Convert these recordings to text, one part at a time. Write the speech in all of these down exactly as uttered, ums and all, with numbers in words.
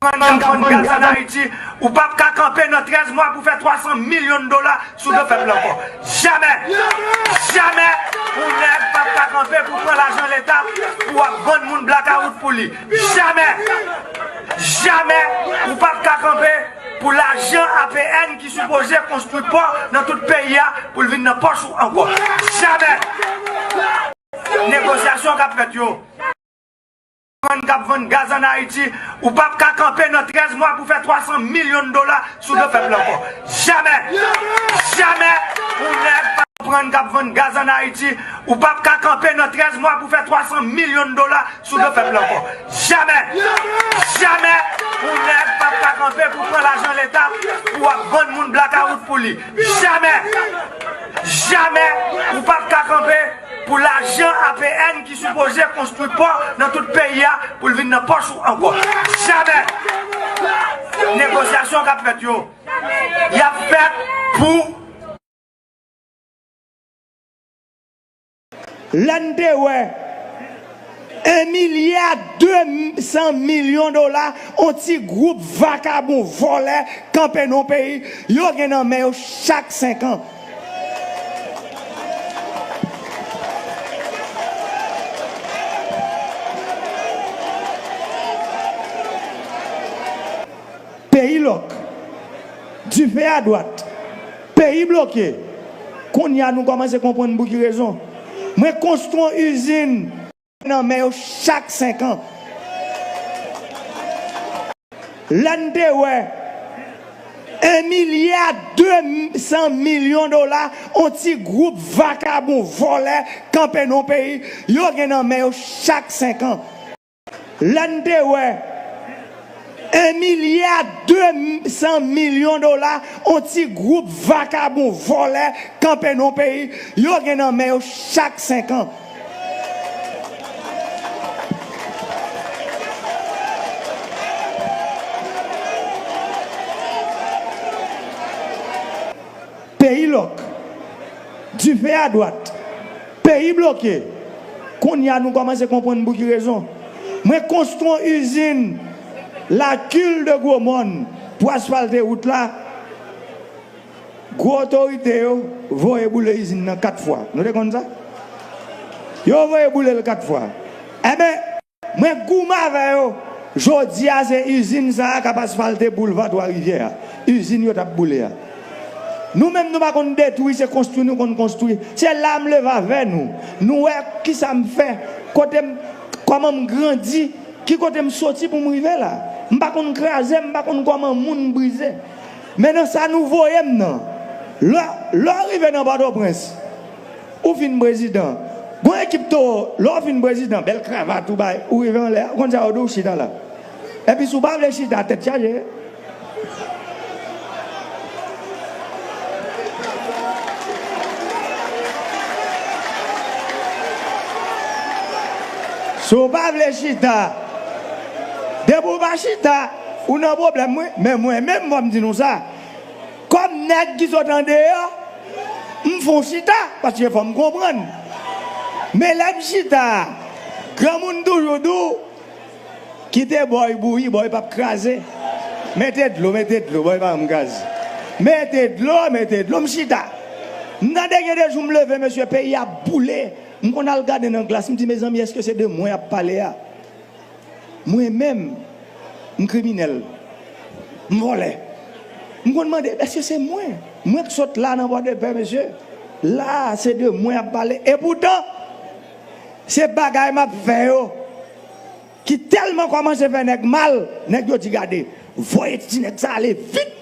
Konprann k ap vann gaz ann Ayiti, ou p ap ka kanpe nan trèz mwa pou fè twa san milyon dola sou do pèp la ankò. Jamè! Jamè! Yon nèg p ap ka kanpe pou pran lajan Leta pou ap vann moun blakawout pou li. Jamè! Jamè! Ou p ap ka kanpe pou lajan A P N ki sipoze konstwi pò nan tout peyi a pou l vin nan pòch ou ankò. Jamè! Negosyasyon k ap fèt yo. Konprann k ap vann gaz ann Ayiti, ou p ap ka kanpe nan trèz mwa pou fè twa san milyon dola sou do pèp la ankò. Jamè! Jamè! Yon nèg p ap konprann k ap vann gaz ann Ayiti, ou p ap ka kanpe nan trèz mwa pou fè twa san milyon dola sou do pèp la ankò. Jamè! Jamè! Yon nèg p ap ka kanpe pou pran lajan Leta pou ap vann moun blakawout pou li. Jamè! Jamè! Ou p ap ka kanpe pou lajan A P N ki sipoze konstwi pò nan tout peyi a pou l vin nan pòch ou ankò. Jamè! Negosyasyon k ap fèt yo, y ap fèt pou. Lè n te wè en milya de san milyon dola, on ti gwoup vakabon vòlè kanpe nan peyi, yo gen nan men yo chak senk an. Peyi lòk. Dife adwat. Peyi bloke. Kounye a nou kòmanse konprann pou ki rezon. Mwen konstwi yon izin nan men yo chak senk an. Lè n te wè en milya de san milyon dola, on ti gwoup vakabon vòlè kanpe nan peyi, yo gen nan men yo chak senk an. Lè n te wè en milya de san milyon dola, on ti gwoup vakabon vòlè kanpe nan peyi, yo gen nan men yo chak senk an. Peyi lòk. Dife adwat. Peyi bloke. Kounye a nou kòmanse konprann pou ki rezon. Mwen konstwi yon izin Lakil de Gwomòn pou asfalte wout la. Gwo otorite yo voye boule izin nan kat fwa. Nou te konn sa? Yo voye boule l kat fwa. Enben, mwen goumen avè yo. Jodi a, se izin sa a k ap asfalte boulva Twa Rivyè a. Izin yo t ap boule a. Nou menm, nou pa konn detwi, se konstwi nou konn konstwi. Se la m leve avè nou. Nou wè kisa m fè, kote m, kòman m grandi, ki kote m soti pou m rive la. M pa konn kraze, m pa konn kòman moun brize. Men nan sa nou voye m nan, lè, lè w rive nan Pòtoprens, ou fin prezidan. Gon ekip towo, lè w fin prezidan, bèl kravat ou bay, ou rive anlè a, ou konn sa yo di w, chita la. Epi si w pa vle chita, tèt chaje. Si w pa vle chita, depi w pa chita, ou nan pwoblèm, wi. Men mwen menm, fò m di nou sa. Kòm nèg ki sot andeyò, m fè w chita, paske fò m konprann. Men lè m chita a, granmoun toujou di w, kite bòy bouyi, bòy p ap kraze. Mete dlo, mete dlo, bòy pa janm kraze. Mete dlo, mete dlo, m chita. M tande gen de jou m leve, mesye, peyi a boule. M konn al gade nan glas, m di, mezanmi, èske se de mwen y ap pale a? Mwen menm, m kriminèl, m vòlè. M konn mande, èske se mwen? Mwen k sot la nan Pòdepè, mesye. La a, se de mwen y ap pale. Epoutan, se bagay m ap fè yo ki tèlman kòmanse fè nèg mal, nèg yo di, gade, voye ti nèg sa ale vit.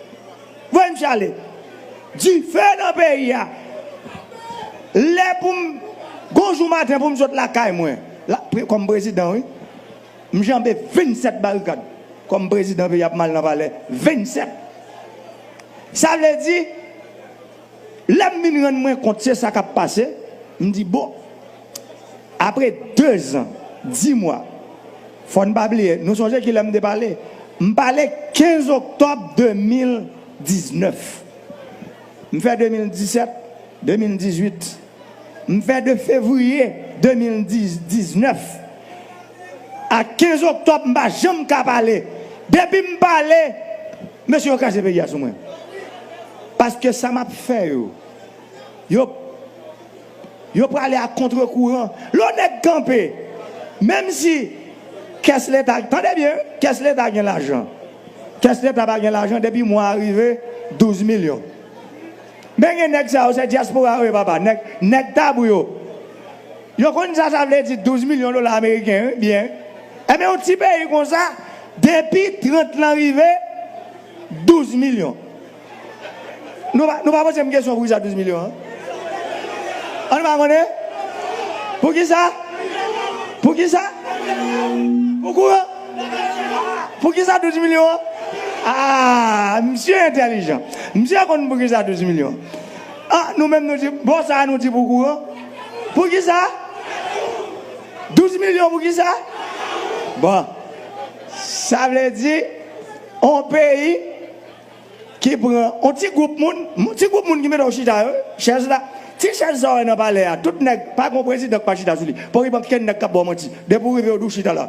Voye misye ale. Dife nan peyi a. Lè pou m, gon jou maten pou m sot lakay mwen, la, pre-, kòm prezidan, wi. M janbe vennsèt barikad. Kòm prezidan peyi ap mal nan palè. Vennsèt. Sa vle di, lè m vin rann mwen kont se sa k ap pase, m di, bon, apre dezan, dis mwa, fò n pa bliye, nou sonje ki lè m te pale? M pale kenz oktòb de mil diznèf. M fè de mil disèt, de mil dizuit. M fè de fevriye de mil diznèf a kenz oktòb, m pa janm ka pale. Depi m pale, mesye yo kraze peyi a sou mwen. Paske sa m ap fè yo, yo, yo prale a kontre kouran. Lè yon nèg kanpe, menm si kès Leta, tande byen, kès Leta gen lajan. Kès Leta pa gen lajan, depi mwa a rive, douz milyon. Men gen nèg sa yo, se dyaspora yo ye, papa. Nèg, nèg Tabou yo. Yo konn sa sa vle di douz milyon dola ameriken, wi, byen. Ebyen, yon ti peyi konsa, depi trant lan rive, douz milyon. Nou pa, nou pa poze m kesyon poukisa douz milyon an? An nou pa konnen? Poukisa? Poukisa? Pou kouran? Poukisa douz milyon an? Ah, misye entèlijan. Misye konn poukisa douz milyon. Ah, nou menm nou di, bò sa a nou di pou kouran. Poukisa? Douz milyon poukisa? Bon, sa vle di, on peyi ki pran on ti gwoup moun, on ti gwoup moun ki mete w chita yo, chèz la, ti chèz sa w wè nan palè a, tout nèg, pa gon prezidan k pa chita sou li. Pòkipan, kenn nèg k ap ba w manti. Depi w rive, yo di w chita la.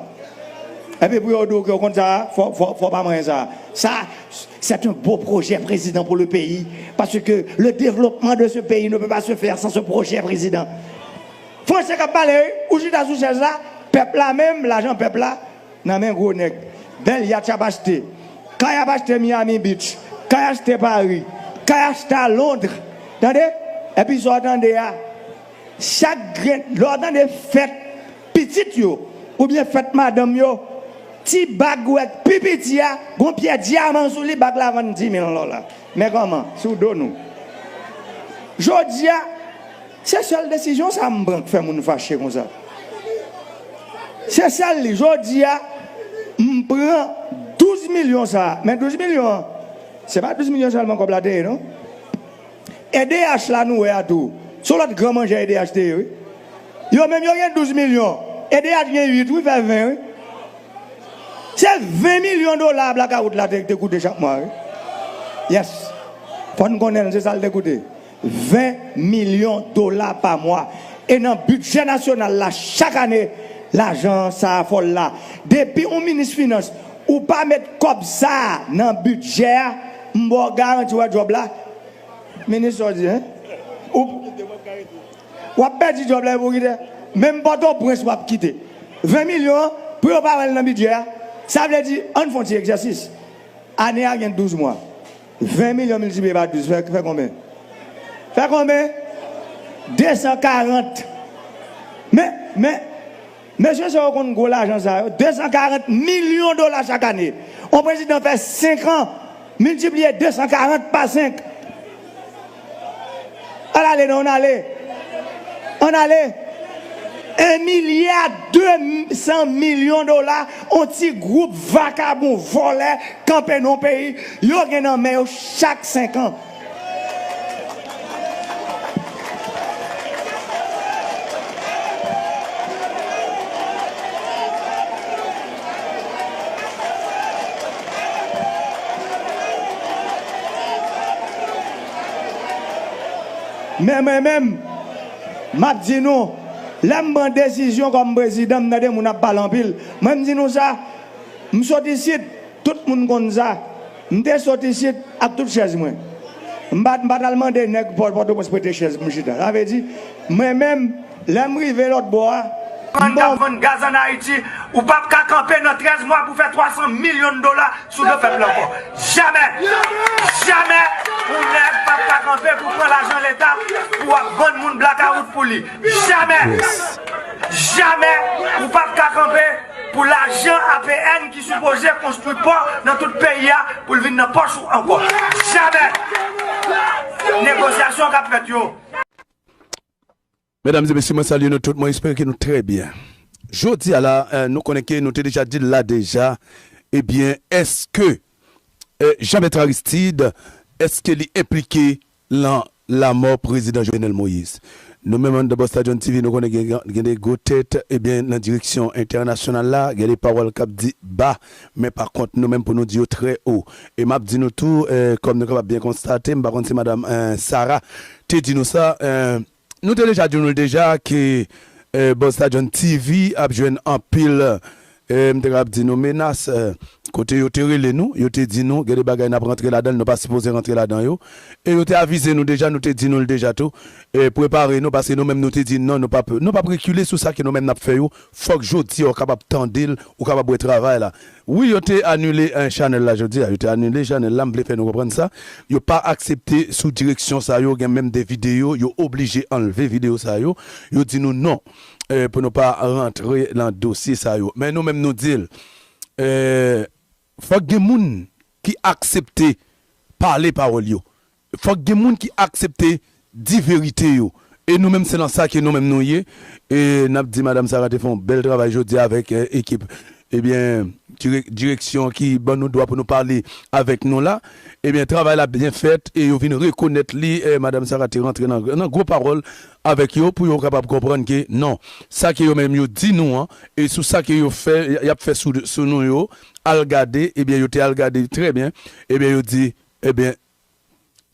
Epi pou yo di w ke w konn sa, fò, fò, fò pa manyen sa. Ça, c'est un beau projet, président, pour le pays, parce que le développement de ce pays ne peut pas se faire sans ce projet, président. Franse k ap pale, wi. Ou chita sou chèz la, pèp la menm, lajan pèp la, nan men gwo nèg. Bèl yat y ap achte. Kay ap achte Miami Beach. Kay achte Paris. Kay achte a Londres. Tande? Epi sa w tande a, chak grenn, lè w tande fèt pitit yo, oubyen fèt madanm yo, ti bag ou wè k pi piti a, gon pyè dyaman sou li, bag la vann dis mil dola. Men kòman? Sou do nou. Jodi a, se sèl desizyon sa m pran k fè moun fache konsa. Se sèl li. Jodi a, m pran douz milyon sa. Men douz milyon an, se pa douz milyon sèlman kòb la te ye, non. E D H la nou wè a tou. Se yon lòt gran manjè E D H te ye, wi. Yo menm yo gen douz milyon. E D H gen uit, wi, fè ven, wi. Se ven milyon dola blakawout la te, te koute chak mwa, wi. Yes. Fò n konnen l, se sa l te koute. Ven milyon dola pa mwa. E nan bidjè nasyonal la, chak ane, lajan sa a fò l la. Depi yon minis finans, ou pa met kòb sa a nan bidjè a, m ba w garanti, w wè djòb la. Minis, sa w di, en? Ou, w ap pèdi djòb la epi w kite. Menm Pòtoprens w ap kite. Ven milyon an, pou yo pa wè l nan bidjè a, sa vle di, ann fè yon ti egzèsis. Ane a gen douz mwa. Ven milyon miltipliye pa douz, fè, fè konbyen? Fè konbyen? De san karant. Men, men, mesye sa yo konn gwo lajan sa yo. De san karant milyon dola chak ane. On prezidan fè senk an, miltipliye de san karant pa senk. Ann ale non, ann ale. Ann ale. En milya de san milyon dola, on ti gwoup vakabon vòlè kanpe nan yon peyi, yo gen nan men yo chak senk an. Men mwen menm, m ap di nou, lè m pran desizyon kòm prezidan, m tande moun ap pale anpil. Mwen, m di nou sa, m sot isit, tout moun konn sa. M te sot isit ak tout chèz mwen. M pa, m pa t al mande nèg Pò-, Pòtoprens prete chèz pou m chita. Sa vle di, mwen menm, lè m rive lòt bò a, m t ap vann gaz ann Ayiti, ou p ap ka kanpe nan trèz mwa pou fè twa san milyon dola sou do pèp la ankò. Jamè! Jamè! Yon nèg p ap ka kanpe pou pran lajan Leta pou ap vann moun blakawout pou li. Jamè! Jamè! Ou p ap ka kanpe pou lajan A P N ki sipoze konstwi pò nan tout peyi a pou l vin nan pòch ou ankò. Jamè! Negosyasyon k ap fèt yo. Medam e mesye, mwen salye nou tout, mwen espere ke nou trè byen. Jodi a la, eh, nou konnen ke nou te deja di l la deja, ebyen, èske, eh, Jean Bertrand Aristide, èske li enplike lan lanmò prezidan Jovenel Moïse? Nou menm anndan Bòs Tadjòn T V, nou konnen gen, gen de gwo tèt, ebyen, nan direksyon entènasyonal la, gen de pawòl k ap di ba, men pa kont nou menm pou nou di yo trè wo. E m ap di nou tou, eh, kòm nou kapab byen konstate, m pa konn si madanm, eh, Sarah te di nou sa, eh, nou te deja di nou l deja ke, eh, Bòs Tadjòn T V ap jwenn anpil, e, m te kapab di nou menas, e, kote yo te rele nou, yo te di nou, gen de bagay n ap rantre ladan l, nou pa sipoze rantre ladan yo. E yo te avize nou deja, nou te di nou l deja tou. E, prepare nou, paske nou menm nou te di non, nou p ap, nou p ap rekile sou sa ke nou menm n ap fè yo. Fòk jodi a w kapab tande l, ou kapab wè travay la. Wi, yo te anile, e, chanèl la jodi a, yo te anile chanèl la, m vle fè nou konprann sa. Yo pa aksepte sou direksyon sa yo, gen menm de videyo, yo oblije anlve videyo sa yo. Yo di nou non, e, pou nou pa rantre nan dosye sa yo. Men nou menm nou di l, e, fòk gen moun ki aksepte pale pawòl yo. Fòk gen moun ki aksepte di verite yo. E nou menm, se nan sa ke nou menm nou ye. E n ap di Madam Sarah te fè yon bèl travay jodi a avèk, e, ekip, ebyen, direk-, direksyon ki ban nou dwa pou nou pale avèk nou la. Ebyen, travay la byen fèt e yo vin rekonèt li. E Madam Sarah te rantre nan, nan gwo pawòl avèk yo pou yo kapab konprann ke non, sa ke yo menm yo di nou an, e sou sa ke yo fè, y ap fè sou, sou nou yo, al gade, ebyen, yo te al gade trè byen, ebyen, yo di, ebyen,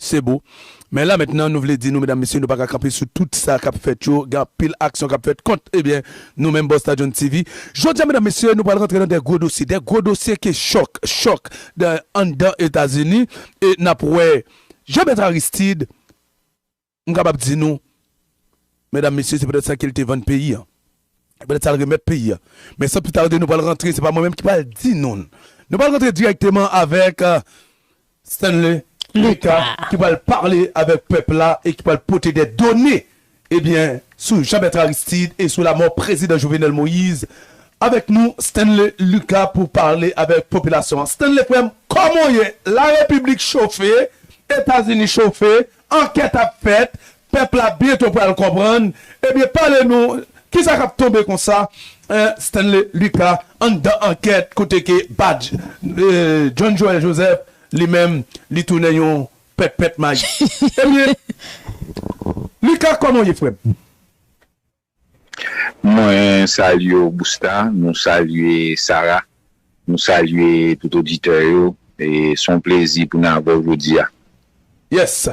se bon. Men la mentnan, nou vle di nou, medam, mesye, nou pa ka kanpe sou tout sa k ap fèt yo. Gen anpil aksyon k ap fèt kont, ebyen, nou menm Boston John T V. Jodi a, medam, mesye, nou pral rantre nan de gwo dosye, de gwo dosye ke chòk, chòk, de, anndan Etazini, e n ap wè Jean Bertrand Aristide, m kapab di nou, medam, mesye, se poutèt sa ke l te vann peyi a. Se poutèt sa l remèt peyi a. Men san pli tarde, nou pral rantre, se pa mwen menm ki pral di nou l. Nou pral rantre dirèkteman avèk, e, Stanley Lucas, ki pral pale avèk pèp la e ki pral pote de done, ebyen, sou Jean Bertrand Aristide e sou lamò prezidan Jovenel Moïse. Avèk nou, Stanley Lucas pou pale avèk popilasyon an. Stanley, frè m, kòman w ye? Larepiblik chofe, Etazini chofe, ankèt ap fèt, pèp la byento pral konprann. Ebyen, pale nou, kisa k ap tonbe konsa? Hein, Stanley Lucas, anndan ankèt, kote ke Badj, e, John Joël Joseph, li menm, li tounen yon pèpèt mayi. Ebyen, Lucas, kòman w ye, frè m? Mwen salye w, Busta, nou salye Sarah, nou salye tout oditè yo. E se yon plezi pou n avè w jodi a. Yes.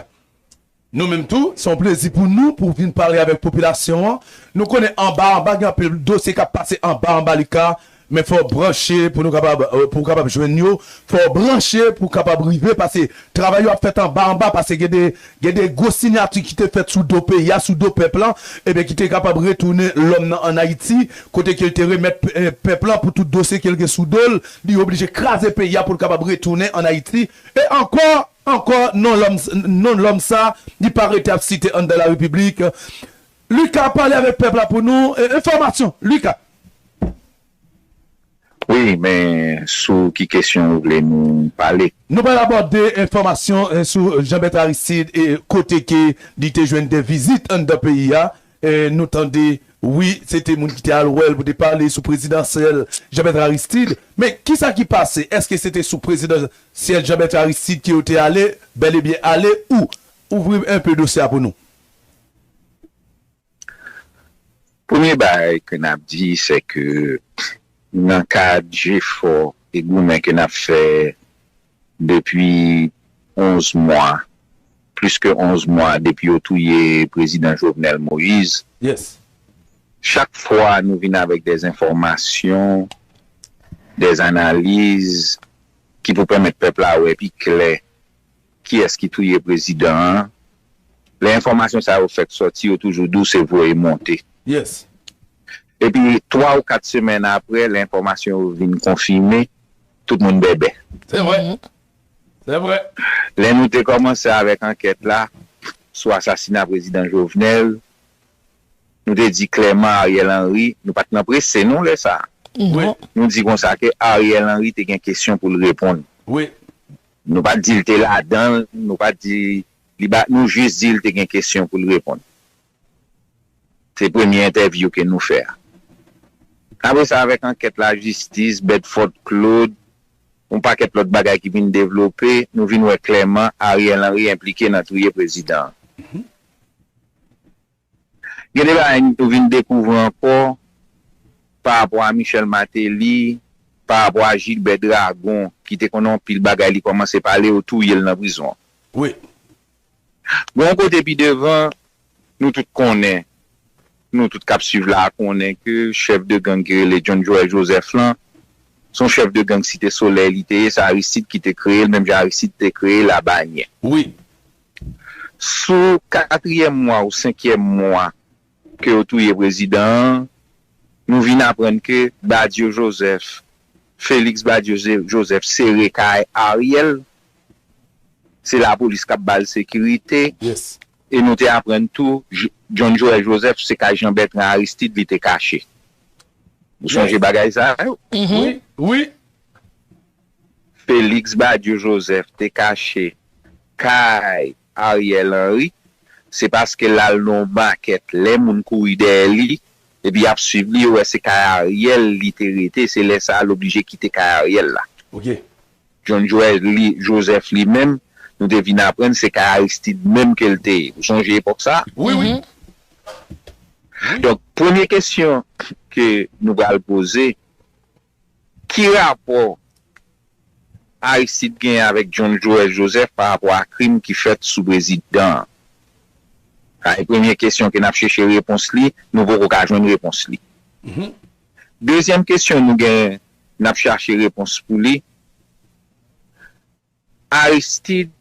Nou menm tou, se yon plezi pou nou pou vin pale avèk popilasyon an. Nou konnen anba anba gen anpil dosye k ap pase anba anba Lucas, men fò w branche pou nou kapab, e, pou w kapab jwenn yo. Fò w branche pou w kapab rive, paske travay yo ap fèt anba anba, paske gen de, gen de gwo siyati ki te fèt sou do peyi a, sou do pèp lan, ebyen ki te kapab retounen lòm nan ann Ayiti, kote ke l te remèt, e, pèp lan pou tout dosye ke l gen sou do l, li oblije kraze peyi a pou l kapab retounen ann Ayiti. E ankò, ankò, non lòm, non lòm sa, li pa rete ap site anndan larepiblik. Lucas, pale avèk pèp la pou nou, e, enfòmasyon, Lucas. Wi, men sou ki kesyon ou vle nou pale? Nou pral abòde enfòmasyon, e, sou Jean Bertrand Aristide e kote ke li te jwenn de vizit anndan peyi a. E, nou tande, wi, se te moun ki te al wè l pou te pale sou prezidansyèl Jean Bertrand Aristide. Men kisa ki pase? Èske se te sou prezidansyèl Jean Bertrand Aristide ke yo te ale, bèl e byen ale, ou? Ouvri enpe dosye a pou nou. Premye bagay ke n ap di, se ke nan kad jefò e goumen ke n ap fè depi onz mwa, plis ke onz mwa depi yo touye prezidan Jovenel Moïse, Yes. chak fwa nou vin avèk dè enfòmasyon, dè analiz ki pou pèmèt pèp la wè pi klè kiyès ki touye prezidan an. Lè enfòmasyon sa yo fèk sòti, yo toujou di w se voye monte. Yes. Epi twa ou kat semèn apre, lè enfòmasyon yo vin konfime, tout moun bèbè. Se vre. Se vre. Lè nou te kòmanse avèk ankèt la sou asasina prezidan Jovenel, nou te di klèman Ariel Henry, nou pa t nan prese non lè sa a. Wi. Nou di konsa ke Ariel Henry te gen kesyon pou l reponn. Wi. Nou pa t di l te ladan l, nou pa t di li ba, nou jis di l te gen kesyon pou l reponn. Se premye entèvyou ke nou fè a. Apre sa, avèk ankèt lajistis, Bedford Claude, yon pakèt lòt bagay ki vin devlope, nou vin wè klèman Ariel Henry enplike nan touye prezidan an. Gen de bagay nou vin dekouvri ankò pa rapò a Michel Martelly, pa rapò a Gilbert Dragon, ki te konn anpil bagay, li kòmanse pale, yo touye l nan prizon. Wi. Bon, yon kote pi devan, nou tout konnen, nou tout k ap swiv la a konnen ke chèf de gang ki rele John Joël Joseph lan, Se yon chèf de gang Site Solèy li te ye, se Aristide ki te kreye l, menm jan Aristide te kreye Labanyè. Wi. Sou katriyèm mwa ou senkyèm mwa ke yo touye prezidan an, nou vin aprann ke Badio Joseph, Félix Badio Joseph sere kay Ariel, se lapolis k ap ba l sekirite. Yes. E nou te aprann tou, John Joël Joseph se kay Jean Bertrand Aristide li te kache. Ou sonje bagay sa yo? Wi, wi. Félix Badio Joseph te kache kay Ariel Henry, se paske l al nan yon makèt, lè moun kouri dèyè li, epi y ap swiv li, yo wè se kay Ariel li te rete, se lè sa a l oblije kite kay Ariel la. Ok. John Joël li, Joseph li menm, nou te vin aprann se kay Aristide menm ke l te ye. Ou sonje epòk sa? Wi, wi. Donk, premye kesyon ke nou pral poze, ki rapò Aristide genyen avèk John Joël Joseph pa rapò a krim ki fèt sou prezidan an? Sa e premye kesyon ke n ap chèche repons li, nou poko ka jwenn repons li. Dezyèm kesyon nou gen, n ap chache repons pou li. Aristide,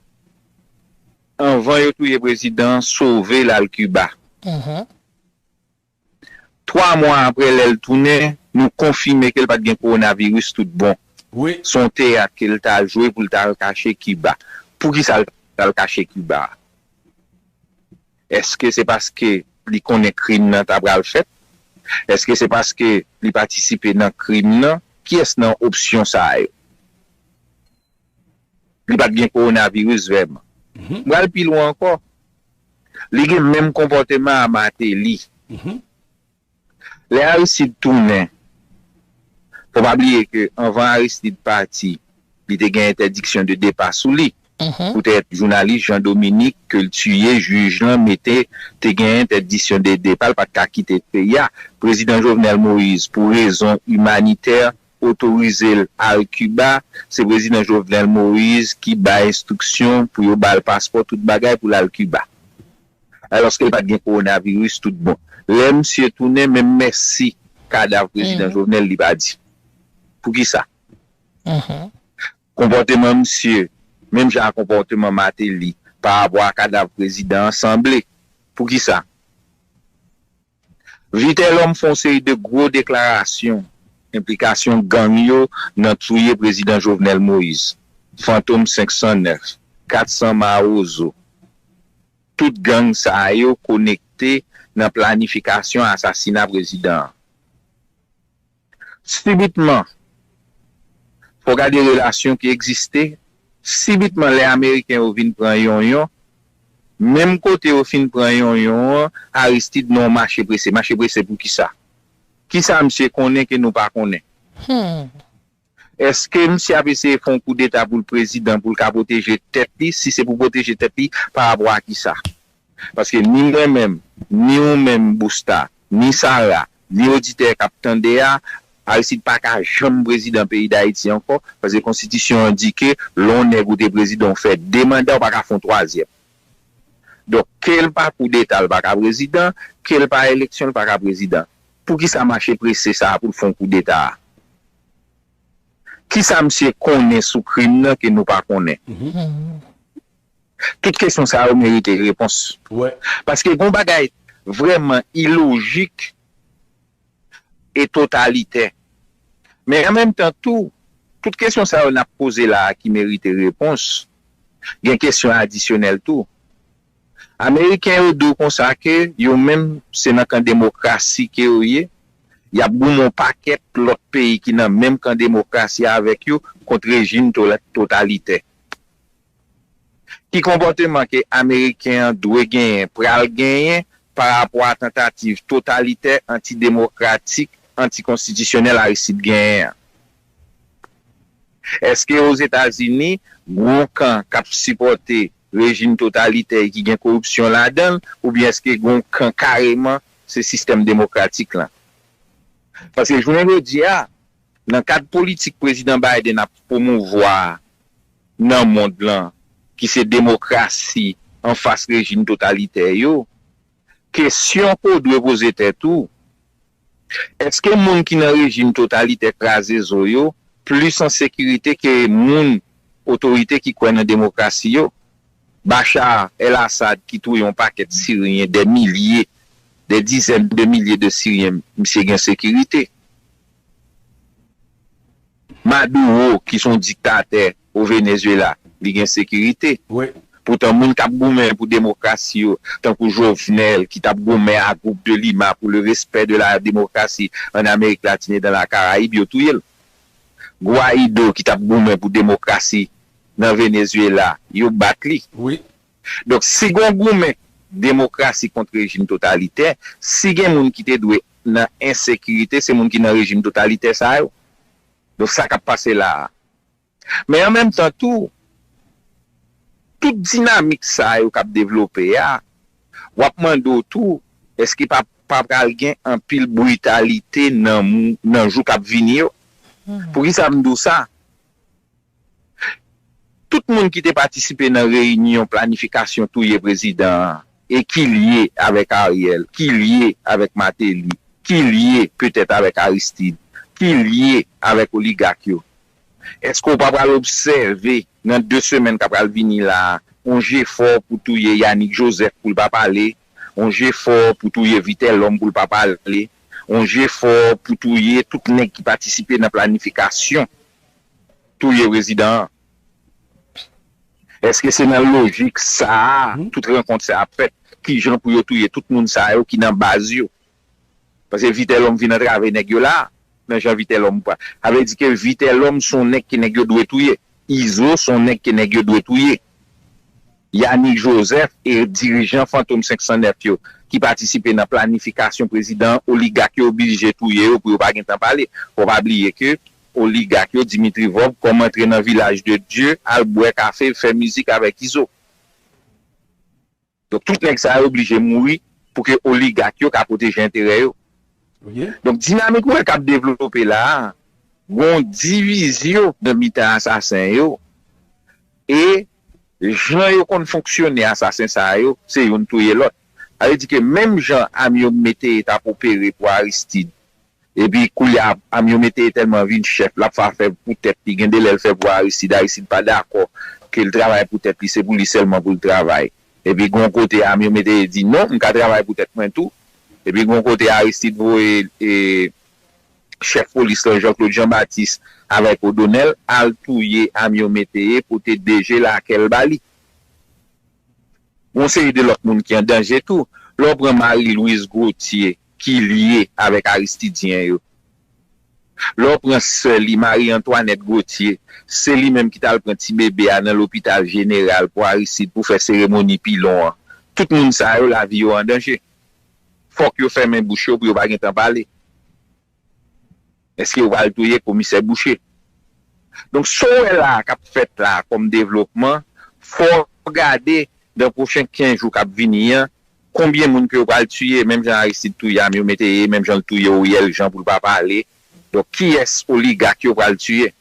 anvan yo touye prezidan an, sove l al Kiba. Twa mwa apre lè l tounen, nou konfime ke l pa t gen kowonaviris tout bon. Wi. Se yon teyat ke l t al jwe pou l t al kache Kiba. Poukisa l t al kache Kiba? Èske se paske li konnen krim nan ta pral fèt? Èske se paske li patisipe nan krim nan? Kiyès nan opsyon sa yo? Li pa t gen kowonaviris vrèman. M pral pi lwen ankò. Li gen menm konpòteman a Martelly. Lè Aristide tounen, fò pa bliye ke anvan Aristide pati, li te gen entèdiksyon de depa sou li. Poutèt jounalis Jean Dominique ke l tiye, jij lan mete te gen entèdiksyon de depa, l pa t ka kite peyi a. Prezidan Jovenel Moïse, pou rezon imanitè, otorize l al Kiba. Se prezidan Jovenel Moïse ki bay enstriksyon pou yo ba l paspò, tout bagay pou l al Kiba. Alòske l pa t gen kowonaviris tout bon. Lè misye tounen, menm mèsi kadav prezidan Jovenel li pa di. Poukisa? Konpòteman misye, menm jan ak konpòteman Martelly pa rapò a kadav prezidan an sanble. Poukisa? Vitelhomme fè yon seri de gwo deklarasyon, enplikasyon gang yo nan touye prezidan Jovenel Moïse, Fantom senk san nèf, kat san Mawozo, tout gang sa yo konekte nan planifikasyon asasina prezidan an. Sibitman, fò gade relasyon ki egziste, sibitman lè Ameriken yo vin pran Yonyon, menm kote yo fin pran Yonyon an, Aristide nan yon mache prese. Mache prese pou kisa? Kisa misye konnen ke nou pa konnen? Èske misye ap eseye fè yon koudeta pou l prezidan, pou l ka pwoteje tèt li? Si se pou pwoteje tèt li, pa rapò a kisa? Paske ni mwen menm, ni ou menm Busta, ni Sarah, ni oditè k ap tande a, Aristide pa ka janm prezidan peyi Dayiti ankò, paske konstitisyon an di ke lè yon nèg ou te prezidan, ou fè de manda, ou pa ka fè yon twazyèm. Donk, ke l pa koudeta, l pa ka prezidan, ke l pa eleksyon, l pa ka prezidan. Poukisa mache prese sa a pou l fè yon koudeta a? Kisa misye konnen sou krim nan ke nou pa konnen? Tout kesyon sa yo merite repons. Paske gen yon bagay vrèman ilojik e totalitè. Men an menm tan tou, tout kesyon sa yo n ap poze la a ki merite repons, gen kesyon adisyonèl tou. Ameriken yo di w konsa ke yo menm se nan kan demokrasi ke yo ye, y ap goumen yon pakèt lòt peyi ki nan menm kan demokrasi avèk yo kont rejim to- totalitè. Ki konpòteman ke Ameriken an dwe genyen, pral genyen, pa rapò a tantativ totalitè, antidemokratik, antikonstitisyonèl Aristide genyen an? Èske Ozetazini, gwo kan k ap sipòte rejim totalitè e ki gen koripsyon ladan l, oubyen èske gen yon kan kareman se sistèm demokratik lan? Paske jounen jodi a, nan kad politik prezidan Biden ap pwomouvwa nan mond lan, ki se demokrasi anfas rejim totalitè yo, kesyon ke w dwe poze tèt ou, èske moun ki nan rejim totalitè kraze zo yo plis an sekirite ke moun, otorite ki kwè nan demokrasi yo. Bashar el-Assad ki touye yon pakèt Siryen, dè milye, dè dizèn de milye de Siryen, misye gen sekirite. Maduro, ki se yon diktatè o Venezuela, li gen sekirite. Poutan, moun k ap goumen pou demokrasi yo, tankou Jovenel, ki t ap goumen a Groupe de Lima pour le respect de la démocratie en Amérique latine et dans la Caraïbe, yo touye l. Guaido, ki t ap goumen pou demokrasi nan Venezuela, yo bat li. Donk, si gen yon goumen demokrasi kont rejim totalitè, si gen moun ki te dwe nan ensekirite, se moun ki nan rejim totalitè sa yo. Donk, sa k ap pase la a. Men an menm tan tou, tout dinamik sa yo k ap devlope a, w ap mande w tou, èske pa, pa pral gen anpil britalite nan, mou- nan jou k ap vini yo? Poukisa m di w sa? Tout moun ki te patisipe nan reyinyon planifikasyon touye prezidan an, e ki lye avèk Ariel, ki lye avèk Martelly, ki lye petèt avèk Aristide, ki lye avèk oligak yo. Èske w pa pral obsève nan de semèn k ap pral vini la a, yon jefò pou touye Yanick Joseph pou l pa pale, yon jefò pou touye Vitelhomme pou l pa pale, yon jefò pou touye tout nèg ki patisipe nan planifikasyon touye prezidan an? Èske se nan lojik sa a tout rankont sa a ap fèt? Kijan pou yo touye tout moun sa yo ki nan baz yo? Paske Vitelhomme vin antrave nèg yo la, nan jan Vitelhomme pa. Sa vle di ke Vitelhomme se yon nèg ke nèg yo dwe touye. Izo se yon nèg ke nèg yo dwe touye. Yanick Joseph e dirijan Fantom senk san nèf yo ki patisipe nan planifikasyon prezidan an, oligak yo oblije touye yo pou yo pa gentan pale. Fò w pa bliye ke oligak yo, Dimitri Vorbe, kòm antre nan Vilaj de Dye, al bwè kafe, fè mizik avèk Izo. Donk, tout nèg sa yo oblije mouri pou ke oligak yo ka pwoteje enterè yo. Donk, dinamik ou wè k ap devlope la a, gon divizyon nan mitan asasen yo, e jan yo konn fonksyone asasen sa yo, se youn touye lòt. Sa vle di ke menm jan Amiot Métayer t ap opere pou Aristide, epi koulye a Amiot Métayer tèlman vin chèf, l ap fè pou tèt li, gen de lè l fè pou Aristide, Aristide pa dakò ke l travay pou tèt li, se pou li sèlman pou l travay. Epi gon kote Amiot Métayer di non, m ka travay pou tèt mwen tou. Epi gon kote Aristide voye e, chèf polis lan Jean Claude Jean Baptiste avèk O'Donnell al touye Amiot Métayer, pote D G lakèl ba li. Gon seri de lòt moun ki an danje tou. Lè w pran Marie Louise Gauthier ki lye avèk Aristidyen yo. Lè w pran sè li, Marie Antoinette Gauthier, se li menm ki t al pran ti bebe a nan lopital jeneral pou Aristide pou fè seremoni pilon an. Tout moun sa yo, lavi yo an danje. Fòk yo fèmen bouch yo pou yo pa gentan pale. Èske yo pral touye komisè Boucher? Donk, sa w wè la a k ap fèt la a kòm devlopman, fò w gade nan pwochen kenz jou k ap vini an, konbyen moun ke yo pral tiye, menm jan Aristide touye Amiot Métayer, menm jan l touye Oriel Jean pou l pa pale. Donk, kiyès oligak yo pral tiye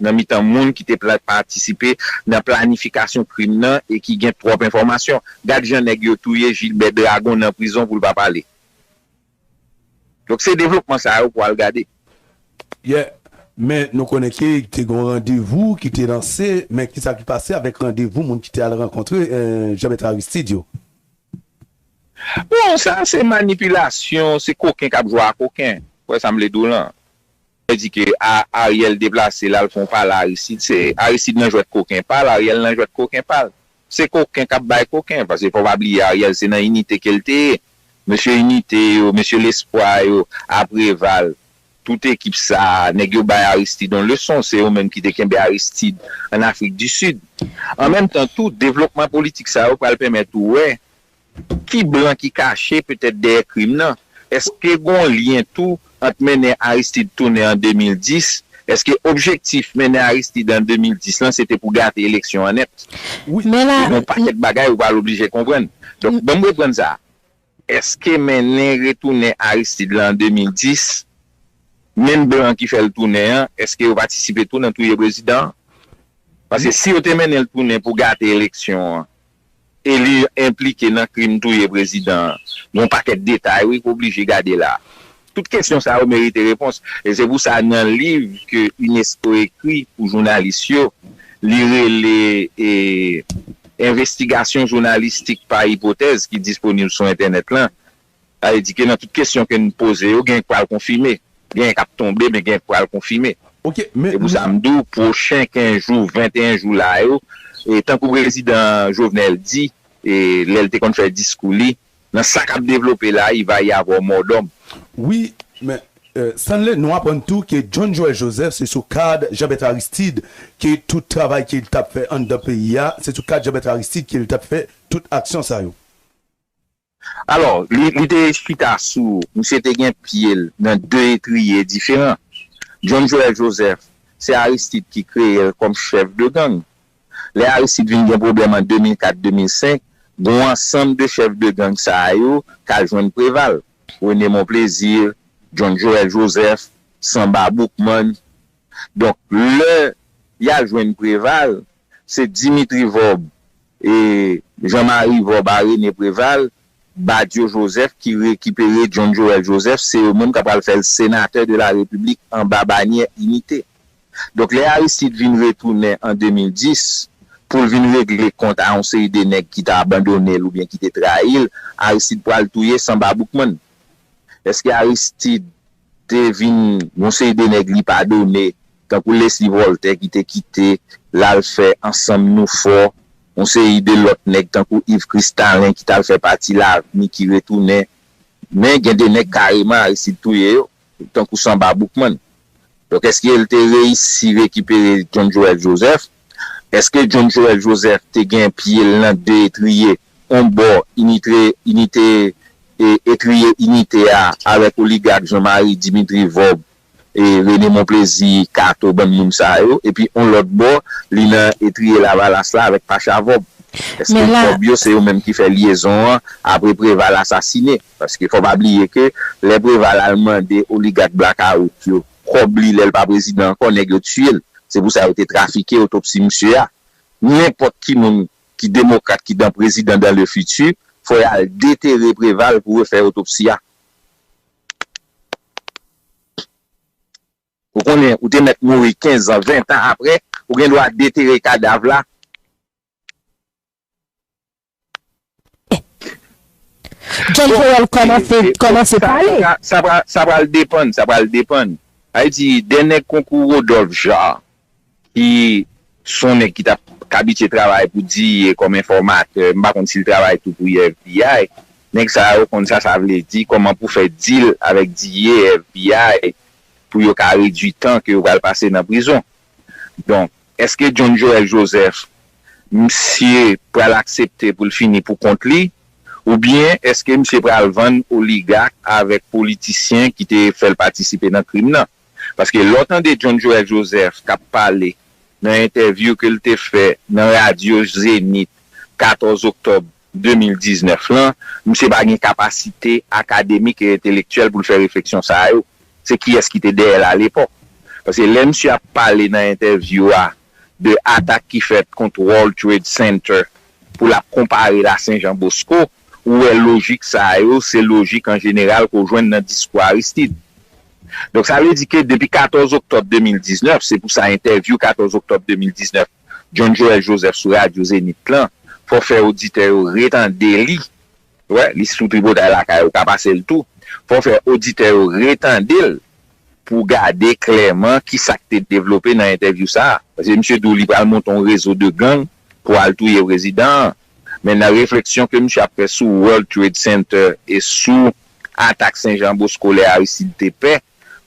nan mitan moun ki te pla- patisipe nan planifikasyon krim nan e ki gen twòp enfòmasyon? Gad jan nèg yo touye Gilbert Dragon nan prizon pou l pa pale. Donk, se devlopman sa yo pou al gade. Yeah. Men nou konnen ke te gen yon randevou ki te lanse, men kisa ki pase avèk randevou moun ki te al rankontre eh, Jean Bertrand Aristide yo? Bon, sa se manipilasyon, se koken k ap jwe a koken. Ou wè sa m vle di w lan? Sa vle di ke a, Ariel deplase l al fè yon pale Aristide, se Aristide nan jwèt koken pa l, Ariel nan jwèt koken pa l. Se koken k ap bay koken, paske fò w pa bliye Ariel se nan inite ke l te ye. Mesye inite yo, mesye lespwa yo, a Preval, tout ekip sa a, nèg yo bay Aristide yon leson, se yo menm ki te kenbe Aristide ann Afrik di Sid. An menm tan tou, devlopman politik sa yo pral pèmèt ou wè ki blan ki kache petèt dèyè krim nan. Èske gon lyen tou ant mennen Aristide tounen an de mil dis? Èske objektif mennen Aristide an de mil dis lan se te pou gate eleksyon an nèt? Men la, Gon pakèt bagay ou pral oblije konprann. Donk, ban m reprann sa. Èske mennen retounen Aristide lan an de mil dis, menm blan ki fè l tounen an, èske yo patisipe tou nan touye prezidan an? Paske si yo te mennen l tounen pou gate eleksyon an, e li enplike nan krim touye prezidan an, gon pakèt detay wi k oblije gade la. Tout kesyon sa yo merite repons. E se pou sa, nan liv ke unesco ekri pou jounalis yo, li rele e, Envestigasyon jounalistik pa ipotèz, ki disponib sou entènèt lan. Sa vle di ke nan tout kesyon ke n poze yo, gen k pral konfime. Gen k ap tonbe, men gen k pral konfime. Ok, men Se pou sa m di w, pwochen kenz jou, venteyen jou la yo, e tankou prezidan Jovenel di, e lè l te konn fè diskou li, nan sa k ap devlope la, il va y avoir mort d'homme. Wi, men euh, Stanley, nou aprann tou ke John Joël Joseph se sou kad Jean-Bertrand Aristide ke tout travay ke l t ap fè anndan peyi a, se sou kad Jean-Bertrand Aristide ke l t ap fè tout aksyon sa yo. Alò, li, li te chita sou, misye te gen pye l nan de etriye diferan. John Joël Joseph, se Aristide ki kreye l kòm chèf de gang. Lè Aristide vin gen pwoblèm an de mil kat de mil senk, gon ansanm de chèf de gang sa a yo k al jwenn Preval, René Monplaisir, John Joël Joseph, Sanba Boukman. Donk, lè y al jwenn Preval, se Dimitri Vorbe, e Jean Marie Vorbe a René Preval, Badio Joseph ki rekipere John Joël Joseph, se yo menm k ap al fè l senatè de la repiblik anba banyè Inite. Donk, lè Aristide vin retounen an de mil dis pou l vin regle kont a yon seri de nèg ki te abandone l oubyen ki te trayi l, Aristide pral touye Sanba Boukman. Èske Aristide te vin yon seri de nèg li padone, tankou Leslie Voltaire ki te kite l al fè Ansanm Nou Fò, yon seri de lòt nèg tankou Yves Christalin ki t al fè pati Lavni ki retounen. Men gen de nèg kareman Aristide touye yo, tankou Sanba Boukman. Donk, èske l te reyisi rekipere John Joël Joseph? Èske John Joël Joseph te gen pye l nan de etriye, yon bò inite, inite e etriye inite a avèk oligak Jean Marie Dimitri Vorbe, e René Monplaisir, Kato, bann moun sa yo, epi yon lòt bò, li nan etriye Lavalas la avèk Pacha Vorbe. Èske Vorbe yo se yo menm ki fè lyezon an apre Preval asasine? Paske fò pa bliye ke lè Preval al mande oligak blakawout yo kòb li lè l pa prezidan ankò, nèg yo tiye l. Se pou sa yo te trafike otopsi misye a. Nenpòt ki moun ki demokrat ki dan prezidan dan le fiti, fò y al detere Preval pou refè otopsi a. Ou konnen, ou te mèt mouri kenz an, ven tan apre, ou gen dwa detere kadav la. John Joel kòmanse kòmanse pale. Sa pral depann, sa pral depann. Ayiti, de nèg konkou Rodolphe Jaar, ki se yon nèg ki t ap k abitye travay pou Diye kòm enfòmatè, m pa konn si l travay tou pou FBI. Nèg sa yo konn sa sa vle di, kòman pou fè deal avèk Diye, FBI, pou yo ka redui tan ke yo pral pase nan prizon. Donk, èske John Joel Joseph, misye pral aksepte pou l fini pou kont li, oubyen èske misye pral vann oligak avèk politisyen ki te fè l patisipe nan krim nan? Paske lè w tande John Joel Joseph k ap pale nan entèvyou ke l te fè nan radyo Zenith katòz oktòb de mil diznèf lan, misye pa gen kapasite akademik e entelektyèl pou l fè refleksyon sa yo. Se kiyès ki te dèyè l alepòk? Paske lè misye ap pale nan entèvyou a de atak ki fèt kont World Trade Center pou l ap konpare l a Sen Jan Bosko, ou wè lojik sa yo, se lojik an jeneral ke w jwenn nan diskou Aristide. Donk, sa vle di ke depi katòz oktòb de mil diznèf, se pou sa entèvyou katòz oktòb de mil diznèf, John Joel Joseph sou radyo Zenith lan, fò fè oditè yo retande li. Wè, li sou tripotay lakay ou, ka pase l tou. Fò fè oditè yo retande l pou gade klèman kisa k te devlope nan entèvyou sa a. Paske misye di w li pral monte yon rezo de gang pou al touye prezidan an. Men nan refleksyon ke misye ap fè sou World Trade Center e sou atak Sen Jan Bosko lè Aristide te pè,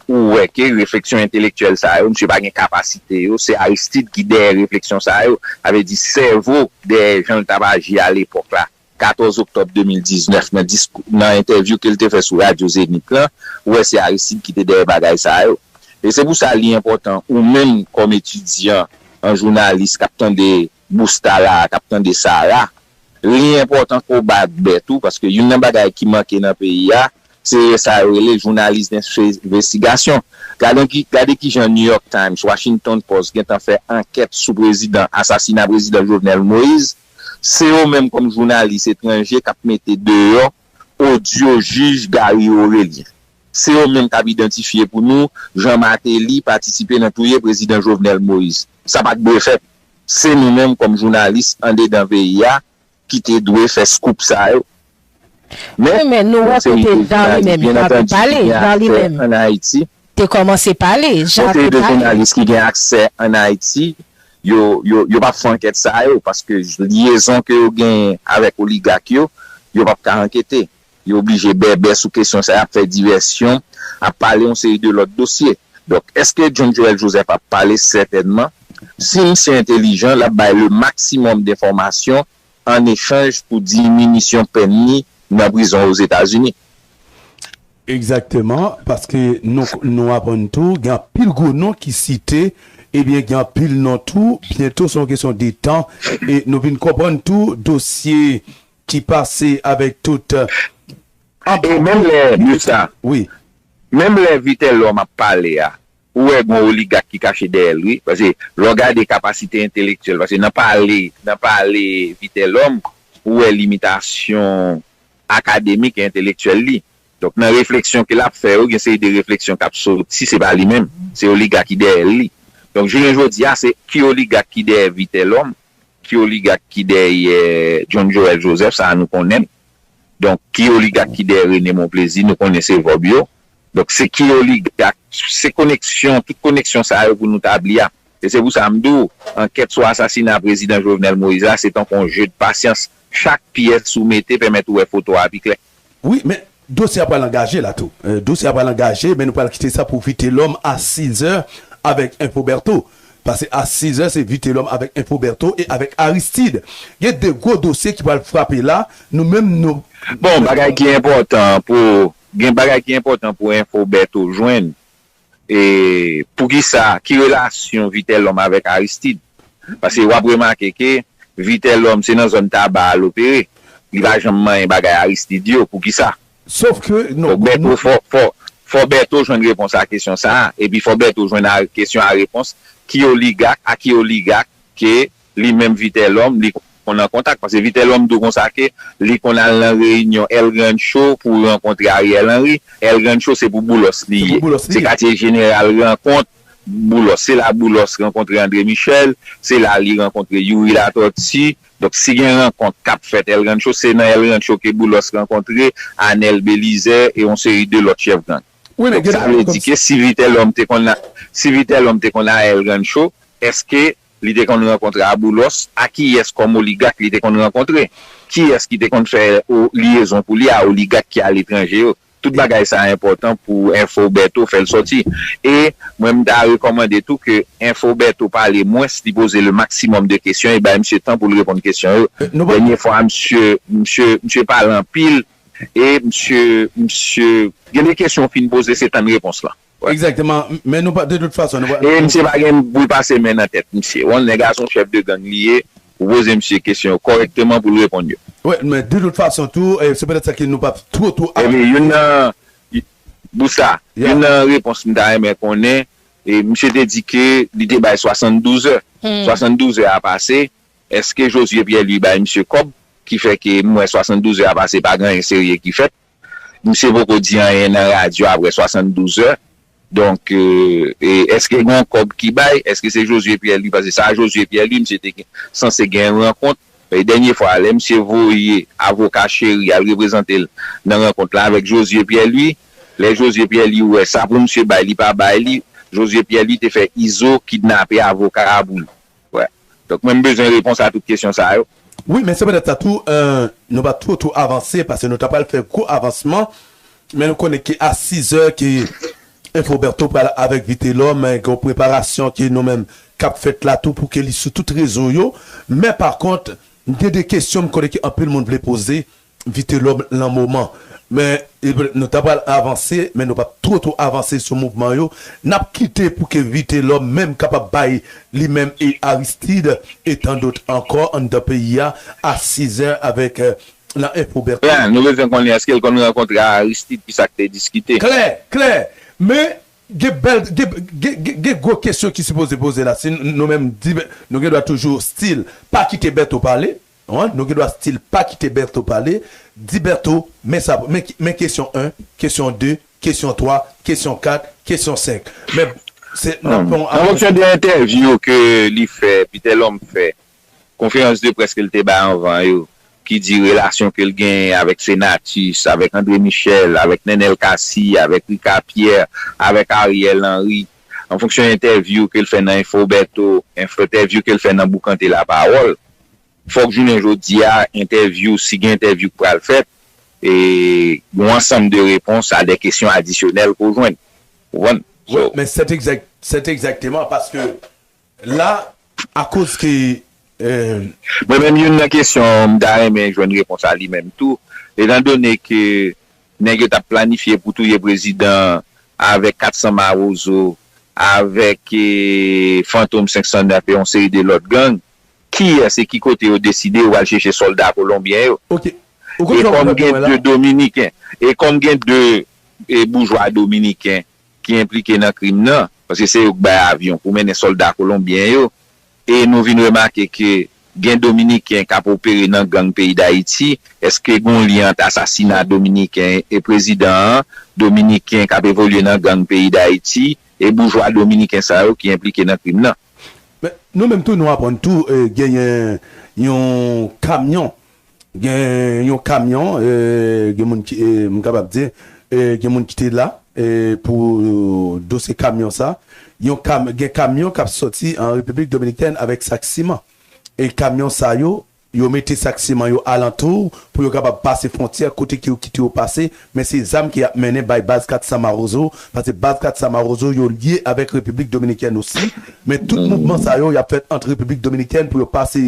ou wè ke refleksyon entelektyèl sa yo, misye pa gen kapasite yo, se Aristide ki dèyè refleksyon sa yo, sa vle di sèvo dèyè jan l t ap aji alepòk la, katòz oktòb de mil diznèf, nan diskou, nan entèvyou ke l te fè sou radyo Zenith lan, ou wè se Aristide ki te dèyè bagay sa yo. E se pou sa li enpòtan, ou menm kòm etidyan, an jounalis k ap tande Busta la, k ap tande Sara, li enpòtan ke w bat bè tou, paske youn nan bagay ki manke nan peyi a, se sa yo rele jounalis denvestigasyon. Gade ki, gade kijan New York Times, Washington Post gentan fè ankèt sou prezidan, asasina prezidan Jovenel Moïse, se yo menm kòm jounalis etranje k ap mete deyò odyo jij Gary Orelien. Se yo menm k ap idantifye pou nou jan Martelly patisipe nan touye prezidan Jovenel Moïse. Sa pa t dwe fèt. Se nou menm kòm jounalis andedan peyi a ki te dwe fè scoop sa yo. Men, yon seri de jounalis, byen antandi, ki gen aksè ann Ayiti, yon seri de jounalis ki gen aksè ann Ayiti, yo, yo, yo p ap fè ankèt sa yo, paske lyezon ke yo genyen avèk oligak yo, yo p ap ka ankete. Yo oblije bèbè sou kesyon sa, y ap fè divèsyon, ap pale yon seri de lòt dosye. Donk, èske John Joel Joseph ap pale? Sètènman. Si misye entelijan, l ap bay le maksimòm de enfòmasyon an echanj pou diminisyon pèn li nan prizon Ozetazini. Egzakteman, paske nou, nou aprann tou, gen anpil gwo non ki site, ebyen, gen anpil non tou, byento se yon kesyon de tan, e nou vin konprann tou, dosye ki pase avèk tout. E menm lè, Busta, wi. Menm lè Vitelhomme ap pale a, ou wè gon oligak ki kache dèyè l, wi. Paske lè w gade kapasite entelektyèl, paske nan pale, nan pale Vitelhomme, ou wè limitasyon akademik e entelektyèl li. Donk, nan refleksyon ke l ap fè yo, gen seri de refleksyon k ap soti, se pa li menm. Se oligak ki dèyè li. Donk, jounen jodi a, se ki oligak ki dèyè Vitelhomme, ki oligak ki dèyè John Joel Joseph, sa a nou konnen l. Donk, ki oligak ki dèyè René Monplaisir, nou konnen se vòb yo. Donk, se ki oligak, se koneksyon, tout koneksyon sa yo pou nou tabli a. E se pou sa m di w, ankèt sou asasina prezidan Jovenel Moïse la, se tankou yon je de pasyans. Chak pyès ou mete pèmèt ou wè foto a pi klè. Wi, men dosye a pral angaje la tou. Dosye a pral angaje, men nou pral kite sa pou Vitelhomme a sizè avèk Enfoberto. Pase a sizè, se Vitelhomme avèk Enfoberto e avèk Aristide. Gen de gwo dosye ki pral frape la, nou menm nou. Bon, bagay ki enpòtan pou, gen bagay ki enpòtan pou Enfoberto jwenn. E poukisa, ki relasyon Vitelhomme avèk Aristide? Paske w ap remake ke Vitelhomme se nan zòn Taba a l opere. Li pa janm manyen bagay Aristide yo. Poukisa? Sof ke, non. Fò Bèto, fò, fò, fò Bèto jwenn repons a kesyon sa a. Epi fò Bèto jwenn a, kesyon a repons, ki oligak, a ki oligak ke li menm Vitelhomme, li konn an kontak. Paske Vitelhomme di w konsa ke li konn al nan reyinyon El Rancho pou rankontre Ariel Henry. El Rancho se pou Boulos li ye. Se katye jeneral rankont Boulos. Se la Boulos rankontre André Michel, se la li rankontre Youri Latortue. Donk, si gen rankont k ap fèt El Rancho, se nan El Rancho ke Boulos rankontre Anel Belizaire e yon seri de lòt chèf gang. Donk, sa vle di ke si Vitelhomme te konn, si Vitelhomme te konn a El Rancho, èske li te konn rankontre a Boulos? A kiyès kòm oligak li te konn rankontre? Kiyès ki te konn fè lyezon pou li a oligak ki aletranje yo? Tout bagay sa a enpòtan pou Enfoberto fè l sòti. E mwen, m ta rekòmande tou ke Enfoberto pale mwens, li poze le maksimòm de kesyon e bay misye tan pou l reponn kesyon yo. Dènye fwa, misye, misye, misye pale anpil e misye, misye, gen de kesyon w fin poze, se tann repons lan. Egzakteman, men nou pa, de tout fason, nou pa. E misye pa gen pou l pase men nan tèt misye. Ou konn nèg la se yon chèf de gang li ye, ou poze misye kesyon yo kòrèkteman pou l reponn yo. Wi, men de tout fason tou, e se petèt sa ke nou p ap two two. Epi youn nan, Bousta, youn nan repons m ta renmen konnen, e misye te di ke li te bay swasanndouz è. Swasanndouz è a pase, èske Josué Pierre Louis bay misye kòb ki fè ke m wè swasanndouz è a pase, pa gen anyen serye ki fèt? Misye poko di anyen nan radyo apre swasanndouz è. Donk, e, èske gen yon kòb ki bay? Èske se Josué Pierre Louis? Paske sa Josué Pierre Louis, misye te sanse gen yon rankont. E dènye fwa, lè misye voye avoka Chéry al reprezante l nan rankont la avèk Josué Pierre Louis, lè Josué Pierre Louis wè sa pou misye bay, li pa bay li, Josué Pierre Louis te fè Izo kidnape avoka a pou li. Donk, mwen, m bezwen repons a tout kesyon sa yo. Wi, men se petèt sa tou, nou pa two two avanse, paske nou ta pral fè gwo avansman, men nou konnen ke a sizè ke Enfoberto pral avèk Vitelhomme, gen yon preparasyon ke nou menm k ap fèt la tou pou ke li sou tout rezo yo. Men pa kont, gen de kesyon m konnen ke anpil moun vle poze, Vitelhomme lan moman. Men, nou ta pral avanse, men nou p ap two two avanse sou mouvman yo. N ap kite pou ke Vitelhomme menm kapab bay li menm e Aristide e tan dòt ankò anndan peyi a, a sizè avèk, e, lan Enfoberto. Klè, nou bezwen konnen èske l konn rankontre a Aristide, kisa k te diskite. Klè, klè. Men, gen bèl, gen, gen, gen, gen gwo kesyon ki sipoze poze la. Si n-, nou menm di, nou gen dwa toujou still pa kite Bertho pale. Wi, nou gen dwa still pa kite Bertho pale. Di Bertho, men sa, men, men kesyon en, kesyon de, kesyon twa, kesyon kat, kesyon senk. Men, se, n ap fè yon An fonksyon de entèvyou ke li fè, Peter Lhomme fè, konferans de près ke l te bay anvan yo, ki di relasyon ke l genyen avèk Senatus, avèk André Michel, avèk Nenel Cassy, avèk Ricard Pierre, avèk Ariel Henry, an fonksyon entèvyou ke l fè nan Info Bertho, entèvyou ke l fè nan Boukante Lapawòl, fòk jounen jodi a, entèvyou, si gen entèvyou k pral fèt, e yon ansanm de repons a de kesyon adisyonèl ke w jwenn. Ou konprann? So, Men c'est exact, c'est exactement parce que là, à cause que euh, Mwen menm, youn nan kesyon m ta renmen jwenn repons a li menm tou, etandone ke nèg yo t ap planifye pou touye prezidan avèk kat san mawozo, avèk eh, Fantom senk san nèf e yon seri de lòt gang, kiyès e ki kote yo deside yo al chèche sòlda kolonbyen yo? Ok. E kòm gen de Dominiken, e kòm gen de e boujwa dominiken ki enplike nan krim nan, paske se yo k bay avyon pou mennen sòlda kolonbyen yo, e nou vin remake ke gen Dominiken k ap opere nan gang peyi Dayiti, èske gen yon lyen ant asasina Dominiken e prezidan an, Dominiken k ap evolye nan gang peyi Dayiti, e boujwa dominiken sa yo ki enplike nan krim nan? Men, nou menm tou, nou aprann tou, eh, genyen yon kamyon, gen yon kamyon, eh, gen moun ki, eh, m kapab di, eh, gen moun ki te la, eh, pou dosye kamyon sa. Yon kam, gen kamyon k ap sòti an Repiblik Dominikèn avèk sak siman. E kamyon sa yo, yo mete sak siman yo alantou pou yo kapab pase fwontyè kote ke yo kite yo pase, men se zam ke y ap mennen bay baz kat san Mawozo, paske baz kat san Mawozo yo lye avèk Repiblik Dominikèn osi, men tout mouvman sa yo, y ap fèt ant Repiblik Dominikèn pou yo pase,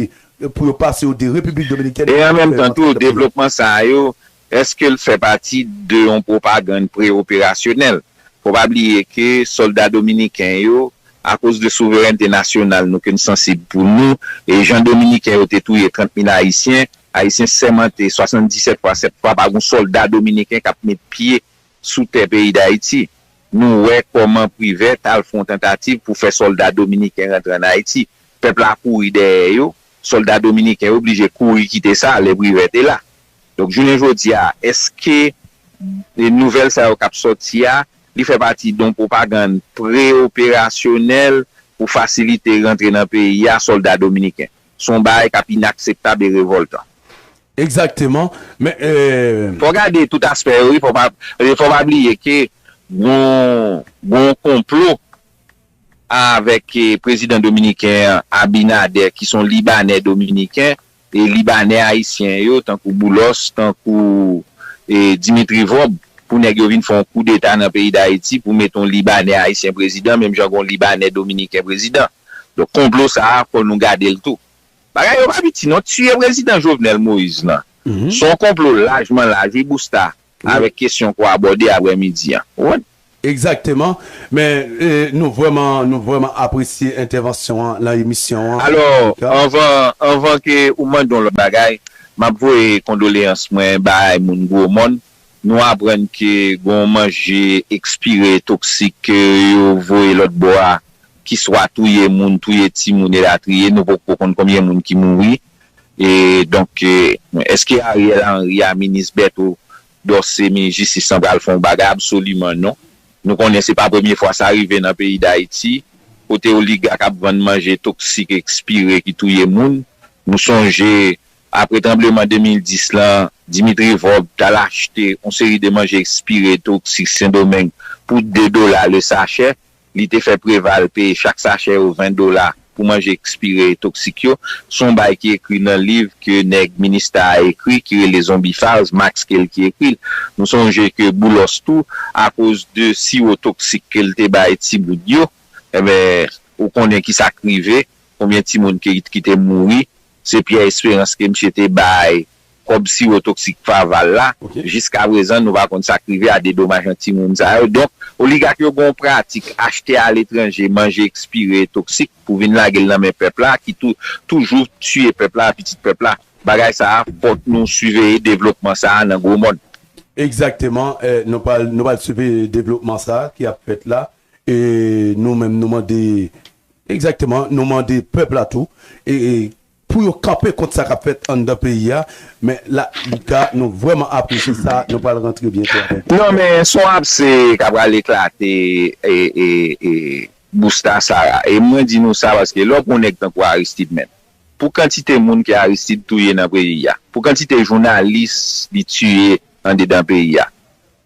pou yo pase yo de Repiblik Dominikèn. E an menm tan tou, devlopman sa yo, èske l fè pati de yon pwopagann pre-operasyonèl? Fò pa bliye ke sòlda dominiken yo, akoz de souverènte nasyonal nou ke n sansib pou nou, e jan dominiken yo te touye trant mil ayisyen, ayisyen sèmante swasanndisèt fwa sèt fwa pa gen sòlda dominiken k ap met pye sou tè peyi Dayiti. Nou wè kòman Privè t al fè yon tantativ pou fè sòlda dominiken rantre ann Ayiti. Pèp la kouri dèyè yo, sòlda dominiken yo blije kouri kite sa lè Privè te la. Donk, jounen jodi a, èske nouvèl sa yo k ap sòti a, li fè pati de yon pwopagann pre-operasyonèl pou fasilite rantre nan peyi a sòlda dominiken? Se yon bagay k ap inakseptab e revòltan. Egzakteman. Men, eh, Fò gade tout aspè yo, wi. Fò pa, fò pa bliye ke gon, gon konplo avèk eh, prezidan dominiken an, Abinader, ki se yon Libanè dominiken, e Libanè ayisyen yo, tankou Boulos, tankou eh, Dimitri Vorbe, pou nèg yo vin fè yon koudeta nan peyi Dayiti pou mete yon Libanè ayisyen prezidan, menm jan gon Libanè dominiken prezidan. Donk, konplo sa a, fò nou gade l tou. Bagay yo pa piti non, tiye prezidan Jovenel Moïse lan. Se yon konplo lajman laj, wi, Busta, avèk kesyon ke w abòde aprèmidi an. Ou konprann? Egzakteman. Men eh, nou vrèman, nou vrèman apresye entèvansyon an nan emisyon an. Alò, anvan, anvan ke ou mande yon lòt bagay, m ap voye kondoleyans mwen bay moun Gwo Mòn. Nou aprann ke gon manje ekspire toksik ke yo voye lòt bò a, ki swa touye moun, touye timoun, elatriye. Nou poko konn konbyen moun ki mouri. E donk, eh, èske Ariel Henry a, minis Bertho Dorcé, minis jistis lan pral fè yon bagay? Absoliman non. Nou konnen se pa premye fwa sa rive nan peyi Dayiti, kote oligak ap vann manje toksik ekspire ki touye moun. Nou sonje, apre tranbleman de mil dis lan, Dimitri Vorbe t al achte yon seri de manje ekspire toksik Sendomeng pou de dola le sachè. Li te fè Preval peye chak sachè yo ven dola pou manje ekspire e toksik yo. Se yon bagay ki ekri nan liv ke nèg minista a ekri, ki rele Zonbi Files, Max Kay ki ekri l. Nou sonje ke Boulos tou, akoz de siwo toksik ke l te bay timoun yo, enben, ou konnen ki sa k rive, konbyen timoun ki, ki te mouri, se Pierre Espérance ke misye te bay kòb siwo toksik Phaval la. Jiskaprezan, nou pa konn sa k rive a dedomajman timoun sa yo. Donk, oligak yo gen yon pratik achte aletranje manje ekspire e toksik pou vin lage l nan men pèp la, ki tou, toujou tiye pèp la, pitit pèp la. Bagay sa a, fòk nou siveye devlopman sa a nan Gwo Mòn. Egzakteman, eh, nou pral, nou pral siveye devlopman sa a ki ap fèt la. E nou menm, nou mande, egzakteman, nou mande pèp la tou, e, e pou yo kanpe kont sa k ap fèt anndan peyi a. Men la, Lucas, nou vrèman apresye sa, nou pral rantre byento avèk. Non, men se yon abse k ap pral eklate e, e, e Busta Sara. E mwen di nou sa paske lè w pran yon nèg tankou Aristide menm, pou kantite moun ke Aristide touye nan peyi a, pou kantite jounalis li tiye andedan peyi a,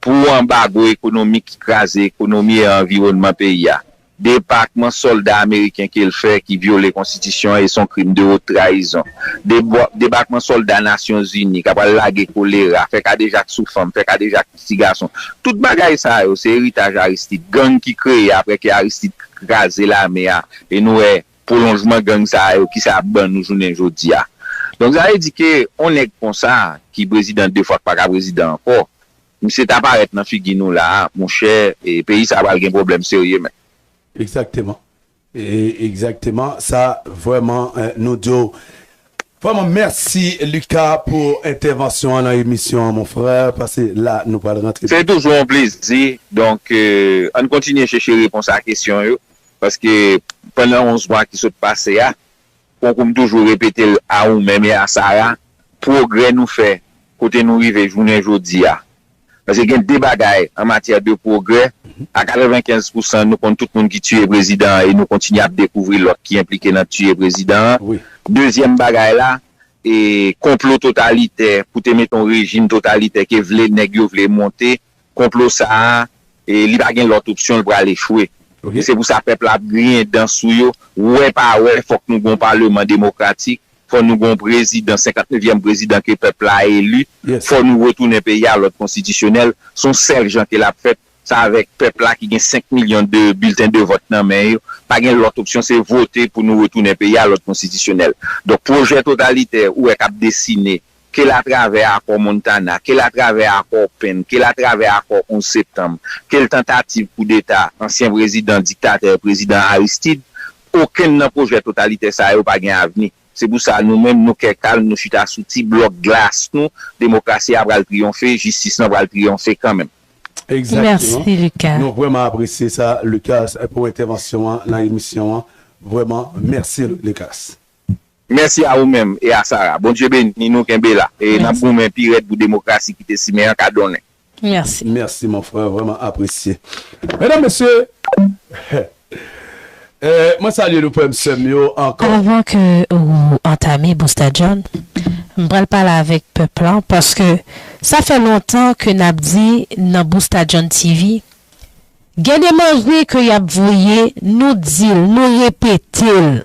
pou anbago ekonomik ki kraze ekonomi e anviwònman peyi a, debakman sòlda ameriken ke l fè ki vyole konstitisyon an e se yon krim de wot trayizon, debakman sòlda Nasyonzini k ap al lage kolera, fè kadejak sou fanm, fè kadejak sou ti gason. Tout bagay sa yo se eritaj Aristide, gang ki kreye apre ke Aristide kraze lame a e nou wè pwolonjman gang sa yo ki sa ap ban nou jounen jodi a. Donk sa vle di ke yon nèg konsa ki prezidan de fwa k pa ka prezidan ankò, misye ta parèt nan figi nou la a, monchè, e peyi sa a pral gen pwoblèm serye menm. Egzakteman. E, egzakteman. Sa vrèman, eh, nou di w vrèman mèsi, Lucas, pou entèvansyon an nan emisyon an, mon frè, paske la, nou pral rantre. Se toujou yon plezi. Donk, eh, ann kontinye chèche repons a kesyon yo. Paske pandan onz mwa ki sot pase a, tankou m toujou repete l a ou menm e a Sara, pwogrè nou fè kote nou rive jounen jodi a. Paske gen de bagay an matyè de pwogrè, a katrevenkenz pousan nou konn tout moun ki tiye prezidan an e nou kontinye ap dekouvri lòt ki enplike nan tiye prezidan an. Dezyèm bagay la, e konplo totalitè pou te mete yon rejim totalitè ke vle nèg yo vle monte, konplo sa a, e li pa gen lòt opsyon, l pral echwe. E se pou sa pèp la ap griyen dan sou yo, wè pa wè, fòk nou gen yon paleman demokratik, fò nou gen yon prezidan, senkantnevyèm prezidan ke pèp la eli, fò nou retounen peyi a lòd konstitisyonèl, se yon sèl jan ke l ap fèt, se avèk pèp la ki gen senk milyon de bilten de vòt nan men yo, pa gen lòt opsyon, se vote pou nou retounen peyi a lòd konstitisyonèl. Donk pwojè totalitè ou wè k ap desine, ke l atravè akò Montana, ke l atravè akò Penn, ke l atravè akò onz septanm, ke l tantativ koudeta ansyen prezidan diktatè prezidan Aristide, okenn nan pwojè totalitè sa yo pa gen avni. Se pou sa nou menm nou kè kalm, nou chita sou ti blòk glas nou, demokrasi a pral triyonfe, jistis lan pral triyonfe kanmenm. Egzakteman. Mèsi Lucas. Nou vrèman apresye sa Lucas pou entèvansyon an nan emisyon an. Vrèman, mèsi Lucas. Mèsi a ou menm e a Sara. Bondye beni nou, kenbe la. E n ap goumen pi rèd pou demokrasi ki te simen an ka donnen. Mèsi. Mèsi mon frè, vrèman apresye. Medam, mesye, eh, mwen salye nou frè m, sè m yo ankò. Avan ke ou antame Busta John, m pral pale avèk pèp lan paske sa fè lontan ke n ap di nan Busta John TV, gen de manje ke y ap voye, nou di l, nou repete l.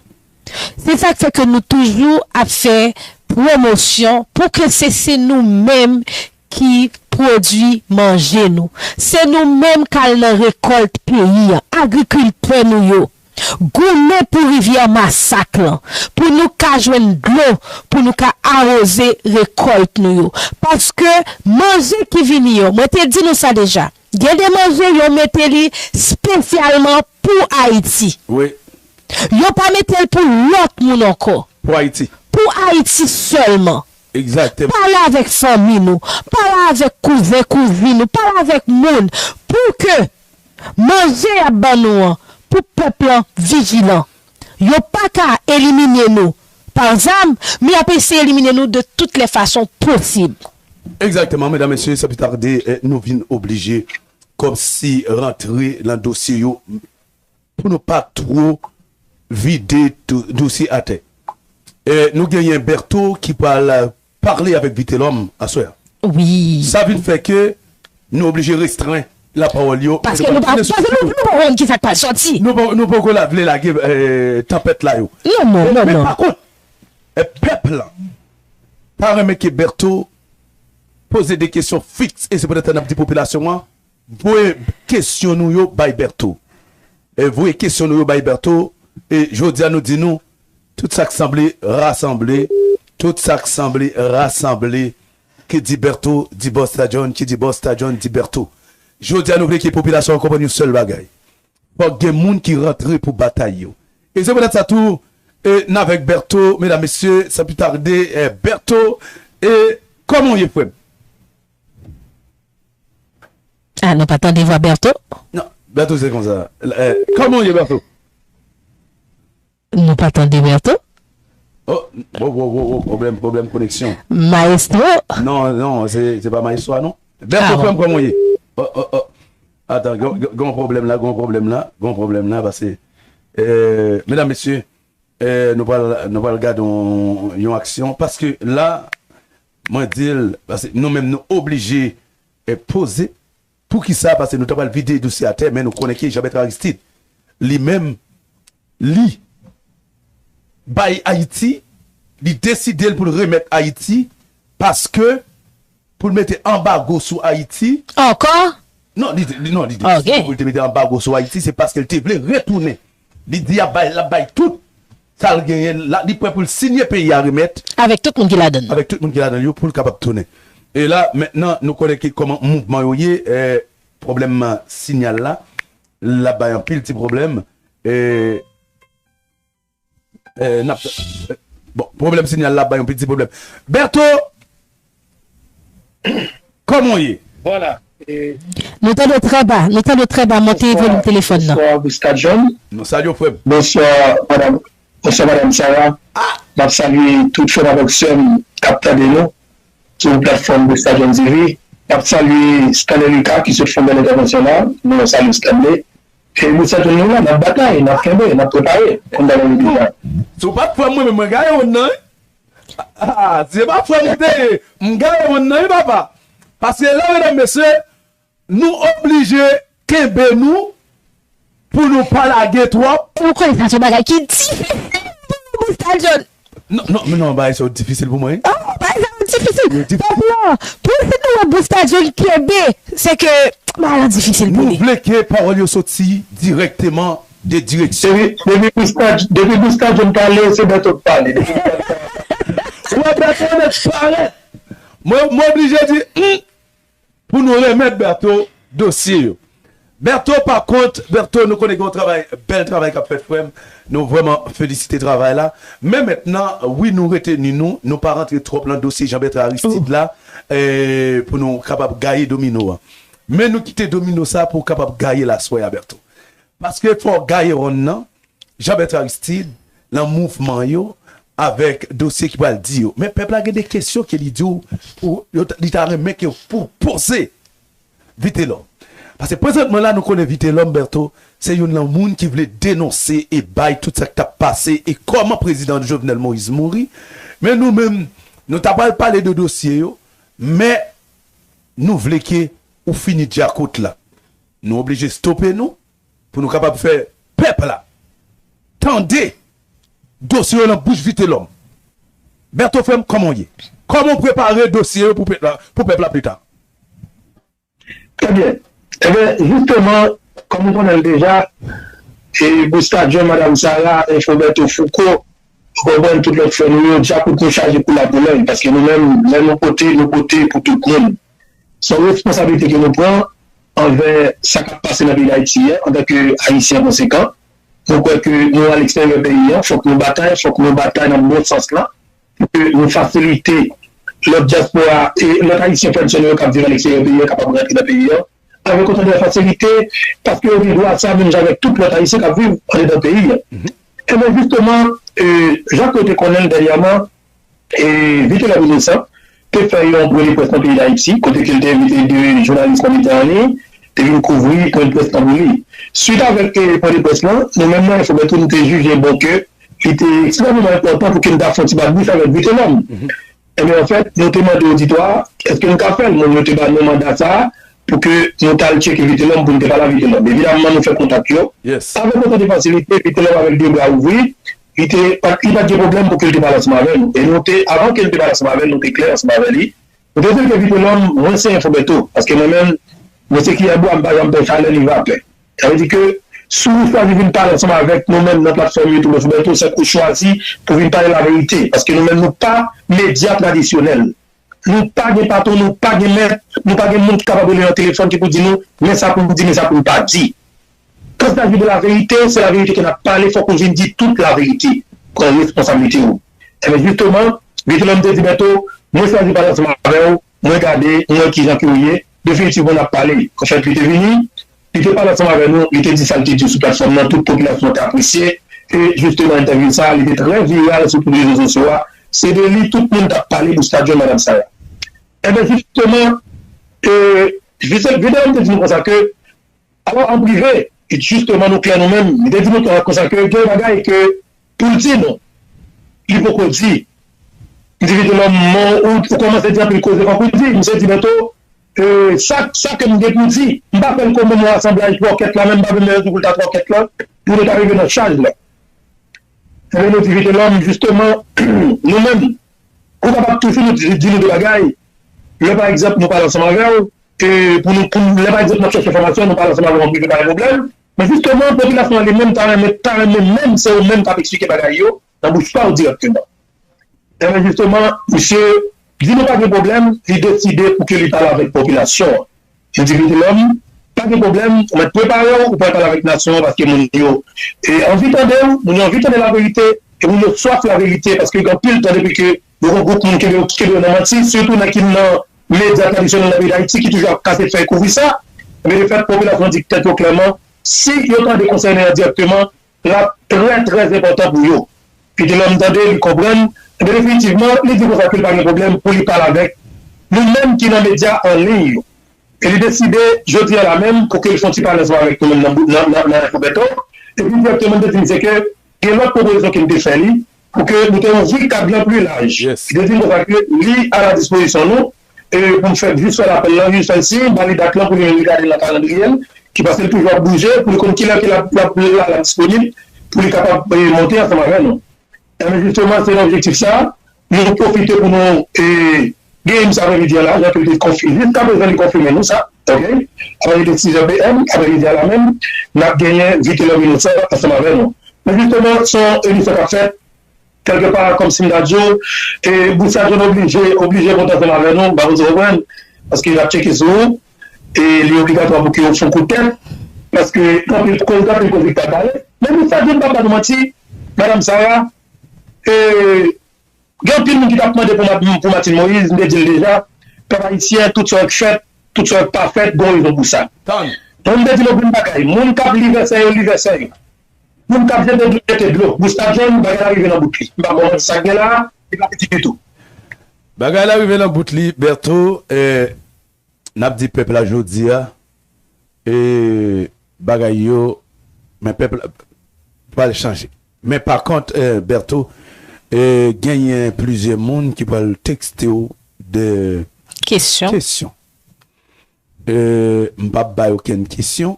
Se sa k fè ke nou toujou ap fè pwomosyon pou ke se se nou menm ki pwodui manje nou. Se nou menm k al nan rekòlt peyi an, agrikiltè nou yo. Goumen pou rivyè Masak lan, pou nou ka jwenn dlo, pou nou ka awoze rekòlt nou yo. Paske manje ki vini yo, mwen te di nou sa deja, gen de manje yo mete li espesyalman pou Ayiti. Wi. Yo pa mete l pou lòt moun ankò. Pou Ayiti. Pou Ayiti sèlman. Egzakteman. Pale avèk fanmi nou, pale avèk kouzen, kouzin nou, pale avèk moun pou ke manje y ap ban nou an, pou pèp lan vijilan. Yo pa ka elimine nou pa zam, men y ap eseye elimine nou de toutes les façons possibles. Egzakteman, medam, mesye, san pli tade, eh, nou vin oblije kòmsi rantre nan dosye yo pou nou pa two vide dosye atè. Eh, nou genyen Bertho ki pral pale avèk Vitelhomme aswè a. Wi. Sa vin fè ke nou oblije restren lapawòl yo. Paske nou pa, paske nou, nou pa konn kisa k pral sòti. Nou pa, nou poko la vle lage, eh, tanpèt la yo. Non, non, non, non. Men pa kont, eh, pèp lan pa renmen ke Bertho poze de kesyon fiks, e se poutèt sa n ap di popilasyon an, voye kesyon nou yo bay Bertho. E voye kesyon nou yo bay Bertho. E jodi a nou di nou, tout sa k sanble rasanble, tout sa k sanble rasanble, ki di Bertho, di Busta John, ki di Busta John, di Bertho. Jodi a nou vle ke popilasyon an konprann yon sèl bagay. Fòk gen moun ki rantre pou batay yo. E se poutèt sa tou, e n avèk Bertho, medam, mesye, san pli tade, e Bertho, e kòman w ye, frè m? Ah, nou pa tande vwa Bertho? Non, Bertho se konsa. Eh, kòman w ye, Bertho? Nou pa tande Bertho? Oh, Wo, wo, wo, wo, pwoblèm, pwoblèm koneksyon. Maestro. Non, non, se se pa maestro a, non. Bèto, frè m, kòman w ye? Oh, oh, oh. Atan, gen gen- gen yon pwoblèm la, gen yon pwoblèm la, gen yon pwoblèm la, paske, eh, medam, mesye, eh, nou pral, nou pral gade yon, yon aksyon, paske la, mwen di l, paske nou menm nou oblije eh, poze. Poukisa? Paske nou ta pral vide dosye atè, men nou konnen ke Jean Bertrand Aristide, li menm, li bay Ayiti, li deside l pou l remèt Ayiti, paske pou l mete anbago sou Ayiti. Ankò? Non, li, li, non, li deside pou l te mete anbago sou Ayiti, se paske l te vle retounen. Li di l ap bay, l ap bay tout sa l genyen, la, li prè pou l sinye peyi a remèt. Avèk tout moun ki ladan l. Avèk tout moun ki ladan l yo pou l kapab tounen. E la, mentnan, nou konnen ki kòman mouvman yo ye, eh, pwoblèm sinyal la, l ap bay anpil ti pwoblèm. Eh, eh, n ap, eh, bon, pwoblèm sinyal la ap bay anpil ti pwoblèm. Bèto, kòman w ye? Vwala. E, Nou tande w trè ba, nou tande w trè ba, monte volim telefòn nan. Bonswa, Busta John. Nou salye w, frè m. Bonswa, madam. Bonswa, madam Sarah. M ap salye tout frè m avèk sè m k ap tande nou sou platfòm Busta John T V. M ap salye Stanley Lucas ki sot fè yon bèl entèvansyon la. Nou salye Stanley. E Busta John, nou la, n ap batay, n ap kenbe, n ap prepare pou n ta nan replik la. Si w pa t frè m, mwen menm, mwen gaye w nan, wi. Ah, si se pa frè m ou te ye, m gaye w nan, wi, papa. Paske la, medam, mesye, nou oblije kenbe nou pou nou pa lage twòp. Ou konnen sa se yon bagay ki difisil pou Busta John. Non, non, men non, bagay sa yo difisil pou mwen. Oh, bagay sa yo difisil. Tanpri, pou si nou wè Busta John kenbe, se ke bagay la difisil pou Nou li. vle ke pawòl yo soti dirèkteman de direksyon. Depi, depi Busta, depi Busta John pale, se Bèto k pale. Depi Busta John pale. Ou wè Bèto nèt parèt. Mwen, mwen oblije di, hmm, pou nou remèt Bèto dosye yo. Bèto, pa kont, Bèto, nou konnen gen yon travay, bèl travay k ap fèt, frè m. Nou vrèman felisite travay la. Men mentnan, wi, nou reteni nou, nou pa rantre twòp nan dosye Jean Bertrand Aristide la, eh, pou nou kapab gaye domino a. Men nou kite domino sa pou kapab gaye l aswè a, Bèto. Paske fò w gaye wonn nan, Jean Bertrand Aristide, nan mouvman yo, avèk dosye ki pral di yo. Men pèp la gen de kesyon ke li di w, pou, yo, li ta renmen ke pou poze Vitelhomme. Paske prezantman la, nou konnen Vitelhomme, Bèto, se youn nan moun ki vle denonse e bay tout sa k t ap pase e kòman prezidan Jovenel Moïse mouri. Men nou menm, nou ta pral pale de dosye yo, men nou vle ke ou fini djakout la. Nou oblije stope nou pou nou kapab fè pèp la tande dosye yo nan bouch Vitelhomme. Bèto, frè m, kòman w ye? Kòman w prepare dosye yo pou pèp la, pou pèp la pita? Trè byen. Ebyen, jisteman, kòm ou konnen l deja, e Busta John, Madam Sarah, Info Bèto, Fouco, ou konprann, tout lòt frè nou yo, djakout nou chaje kou la Polòy, paske nou menm, lè nou pote, nou pote pou tout moun. Se yon responsablite ke nou pran anvè sa k ap pase nan peyi Dayiti a, antanke Ayisyen konsekan. Nou kwè ke nou aleksteryè peyi an, fòk nou batay, fòk nou batay nan bon sans lan, pou ke nou fasilite lòt dyaspora e lòt Ayisyen frè n sè nou yo k ap viv aleksteryè peyi an kapab rantre nan peyi an, avèk otan de fasilite, paske yo gen dwa sa menm jan avèk tout lòt Ayisyen k ap viv andedan peyi an. Ebyen, jisteman, e, jan ke w te konnen l dènyèman, e, Vitelhomme Innocent te fè yon pwen de près nan peyi Dayiti, kote ke l te envite de jounalis nan medya an li, te vin kouvri pwen de près lan pou li. Swit avèk, e, pwen de près lan, nou menm nan Info Bèto, nou te jije bon ke li te ekstrèmeman enpòtan pou ke n ta fè yon ti bagay avèk Vitelhomme. Ebyen, anfèt, nou te mande oditwa a, èske nou ka fè l? Moun yo te ba nou manda sa a pou ke nou t al tcheke Vitelhomme, pou nou te pale a Vitelhomme. Evidamman, nou fè kontak yo. Avèk otan de fasilite, Vitelhomme avèk de bra ouvri, li te, pa, li pa t gen pwoblèm pou ke l te pale ansanm avè nou. E nou te, avan ke l te pale ansanm avè nou, nou te klè ansanm avè li. Nou te di l ke Vitelhomme, mwen se Info Bèto, paske mwen menm, mwen se kiyè bwa, m pa janm pè chalè ni vapè. Sa vle di ke si w chwazi vin pale ansanm avèk nou menm nan platfòm YouTube Info Bèto, se ke w chwazi pou vin pale laverite. Paske nou menm, nou pa medya tradisyonèl. Nou pa gen patwon, nou pa gen mèt, nou pa gen moun ki kapab rele nan telefòn ki pou di nou, men sa pou n di, men sa pou n pa di. Quand il s'agit de la vérité, se laverite ke n ap pale, fòk ou vin di tout laverite. Pran responsablite w. Ebyen, jisteman, Vitelhomme te di, Bèto, mwen chwazi pale ansanm avè w, mwen gade, mwen wè kijan ke w ye, definitivman n ap pale. Anfèt, li te vini, li te pale ansanm avè nou, li te di sa l te di sou platfòm nan, tout popilasyon an te apresye, e jisteman entèvyou sa a, li te trè viral sou tout rezo sosyo a. Se de li tout moun t ap pale, Busta John, Madam Sara. Enben, jisteman, e, jis-, videyo m te di nou konsa ke, alò, an prive, e jisteman, nou klè nou menm, li te di nou konsa ke gen bagay ke pou l di nou, li poko di. M di Vitelòm, men ou, ou kòmanse di anpil koze, fòk ou di. Misye di, Bèto, e, sa, sa ke m gen pou di, m pa fè l kòm yon asanblaj twòkèt la, men m pa menm di pou l ta twòkèt la, pou nou ta rive nan chaj la. Enben, nou di Vitelòm, jisteman, nou menm, ou kapab toujou nou di, di nou de bagay. Lè, pa egzanp, nou pale ansanm avè w, e pou nou, pou nou, lè, pa egzanp, n ap chèche enfòmasyon, nou pale ansanm avè w an prive, pa gen pwoblèm. Men jisteman, popilasyon an li menm ta renmen, ta renmen menm se ou menm k ap eksplike bagay yo nan bouch pa w dirèkteman. Enben, jisteman, misye di nou pa gen pwoblèm, li deside pou ke li pale avèk popilasyon an. Li di Vitelòm, pa gen pwoblèm, ou mèt prepare w, ou pral pale avèk nasyon an paske moun yo, e, anvi tande w, moun yo anvi tande laverite, e moun yo swaf laverite paske gen anpil tan depi ke yo gen gwoup moun kenbe yo, kenbe yo nan manti, sitou nèg ki nan medya tradisyonèl nan peyi Dayiti ki toujou ap kase fèy kouvri sa. Men lefèt popilasyon an di tèt yo klèman, si yo tande konsèy an dirèkteman, l ap trè, trè enpòtan pou yo. Vitelòm tande, li konprann, enben definitivman, li di konsa ke l pa gen pwoblèm pou li pale avèk nou menm ki nan medya an liy yo. E li deside, jodi a la menm, pou ke l fè yon ti pale ansanm avèk nou menm nan, nan, nan, nan Enfo Bèto. Epi dirèkteman, li te di misye ke gen lòt pwopozisyon ke m te fè li, pou ke nou te ouvri kad lan pli laj. Li te di m konsa ke li a la dispozisyon nou, e pou m fè, jis fè l apèl lan, jis fè l siy, ba li dat lan pou li menm li gade l nan kalandriye l, ki paske l toujou ap bouje, pou li konn kilè ke l ap, l ap, l ap disponib, pou li kapab, e, monte ansanm avè nou. Enben, jisteman, se nan objektif sa, nou pwofite pou nou, e, genyen misye aprèmidi a la, jan ke l te konfi-, jiska prezan li konfime nou sa, oke? Aprèmidi sis jan P M, aprèmidi a la menm, n ap genyen Vitelòm Inosan ansanm avè nou. Men jisteman, se yon emisyon k ap fèt, kèlkepa, kòmsi m ta di w, e, Busta John oblije, oblije kontan ansanm avè nou, m pa konn si w konprann, paske l ap tcheke sou ou, e li obligatwa pou ke w fè yon kout tèt, paske gen anpil koze, gen anpil koze ki ta pale. Men Busta John pa ba nou manti, Madam Sara, e, gen anpil moun ki t ap mande pou Ma-, pou Martine Moïse, m te di l deja, pèp ayisyen, tout sa w k fèt, tout sa w k pa fèt, gen yon rezon pou sa. Tann. Bon, m te di nou yon bagay, moun k ap li vèsè yo, li vèsè yo. Moun k ap jete dlo, jete dlo. Busta John, bagay la rive nan bout li. M p ap ba w manti, sa k gen la, li pa piti ditou. Bagay la rive nan bout li, Bertho, eh, n ap di pèp la jodi a, eh, bagay yo, men pèp la pral chanje. Men pa kont, eh, Bertho, eh, genyen plizyè moun ki pral tekste w de kesyon. Kesyon. Eh, m p ap bay okenn kesyon,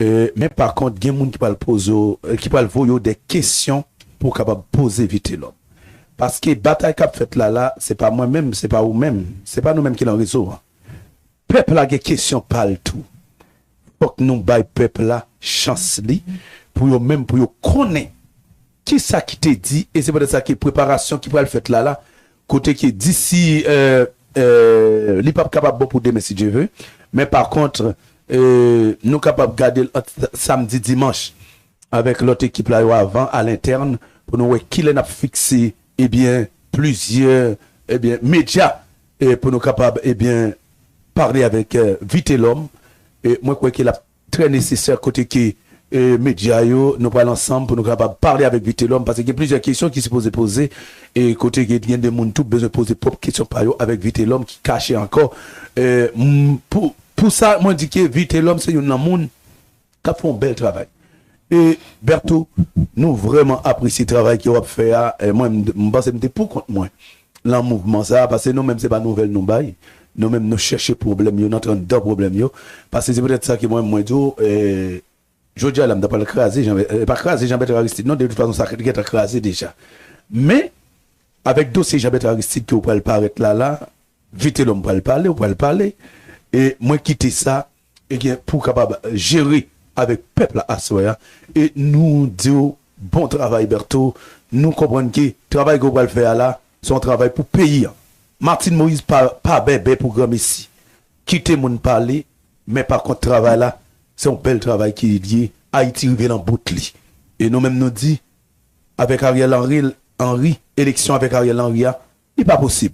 eh, men pa kont, gen moun ki pral poze w, eh, ki pral voye w de kesyon pou w kapab poze Vitelhomme. Paske batay k ap fèt la la, se pa mwen menm, se pa ou menm, se pa nou menm ki nan rezo a. Pèp la gen kesyon pa l tou. Fòk nou bay pèp la chans li, pou yo menm, pou yo konnen kisa ki te di, e se poutèt sa ke preparasyon ki pral fèt la la, kote ke disi, eh, eh, li p ap kapab bon pou demen, si Dye ve, men pa kont, eh, nou kapab gade l ant samdi, dimanch, avèk lòt ekip la yo avan, a lentèn, pou nou wè kilè n ap fikse, ebyen, plizyè, ebyen, medya, eh, pou nou kapab, ebyen, pale avèk, eh, Vitelhomme. E mwen kwè ke l ap trè nesesè kote ke, eh, medya yo, nou pral ansanm pou nou kapab pale avèk Vitelhomme, paske gen plizyè kesyon ki sipoze poze, e kote ke gen de moun tou bezwen poze pwòp kesyon pa yo avèk Vitelhomme ki kache ankò. Eh, m, pou, pou sa, mwen di ke Vitelhomme se youn nan moun k ap fè yon bèl travay. E Bertho, nou vrèman apresye travay ke w ap fè a. E mwen, m, m panse m te pou kont mwen lan mouvman sa a, paske nou menm se pa nouvèl nou bay. Nou menm nou chèche pwoblèm yo, n antre anndan pwoblèm yo. Paske se poutèt sa ke mwen, mwen di w, e, jodi a la, m ta pral kraze Jean, e, pa kraze Jean Bertrand Aristide, non, de tout fason, sa gentan kraze deja. Men, avèk dosye Jean Bertrand Aristide ke w pral parèt la la, Vitelhomme pral pale, ou pral pale. E mwen kite sa, ebyen, pou w kapab jere avèk pèp la aswè a. E nou di w bon travay, Bertho. Nou konprann ke travay ke w pral fè a la, se yon travay pou peyi a. Martine Moïse pa, pa bèbè pou granmesi. Kite moun pale, men pa kont travay la, se yon bèl travay ki li ye. Ayiti rive nan bout li. E nou menm nou di, avèk Ariel Henry, Henry, eleksyon avèk Ariel Henry a, li pa posib.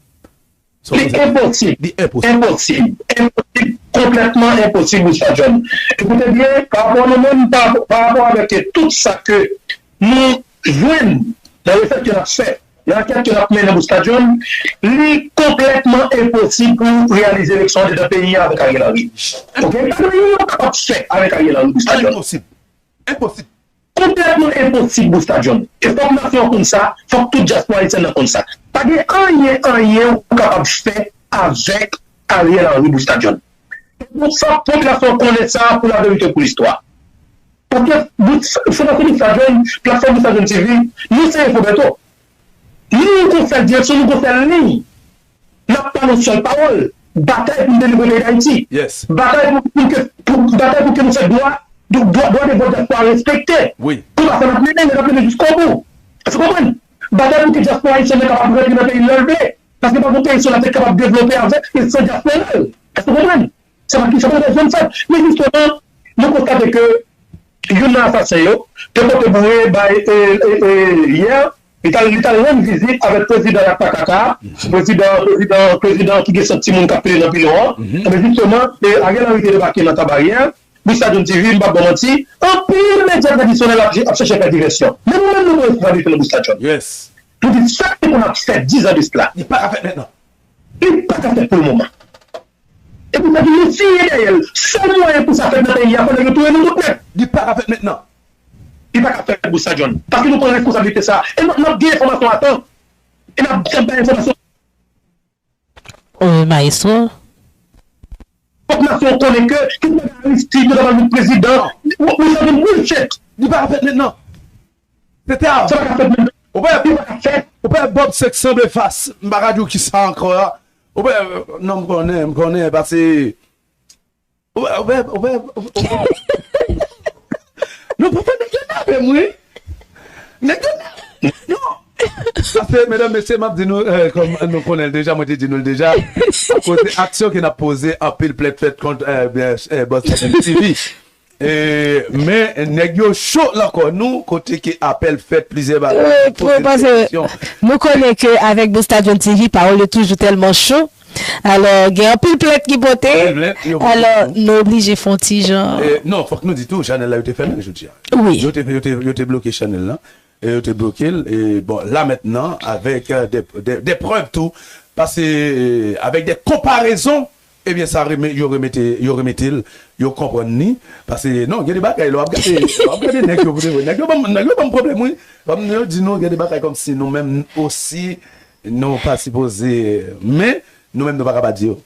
Li enposib. Li enposib. Enposib. Enposib. Konplètman enposib, Busta John. Ekoute byen, pa rapò nou menm, pa, pa rapò avèk tout sa ke nou, jwenn nan resèt ke n ap fè, nan ankèt ke n ap mennen Busta John, li konplètman enposib pou reyalize eleksyon andedan peyi a avèk Ariel Henry. Ok? Pa gen anyen ou kapab fè avèk Ariel Henry, Busta John. Enposib. Enposib. Konplètman enposib, Busta John. E fòk nasyon an konn sa, fòk tout dyaspora ayisyèn nan konn sa. Pa gen anyen, anyen ou kapab fè avèk Ariel Henry, Busta John. E pou fòk popilasyon an konnen sa pou laverite, pou listwa. Paske, Bous-, Fondasyon Busta John, Platfòm Busta John T V, nou se Info Bertho. Nou gon sèl direksyon, nou gon sèl liy. N ap pale yon sèl pawòl. Batay pou n delivre peyi Dayiti. Yes. Batay pou, pou, ke- pou, batay pou ke nou fè dwa, dwa, dwa de vòt dyaspora respekte. Wi. Konba sa n ap mennen, n ap mennen jiskobou. Èske w konprann? Batay pou ke dyaspora ayisyèn nan kapab rantre nan peyi l lè l vle. Paske pa gen peyi sou latè k kapab devlope avèk e san dyaspora l. Èske w konprann? Sa pa ki, sa pa ka janm fèt. Men jisteman, nou konstate ke youn nan asasen yo te pote boure bay, e, e, e, yè, li t al, li t al rann vizit avèk prezidan Rakpakaka, prezidan, prezidan, prezidan ki gen sant timoun k ap pile nan pilon an. Ebyen, jisteman, e, Ariel Henry te debake nan Tabaryè, Busta John T V, m p ap ba w manti, anpil medya tradisyonèl ap, ap chèche fè divèsyon. Men nou menm, nou pran responsabilite nou, Busta John. Yes. Nou di sa te konn ap fèt diz an de sila. Li pa ka fèt mentnan. Li pa ka fèt pou le moman. E pou sa, nou siye dèyè l. Sèl mwayen pou sa fèt nan peyi a, fò nèg yo touye nou tout nèt. Li pa ka fèt mentnan. Li pa ka fèt, Busta John. Paske nou pran responsablite sa. E n ap, n ap gen enfòmasyon a tan. E n ap, n ap bay enfòmasyon. Euh, maestro. Fòk nasyon konnen ke, ke se bagay Aristide, nou ta pral met prezidan. Busta John, bullshit. Li pa ka fèt mentnan. Se te avan. Sa pa ka fèt mentnan. Ou pa Li pa ka fèt. Ou pa Bob Sek sanble fas. M pa ka di w kisa ankò a. Ou pa, non, m konnen, m konnen, pase. Ou pa, ou pa, ou pa, ou pa. Non, papa, nèg yo nève m, wi. Nèg yo nève m. Non. Pase, medam, mesye, m ap di nou, eh, kòm nou konnen l deja, mwen te di nou l deja. Kote aksyon ke n ap poze, anpil plent fèt kont, eh, byen, eh, Bòs T V. E, men, nèg yo cho lankò nou, kote ke apèl fèt, plizyè bagay. Wi, pou, pase, nou konnen ke avèk Busta John T V, pawòl yo toujou tèlman cho. Alò, gen anpil plent ki pote. Anpil plent, yo pote. Alò, nou oblije fè yon ti jan. E, non, fòk nou di tou, chanèl la, yo te fèmen l jodi a. Wi. Yo te, yo te, yo te bloke chanèl la. E yo te bloke l. E, bon, la mentnan, avèk, euh, de, de, de prèv tou, pase, euh, avèk de konparezon, ebyen, sa reme-, yo remete, yo remete l, yo konprann li. Pase, non, gen de bagay, lè w ap gade, lè w ap gade nèg yo, pou de vre, nèg yo ban m, nèg yo ban m pwoblèm, wi. Ban m, yo di nou, gen de bagay kòmsi nou menm osi, nou pa sipoze, men, nou menm, nou pa ka pa di yo.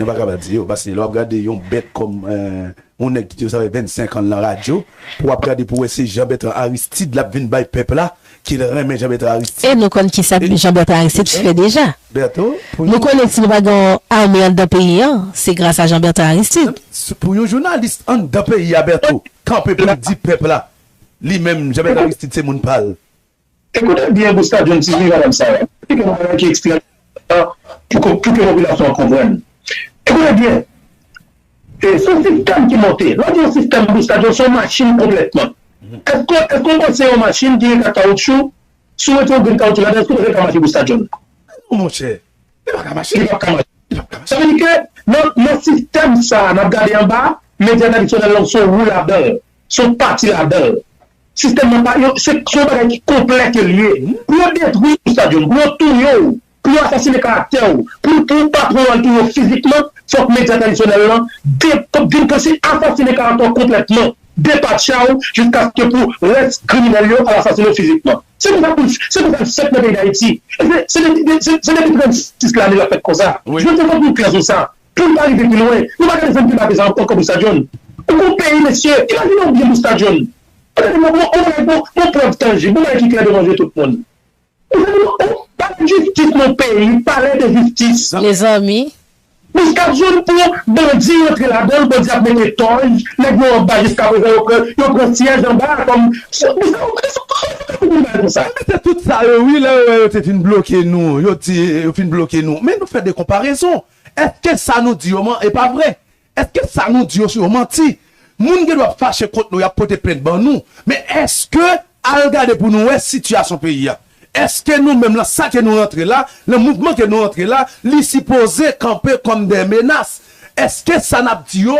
Nou pa ka pa di yo, paske lè w ap gade yon bèt kòm, eh, yon nèg ki te sa fè vennsenk an nan radyo, pou w ap gade pou w wè se Jean Bertrand Aristide l ap vin bay pèp la, ke l renmen Jean Bertrand Aristide. E nou konn kisa Jean Bertrand Aristide fè deja. Bertho, pou yon. Nou konnen si nou pa gen yon ame anndan peyi an, se gras a Jean Bertrand Aristide. Pou yon jounalis anndan peyi a, Bertho, kanpe pou l di pèp la, li menm, Jean Bertrand Aristide se moun pa l. Ekoute byen, Busta John T V, madanm Sara. Eksplike yon bagay ki ekstrèmman enpòtan pou ke, pou ke popilasyon an konprann. Ekoute byen. E, se yon sistèm ki monte. Lè w di yon sistèm, Busta John, se yon machin konplètman. Èske, èske w panse yon machin ki gen kat kawotchou, si w mete yon grenn kawotchou ladan, èske w panse l ka mache, Busta John? Non, monchè. Li p ap ka mache. Li p ap ka mache. Li p ap ka mache. Sa vle di ke nan, nan sistèm sa a, n ap gade anba, medya tradisyonèl la, se yon wou ladan l, se yon pati ladan l. Sistèm nan pa, yo, se, se yon bagay ki konplè ke l ye. Pou yo detwi Busta John, pou yo touye w, pou yo asasinen karaktè w, pou, pou patwon an touye w fizikman, fòk medya tradisyonèl lan de-, vin kòmsi asasinen karaktè w konplètman. Depatcha w jiskaske pou rès kriminèl yo al asasine w fizikman. Se konsa pou, se konsa l fèt nan peyi Dayiti. E se, se depi, se, se depi trannsis lane l ap fèt konsa. Jodi a fòk nou klè sou sa. Pou n pa rive pi lwen, nou pa ka desann pi ba ke sa ankò, Busta John. Ou gon peyi, mesye, imajine w byen, Busta John. Gade, bon, bon, bon, bon, bon prèv tanjib, bon bagay ki klè devan je tout moun. Mezanmi, on palè de jistis nan peyi, palè de jistis. Mezanmi. Busta John pou bandi rantre ladan l, bandi ap mete tòj, nèg yo anba jiskaprezan yo pran, yo pran syèj anba kòm. Mezanmi, mezanmi, mezanmi, mezanmi, mezanmi. Mete tout sa yo wi, lè yo wè yo te fin bloke nou, yo di yo fin bloke nou. Men nou fè de konparezon. Èske sa nou di yo man, e pa vre? Èske sa nou di yo se yon manti? Moun gen dwa fache kont nou, y ap pote plent ban nou. Men èske, al gade pou nou wè sitiyasyon peyi a. Èske nou menm lan sa ke nou rantre la, lan mouvman ke nou rantre la, li sipoze kanpe kòm de menas? Èske sa n ap di yo,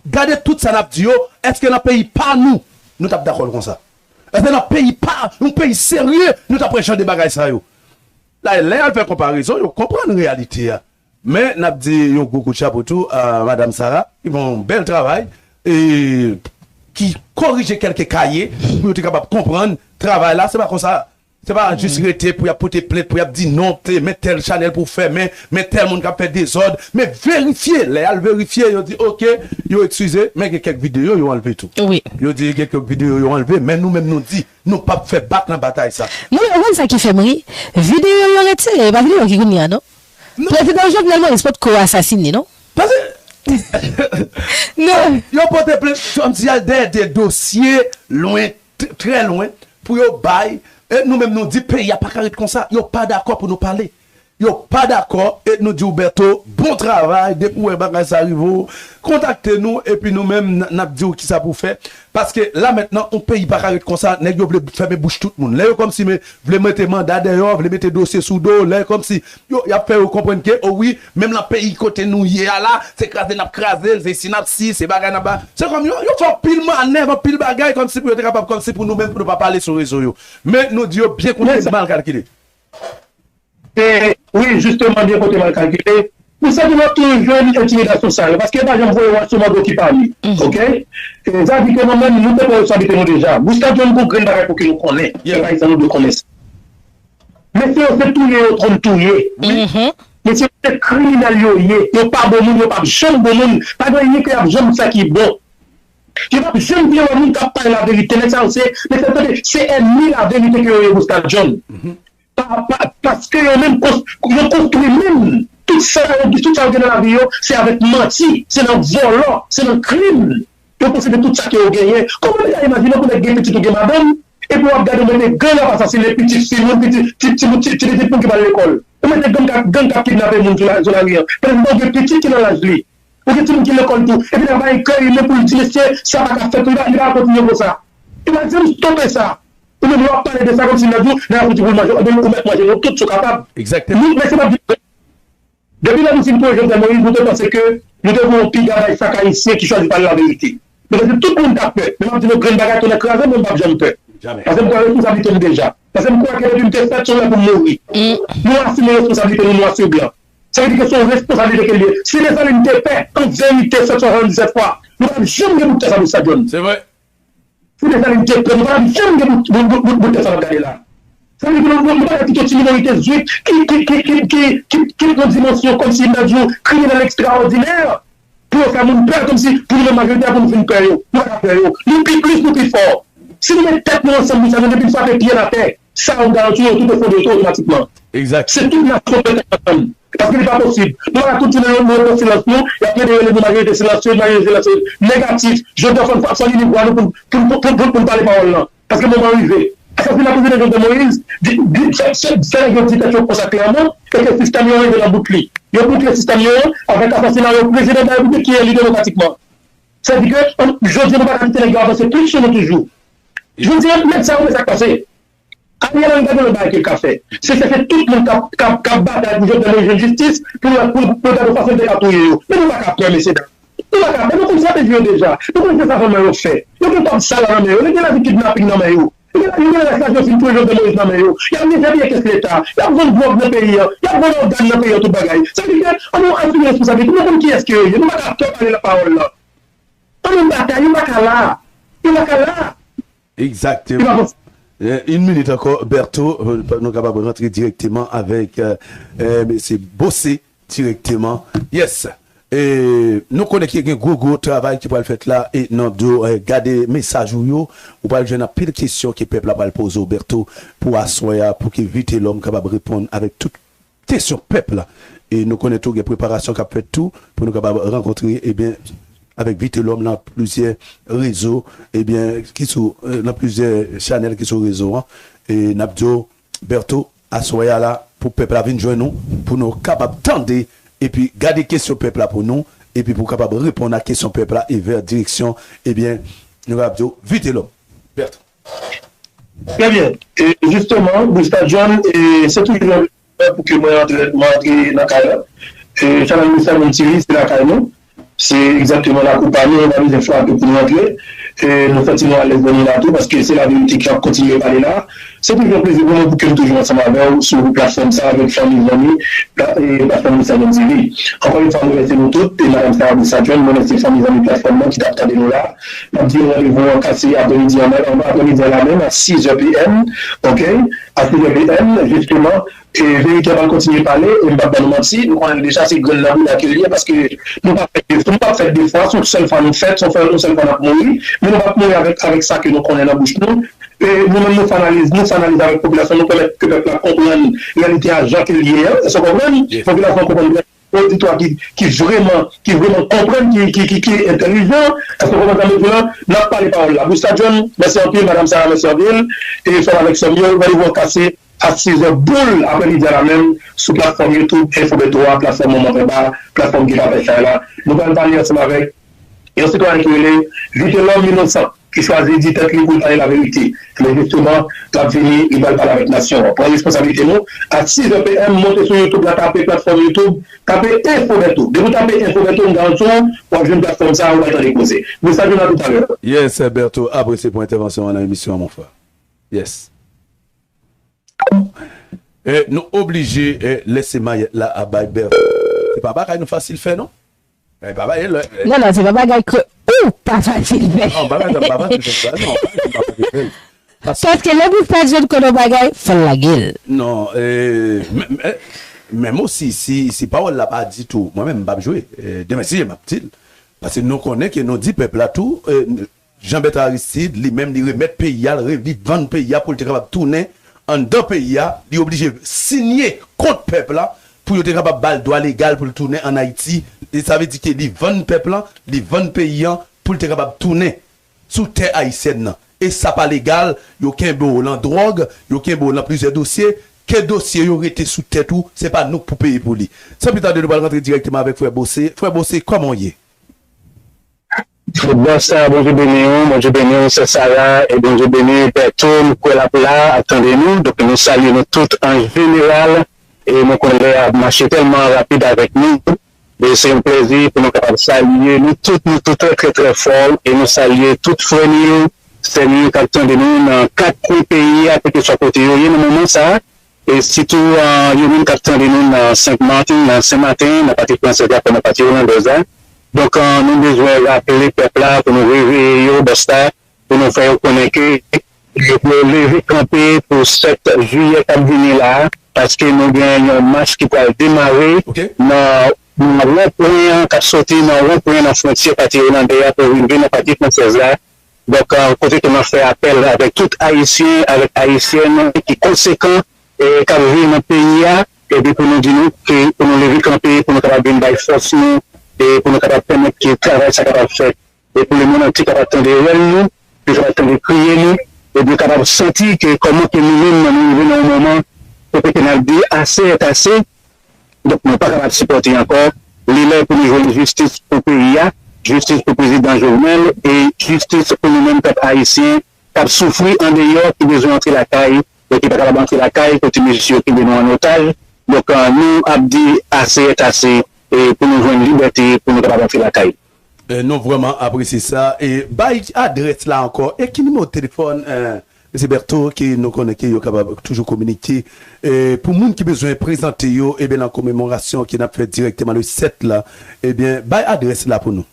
gade tout sa n ap di yo, èske lan peyi pa nou, nou t ap dakò l konsa? Èske nan peyi pa, yon peyi serye, nou t ap wè jan de bagay sa yo? La, lè y al fè konparezon, yo konprann reyalite a. Men, n ap di yon gwo kout chapo tou a Madanm Sara, ki fè yon bèl travay, e ki korije kèlke kaye, pou yo te kapab konprann travay la, se pa konsa, se pa jis rete pou y ap pote plent, pou y ap di non, te, men tèl chanèl pou fèmen, men tèl moun k ap fè dezòd, men verifye, lè y al verifye, yo di, oke, yo eskize, men gen kèk videyo yo anlve tou. Wi. Yo di gen kèk videyo yo anlve, men nou menm nou di, nou p ap fè bak nan batay sa. Mwen, ou konn sa ki fè m ri? Videyo yo retire, e pa videyo ki kounye a, non? Non. Prezidan Jovenel Moïse potko asasine, non? Paske, non, yo pote plent, kòmsi y al dèyè de dosye lwen, t-, trè lwen, pou yo bay. E nou menm nou di peyi a pa ka ret konsa. Yo pa dakò pou nou pale. Yo pa dakò, e nou di w, Bertho, bon travay, depi w wè bagay sa rive w, kontakte nou, epi nou menm, n-, n ap di w kisa pou w fè. Paske la mentnan, yon peyi pa ka ret konsa, nèg yo vle fèmen bouch tout moun. Lè yo kòmsi men, vle mete manda dèyè w, vle mete dosye sou do w, lè kòmsi yo, y ap fè yo konprann ke, o wi, menm nan peyi kote nou ye a la, se kraze n ap kraze l, se si n ap si, se bagay n ap ba-, se kòm yo, yo fè anpil mannèv, anpil bagay, kòmsi pou yo te kapab, kòmsi pou nou menm, pou nou pa pale sou rezo yo. Men nou di yo byen konte, mal kalkile. E, wi, jisteman, byen konte, mal kalkile. Pou sa, nou ap toujou jwenn entimidasyon sa yo, paske yo pa janm voye w al sou mande w ki pami. Oke? E sa di ke nou menm, nou te pran responsablite nou deja. Bouch Kadjòn gon grenn bagay pou ke nou konnen. Pèp ayisyen, nou dwe konnen sa. Mesye yo se touye yo konn touye. Mesye yo se kriminèl yo ye. Yo pa bon moun, yo p ap janm bon moun. Pa gen anyen ke y ap janm fè ki bon. Yo p ap janm vle wè moun k ap pale laverite. Nèg sa yo se, mesye, tande, se ènmi laverite ke yo ye, Bouch Kadjòn. Pa, pa, paske yo menm kons-, yo konstwi menm tout sa yo, tout sa yo gen nan lavi yo, se avèk manti, se nan vòlò, se nan krim. Yo posede tout sa ke yo genyen. Kòman nèg la imajine pou nèg gen pitit ou gen madanm, epi w ap gade w mete gang ap asasinen pitit fi moun, pitit, ti, ti, ti, ti pitit moun ki pral lekòl. Ou mete gang k ap, gang k ap kidnape moun sou la, sou lari an. Pandan ou gen pitit ki nan laj li. Ou gen timoun ki lekòl tou. Epi nèg la pa gen kè imen pou l di, mesye, sa pa ka fèt, li pa, li pa ka kontinye konsa. Li pa janm stope sa. Ou menm lè w ap pale de sa kòmsi nèg ou, nèg la fouti pou l manje w, ebyen ou mèt manje nou tout si w kapab. Egzakteman. Nou, men se pa di, depi lè nou fin touye Jovenel Moïse, nou te panse ke nou te voye yon piga bay sak ayisyen ki chwazi pale laverite. Nou panse tout moun t ap pè. Men m ap di nou grenn bagay, tonnè kraze m, mwen m p ap janm pè. Jamè. Paske m kwè nan responsablite m deja. Paske m kwè ke depi m te fèt, se yon lè pou m mouri. Nou asime responsablite nou nwa sou blan. Sa vle di ke se yon responsablite ke l ye. Si Desalin te pè, an verite, sèt swasanndisèt fwa, nou pa t ap janm gen bout tè sa, Bouch Kadjòn. Se vre. Si Desalin te pè, nou pa t ap janm gen bout, bout, bout, bout, bout tè sa n ap gade la. Sa vle di ke nou, nou, nou pa t ap kite yon ti minorite zwit ki, ki, ki, ki, ki, ki, ki pran dimansyon kòmsi m ta di w kriminèl ekstraòdinè pou yo fè moun pè, kòmsi pou nou menm majorite a pou nou vin pè yo. Nou pa ka pè yo. Nou pi plis, nou pi fò. Si nou met tèt nou ansanm pou sa, nou depi n frape pye n atè, sa yo m garanti w, yo tout efondre tou otomatikman. Egzakteman. Se tout nasyon dwe tèt ansanm. Paske li pa posib. Nou pa ka tout jounen nou, nou ret nan silans nou, y ap plede rele nou majorite silansye, majorite silansye negatif. Jodi a fò n, fò n ini vwa nou pou, pou, pou, pou, pou, pou n pale pawòl lan. Paske moman an rive. Asasina prezidan Jovenel Moïse, di, di, fè, fè, fè nèg yo di tèt yo konsa klèman, e ke sistèm yo rive nan bout li. Yo bout sistèm yo avèk asasina yon prezidan de la repiblik ki eli demokratikman. Sa vle di ke, an, jodi a nou pa ka kite nèg yo avanse plis sou nou toujou. Jodi a, nèg sa yo, men sa k pase. Ariel Henry, gade lòt bagay ke l ka fè. Se chèche tout moun k ap, k ap, k ap batay pou Jovenel Moïse jwenn jistis, pou, pou, pou gade yon fason l te ka touye yo. Men nou pa ka pè, mesye dam. Nou pa ka pè, nou konn estrateji yo deja. Nou konn se sa fanm yo fè. Yo gen kòb sal nan men yo, yo gen lajan kidnaping nan men yo. Yo gen, yo gen rès lajan fin touye Jovenel Moïse nan men yo. Y ap deja peye kès leta. Y ap vann dwòg nan peyi an. Y ap vann ògàn nan peyi an, tout bagay. Sa vle di ke, ann nou asime responsablite. Nou konn kiyès ke yo ye. Nou pa ka pè pale la pawòl lan. Ann nou batay, yo pa ka la. Yo pa ka la. Egzakteman. Yon minit ankò, Bertho, euh, nou kapab rantre dirèkteman avèk, euh, euh, mesye Bossé dirèkteman. Yes. E nou konnen ke gen gwo, gwo travay ki pral fèt la, e nan do, eh, gade mesaj ou yo, ou pral jwenn anpil kesyon ke pèp la pral poze w, Bertho, pou aswè a, pou ke Vitelhomme kapab reponn avèk tout kesyon pèp la. E nou konnen tou gen preparasyon k ap fèt tou pou nou kapab rankontre, ebyen, avèk Vitelhomme nan plizyè rezo, ebyen, ki sou, eh, nan plizyè chanèl ki sou rezo an. E n ap di w, Bertho, aswè a la, pou pèp la vin jwenn nou, pou nou kapab tande, epi gade kesyon pèp la pou nou, epi pou kapab reponn a kesyon pèp la, e vè direksyon, ebyen, nou kapab di w, Vitelhomme. Bertho. Trè byen. E jisteman, Busta John, e se toujou yon plezè pou ke mwen antre, mwen antre nan kay la. E Chanèl Mister Montilly, se lakay nou. Se egzakteman lakou pa nou, nou pa bezwen frape pou nou antre. E nou santi nou alèz nan nou la tou, paske se laverite k ap kontinye pale la. Se toujou yon plezi pou mwen pou ke m toujou ansanm avè w sou platfòm sa avèk fanmi, zanmi, pla- e platfòm Instagram T V. Ankò yon fwa, m remèsye nou tout, e madanm Sarah Bouchard John, m remèsye fanmi, zanmi platfòm nan ki t ap tande nou la. M ap di nou randevou an kase aprèmidi an, aprèmidi an la menm a sizè P M, oke? A sizè P M, jisteman, e verite a pral kontinye pale, e m p ap ban nou manti, nou konnen deja se grenn nan bouda ke l ye, paske nou pa fèt de, nou pa fèt de fwa, se yon sèl fwa nou fèt, se yon sèl fwa n ap mouri, men nou p ap mouri avèk, avèk sa ke nou konnen nan bouch nou. E nou menm nou fè analiz, nou fè analiz avèk popilasyon, nou pèmèt ke pèp la konprann reyalite a jan ke l ye an, èske w konprann? Popilasyon konprann oditwa ki, ki vrèman, ki vrèman konprann, ki, ki, ki, ki entèlijan, èske w konprann sa m vle di w la? N ap pale pawòl la. Bouchard John, mèsi anpil, madanm Sarah, mèsi anpil, e frè m avèk sè m yo, randevou an kase a sizè boul aprèmidi a la menm sou platfòm YouTube Info Bertho a, platfòm Manman Pèpa, platfòm Guy Papay Chay la. Nou pral pale ansanm avèk yon sitwayen ki rele Vitelhomme Innocent, ki chwazi di tèt li pou l pale laverite. Men jisteman, l ap vini, li pral pale avèk nasyon an. Pran responsablite nou. A sizè P M, monte sou YouTube la, tape platfòm YouTube, tape Info Bertho. Depi w tape Info Bertho, m garanti w, w ap jwenn platfòm sa a, w pral tande koze. Mesaj nou nan toutalè. Yes, Bertho, apresye pou entèvansyon an nan emisyon an, mon frè. Yes. E, nou oblije, e, lese mayèt la a bay Bertho. Se pa bagay nou fasil fè, non. E, pa bagay lè. Non, non, se pa bagay ke ou pa fasil fè. Non, bagay sa pa fasil fè. Non, bagay sa pa fasil fè. Paske lè pou fè jèn konnen bagay, fò l lage l. Non, e, men, men, men osi, si, si pawòl la pa di tou, mwen menm, m p ap jwe. E, demen, si m ap di l. Paske nou konnen ke nou di pèp la tou, e, Jean Bertrand Aristide, li menm, li remèt peyi a, li re- li vann peyi a pou l te kapab tounen anndan peyi a, li oblije siyen kont pèp la pou yo te kapab ba l dwa legal pou l tounen ann Ayiti. E sa vle di ke li vann pèp lan, li vann peyi an pou l te kapab tounen sou tè ayisyèn nan. E sa pa legal, yo kenbe w lan dwòg, yo kenbe w lan plizyè dosye, ke dosye yo rete sou tèt ou, se pa nou k pou peye pou li. San pli tade, nou pral rantre dirèkteman avèk frè Bose. Frè Bose, kòman w ye? Bòs, Bondye beni w, Bondye beni w, sè Sara, e Bondye beni Bèto, m kwè l ap la, ap tande nou. Donk, nou salye nou tout an jeneral, e mwen konnen lè a ap mache tèlman rapid avèk nou. E se yon plezi pou nou kapab salye nou tout, nou tout trè, trè, trè fò, e nou salye tout frè nou yo, sè nou yo k ap tande nou nan kat kwen peyi a, kèlkeswa kote yo ye nan moman sa a. E sitou, ah, yo menm k ap tande nou nan Sent Maten, nan Sen Maten, nan pati fransèz la, nan pati olandèz la. Donk, ah, nou bezwen raple pèp la pou nou reveye yo, bòs la, pou nou fè yo konnen ke yo pou yo leve kanpe pou sèt jiyè k ap vini la, paske nou gen yon mach ki pral demare nan, nan wonpwen an, k ap soti nan wonpwen an nan fwontyè pati olandè a pou rive nan pati fransèz la. Donk, ah, kote ke mwen fè apèl avèk tout Ayisyen, avèk Ayisyèn ki konsekan, e k ap viv nan peyi a, epi pou nou di nou ke pou nou leve kanpe, pou nou kapab vin bay fòs nou, e pou nou kapab pèmèt ke travay sa kapab fèt. E pou lemonn antye kapab tande rèl nou, pou yo kapab tande kriye nou, epi yo kapab santi ke kòman ke nou menm, nou rive nan yon moman kote ke n ap di ase est assez, donk, nou pa kapab sipòte ankò. Li lè pou nou jwenn jistis pou peyi a, jistis pou prezidan Jovenel e jistis pou nou menm pèp ayisyen k ap soufri andeyò, ki bezwen antre lakay, e ki pa kapab antre lakay, kote mesye yo kenbe nou an otaj. Donk, eh, nou ap di ase est assez, e pou nou jwenn libète, pou nou kapab antre lakay. Eh, nou vrèman apresye sa. E bay adrès la ankò. E ki nimewo telefòn, eh, Mesye Bertho, ke nou konnen ke yo kapab toujou kominike. E pou moun ki bezwen prezante yo, ebyen, nan komemorasyon ke n ap fè dirèkteman le sèt la, ebyen, bay adrès la pou nou.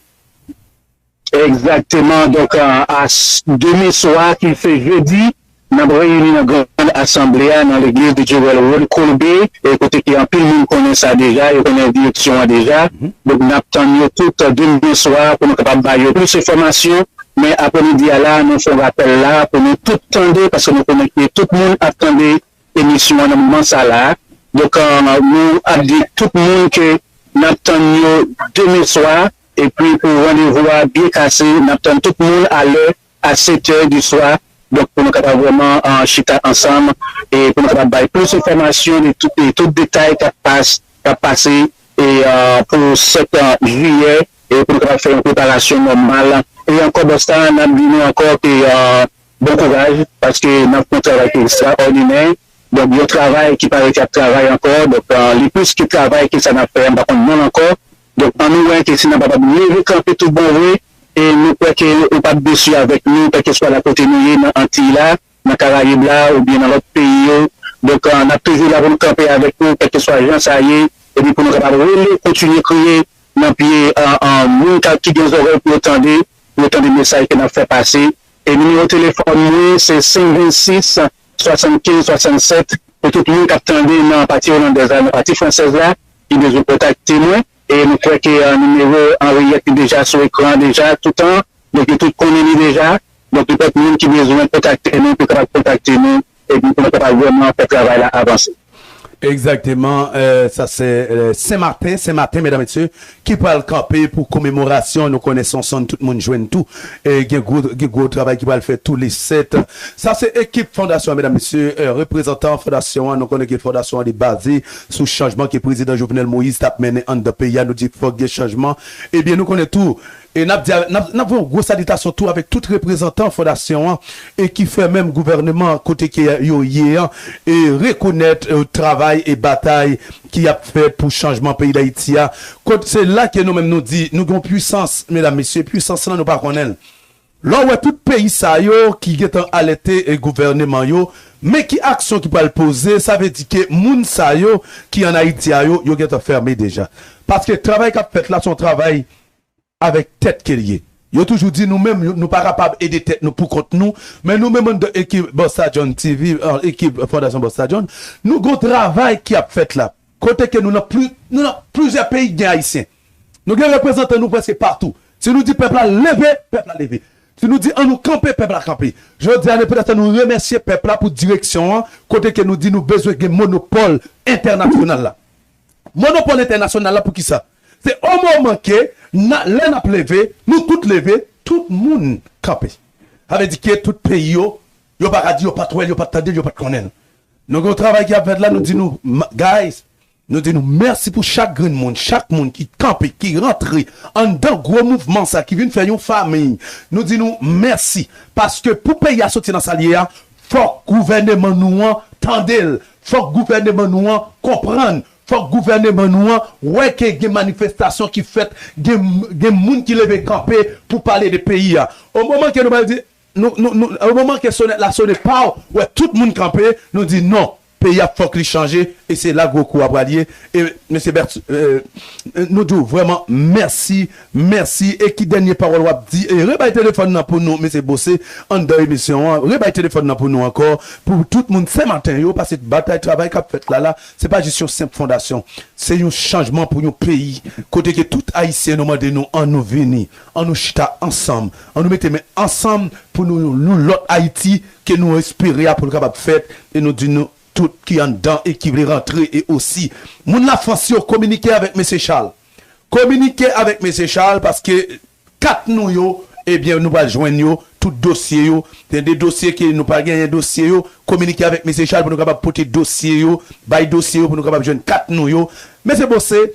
Egzakteman. Donk, a, a s- demen swa, ki se jedi, n ap reyini nan Grann Asanble a, nan legliz de Jewel Road, Kolbe, e kote ke anpil moun konnen sa deja, yo konnen direksyon an deja. Donk, n ap tann yo tout demen swa pou nou kapab ba yo plis enfòmasyon. Men aprèmidi a la, nou fè yon rapèl la pou nou tout tande, paske nou konnen ke tout moun ap tande emisyon an nan moman sa la. Donk, eh, nou ap di tout moun ke n ap tann yo demen swa, epi pou randevou a byen kase, n ap tann tout moun alè a sèt è di swa. Donk, pou nou kapab vrèman, eh, chita ansanm e pou nou kapab bay plis enfòmasyon de tout, de tout detay k ap pas- k ap pase, e, eh, pou sèt jiyè, e pou nou kapab fè yon preparasyon nòmal. E ankò, bòs la, n ap di nou ankò ke, eh, bon kouraj, paske n ap fè yon travay ki ekstraòdinè. Donk, yon travay ki pa rete ap travay ankò. Donk, eh, li plis ke travay ke sa n ap fè, m pa konn non l ankò. Donk, ann nou wè ke si n ap kapab leve kanpe tout bon vre, e nou kwè ke ou p ap desi avèk nou, kèlkeswa la kote nou ye nan Antiy la, nan Karayib la, oubyen nan lòt peyi yo. Donk, eh, n ap toujou la pou nou kanpe avèk ou, kèlkeswa jan sa ye, epi pou nou kapab rele, kontinye kriye nan pye, eh, eh, moun ka, ki gen zòrèy pou yo tande, pou yo tande mesaj ke n ap fè pase. E nimewo telefòn mwen, se senk vennsis, swasannkenz, swasannsèt, pou tout moun k ap tande nan pati olandèz la, nan pati fransèz la, ki bezwen kontakte mwen. E nou kwè ke, eh, nimewo Henriette li deja sou ekran deja toutan. Donk, yo tout konnen li deja. Donk, nenpòt moun ki bezwen kontakte nou, pou kapab kontakte nou, epi pou nou kapab vrèman fè travay la avanse. Egzakteman, eh, sa se, eh, Senmaten, Senmaten, medam, mesye, ki pral kanpe pou komemorasyon. Nou konnen se yon sòn tout moun jwenn tou. E gen gwo, gen gwo travay ki pral fèt tou le sèt. Sa se ekip fondasyon an, medam, mesye, eh, reprezantan fondasyon an. Nou konnen ke fondasyon an li baze sou chanjman ke prezidan Jovenel Moïse t ap mennen anndan peyi a. Nou di fòk gen chanjman. Ebyen, nou konnen tou, e n ap di, n ap, n ap voye yon gwo salitasyon tou avèk tout reprezantan fondasyon an e ki fè menm gouvèneman kote ke yo ye an, e rekonèt, eh, travay e batay ki ap fèt pou chanjman peyi Dayiti a. Kot, se la ke nou menm nou di, nou gen yon pwisans, medam, mesye, pwisans lan nou pa konnen l. Lè w wè tout peyi sa yo ki gentan alète, eh, gouvèneman yo, men ki aksyon ki pral poze, sa vle di ke moun sa yo ki ann Ayiti a yo, yo gentan fèmen deja. Paske travay k ap fèt la, se yon travay avèk tèt ke l ye. Yo toujou di nou menm, yo, nou pa kapab ede tèt nou pou kont nou, men nou menm anndan ekip Bossa John T V, eh, ekip Fondasyon Bossa John, nou gon travay ki ap fèt la. Kote ke nou nan pli, nou nan plizyè peyi ki gen Ayisyen. Nou gen reprezantan nou prèske patou. Si nou di pèp la leve, pèp la leve. Si nou di an nou kanpe, pèp la kanpe. Jodi a, nou poutèt sa nou remèsye pèp la pou direksyon an, kote ke nou di nou bezwen gen monopòl entènasyonal la. Monopòl entènasyonal la pou kisa? Se o moman ke na, lè n ap leve, nou tout leve, tout moun kanpe. Sa vle di ke tout peyi yo, yo pa ka di yo pa t wè l, yo pa t tande l, yo pa t konnen l. Donk, yon travay ki ap fèt la, nou di nou, ma-, guys, nou di nou mèsi pou chak grenn moun, chak moun ki kanpe, ki rantre anndan gwo mouvman sa, ki vin fè yon fanmi. Nou di nou mèsi, paske pou peyi a soti nan sa l ye a, fòk gouvèneman nou an tande l, fòk gouvèneman nou an konprann, fòk gouvèneman nou an wè ke gen manifestasyon ki fèt, gen, gen moun ki leve kanpe pou pale de peyi a. O moman ke nou pral di, nou, nou, nou, o moman ke sonèt la sone, paw, wè tout moun kanpe, nou di non, peyi a fòk li chanje, e se la gwo kou a pral ye. E mesye Bert, eh, nou di w vrèman mèsi, mèsi. E ki dènye pawòl w ap di? E rebay telefòn nan pou nou, mesye Bose, anndan emisyon an. Rebay telefòn nan pou nou ankò, pou tout moun Senmaten yo, paske batay, travay k ap fèt la, la, se pa jis yon senp fondasyon. Se yon chanjman pou yon peyi, kote ke tout Ayisyen nou mande nou, an nou vini, an nou chita ansanm, an nou mete men ansanm pou nou yon lòt Ayiti ke nou espere a pou l kapab fèt, e nou di nou tout ki anndan e ki vle rantre e osi. Moun Lafrans yo, kominike avèk mesye Charles. Kominike avèk mesye Charles, paske kat nou yo, ebyen, nou pral jwenn yo, tout dosye yo. Gen de dosye ke nou pa genyen dosye yo, kominike avèk mesye Charles pou nou kapab pote dosye yo, bay dosye yo pou nou kapab jwenn kat nou yo. Mesye Bose,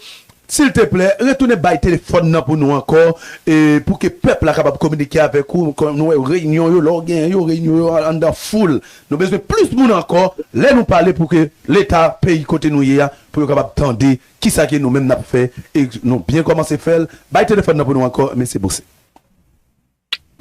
silteplè, retounen bay telefòn nan pou nou ankò, e pou ke pèp la kapab kominike avèk ou. Kon nou wè reyinyon yo, lè w genyen yo, reyinyon yo anndan foul. Nou bezwen plis moun ankò, lè nou pale, pou ke Leta peyi kote nou ye a, pou yo kapab tande kisa ke nou menm n ap fè, e nou byen kòmanse fè l. Bay telefòn nan pou nou ankò, mesye Bose.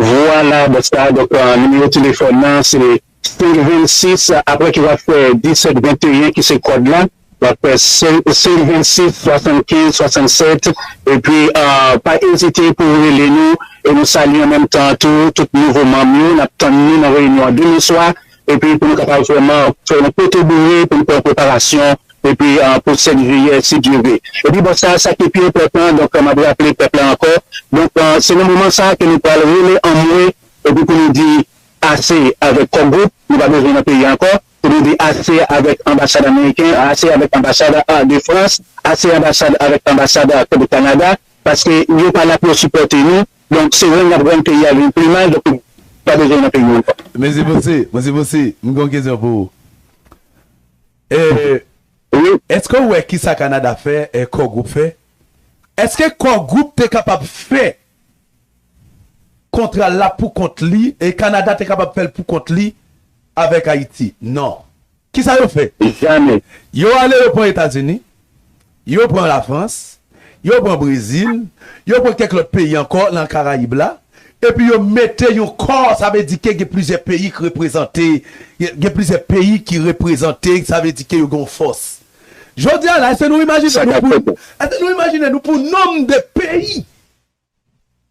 Vwala, bòs la. Donk, eh, nimewo telefòn nan, se senk vennsis, apre ke w ap fè disèt venteyen, ki se kòd la, w ap fè senk, senk vennsis, swasannkenz, swasannsèt. Epi, eh, pa ezite pou w rele nou, e nou salye an menm tan tou tout nouvo manm yo. N ap tann nou nan reyinyon an demen swa. Epi pou nou kapab vrèman fè yon pote boure, pou nou pran preparasyon, epi, eh, pou sèt jiyè, si Dye vle. Epi bòs sa, sa ki pi enpòtan, donk, eh, m ap raple pèp la ankò, donk, eh, se nan moman sa a ke nou pral rele anmwe, epi pou nou di ase avèk Core Group, nou pa bezwen nan peyi a ankò, pou nou di ase avèk anbasad ameriken, ase avèk anbasad, eh, de Frans, ase anbasad avèk anbasad, eh, de Kanada, paske yo pa la pou yo sipòte nou. Donk, se rann n ap rann peyi a vin pi mal, donk, nou pa bezwen nan peyi a ankò. Mesye Bose, mesye Bose, m gen yon kesyon pou ou. E, wi, èske w wè kisa Kanada fè, e, Core Group fè? Èske Core Group te kapab fè kontra l la pou kont li, e Kanada te kapab fè l pou kont li avèk Ayiti? Non. Kisa yo fè? Jamè. Yo ale, yo pran Etazini, yo pran Lafrans, Yo pran Brezil, yo pran kèk lòt peyi ankò nan Karayib la, epi yo mete yon kò, sa vle di ke gen plizyè peyi ki reprezante, gen plizyè peyi ki reprezante, sa vle di ke yo gen yon fòs. Jodi a la, èske nou imajine nou pou, èske nou imajine nou pou nonb de peyi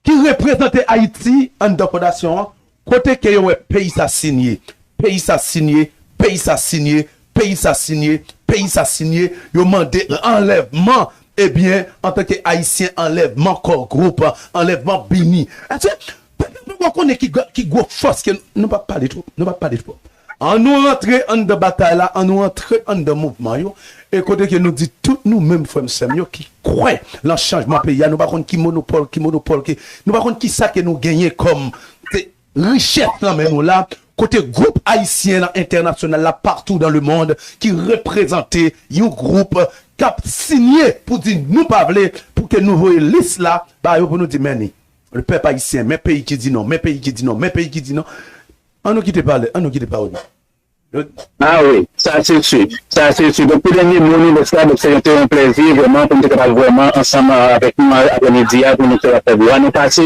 ki reprezante Ayiti anndan fondasyon an, kote ke yo wè peyi sa sinye, peyi sa sinye, peyi sa sinye, peyi sa sinye, peyi sa sinye, yo mande anlèvman, ebyen, antanke Ayisyen, anlèvman Core Group, anlèvman Bini. Èske pèp la poko konnen ki, gwo- ki gwo fòs ke nou p ap pale twòp, nou p ap pale twòp. An nou rantre anndan batay la, an nou rantre anndan mouvman yo, e kote ke nou di tout nou menm frè m sè m yo ki kwè nan chanjman peyi a, nou pa konn ki monopòl, ki monopòl ke, nou pa konn ki sa ke nou genyen kòm se richès nan men nou la, kote gwoup ayisyen nan entènasyonal la, partout dans le monde, ki reprezante yon gwoup k ap sinye pou di nou pa vle pou ke nou voye lis la ba yo pou nou di men ni. Le pèp ayisyen, men peyi ki di non, men peyi ki di non, men peyi ki di non. An nou kite pale, an nou kite pawòl yo. Ah wi, sa se si. Sa se si. Donk pou dènye mo nou lè sa, donk se te yon plèzi vrèman pou nou te kapab vrèman ansanm avèk nou aprèmidi a pou nou te kapab fè vwa nou pase.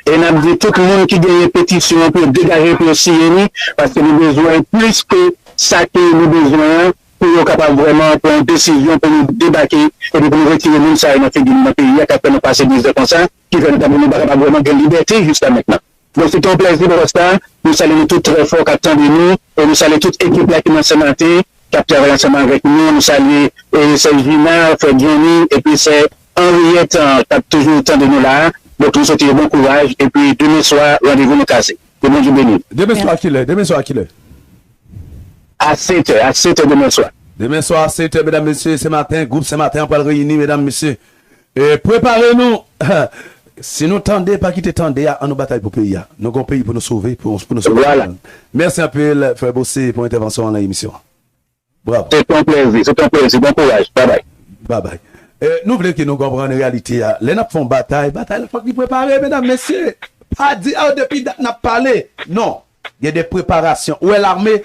E n ap di tout moun ki genyen petisyon an pou yo degaje pou yo siyen li, paske nou bezwen plis ke sa ke nou bezwen an pou yo kapab vrèman pran yon desizyon pou nou debake epi pou nou retire moun sa yo nan figi nou nan peyi a k ap fè nou pase mizè konsa, ki fè nou pa nou pa kapab vrèman gen libète jiska mentnan. Donk se te yon plèzi pou sa. Nou salye nou tout trè fò k ap tande nou e nou salye tout ekip la ki nan Senmaten k ap travay ansanm avèk nou. Nou salye e sè Gina, frè Johnny epi sè Henriette k ap toujou tande nou la. Donk nou swete yo bon kouraj epi demen swa randevou nou kase. Ke Bondye beni nou. Demen swa kilè? Demen swa kilè? A sèt è, a sèt è demen swa. Demen swa a sèt è, medam mesye, Senmaten, gwoup Senmaten an pral reyini, medam mesye. E prepare nou. Si nou tande, pa kite tande a, an nou batay pou peyi a. Nou gon peyi pou nou sove, pou, pou nou sove. Vwala. Mèsi anpil, frè Bossé, pou entèvansyon an nan emisyon an. Bravo. Se te yon plèzi, se te yon plèzi. Bon kouraj. Babay. Babay. E, nou vle ke nou konprann reyalite a. Lè n ap fè yon batay, batay la fòk li prepare, medam, mesye. Pa di, oh, depi dat n ap pale. Non. Gen de preparasyon. Ou wè lame,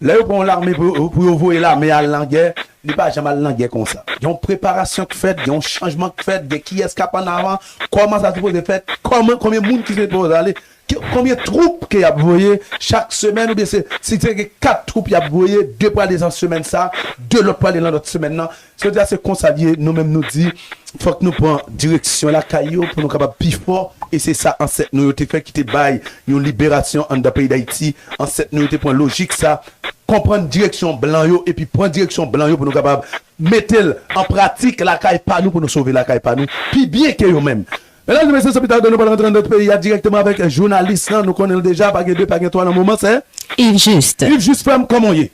lè yo pran yon lame pou, pou yo voye lame al nan gè, li pa janm al nan gè konsa. Gen yon preparasyon k fèt, gen yon chanjman k fèt, gen kiyès k ap ann avan, kòman sa sipoze fèt, kòman, konbyen moun ki sipoze ale, ki, konbyen twoup ke y ap voye chak semèn, oubyen se, si se gen kat twoup y ap voye, de pral de nan semèn sa, de lòt prale nan lòt semèn nan. Sa vle di a se konsa l ye, nou menm nou di, fòk nou pran direksyon lakay yo pou nou kapab pi fò, e se sa ansèt nou yo te fè ki te bay yon liberasyon anndan peyi Dayiti. Ansèt nou yo te pran lojik sa, konprann direksyon blan yo, epi pran direksyon blan yo pou nou kapab mete l an pratik lakay pa nou, pou nou sove lakay pa nou pi byen ke yo menm. Medam e mesye, se pita de nou pral rantre anndan peyi a dirèkteman avèk jounalis lan, nou konnen l deja, pa gen de, pa gen twa nan moman, sè Yves Juste. Yves Juste, frè m, kòman w ye?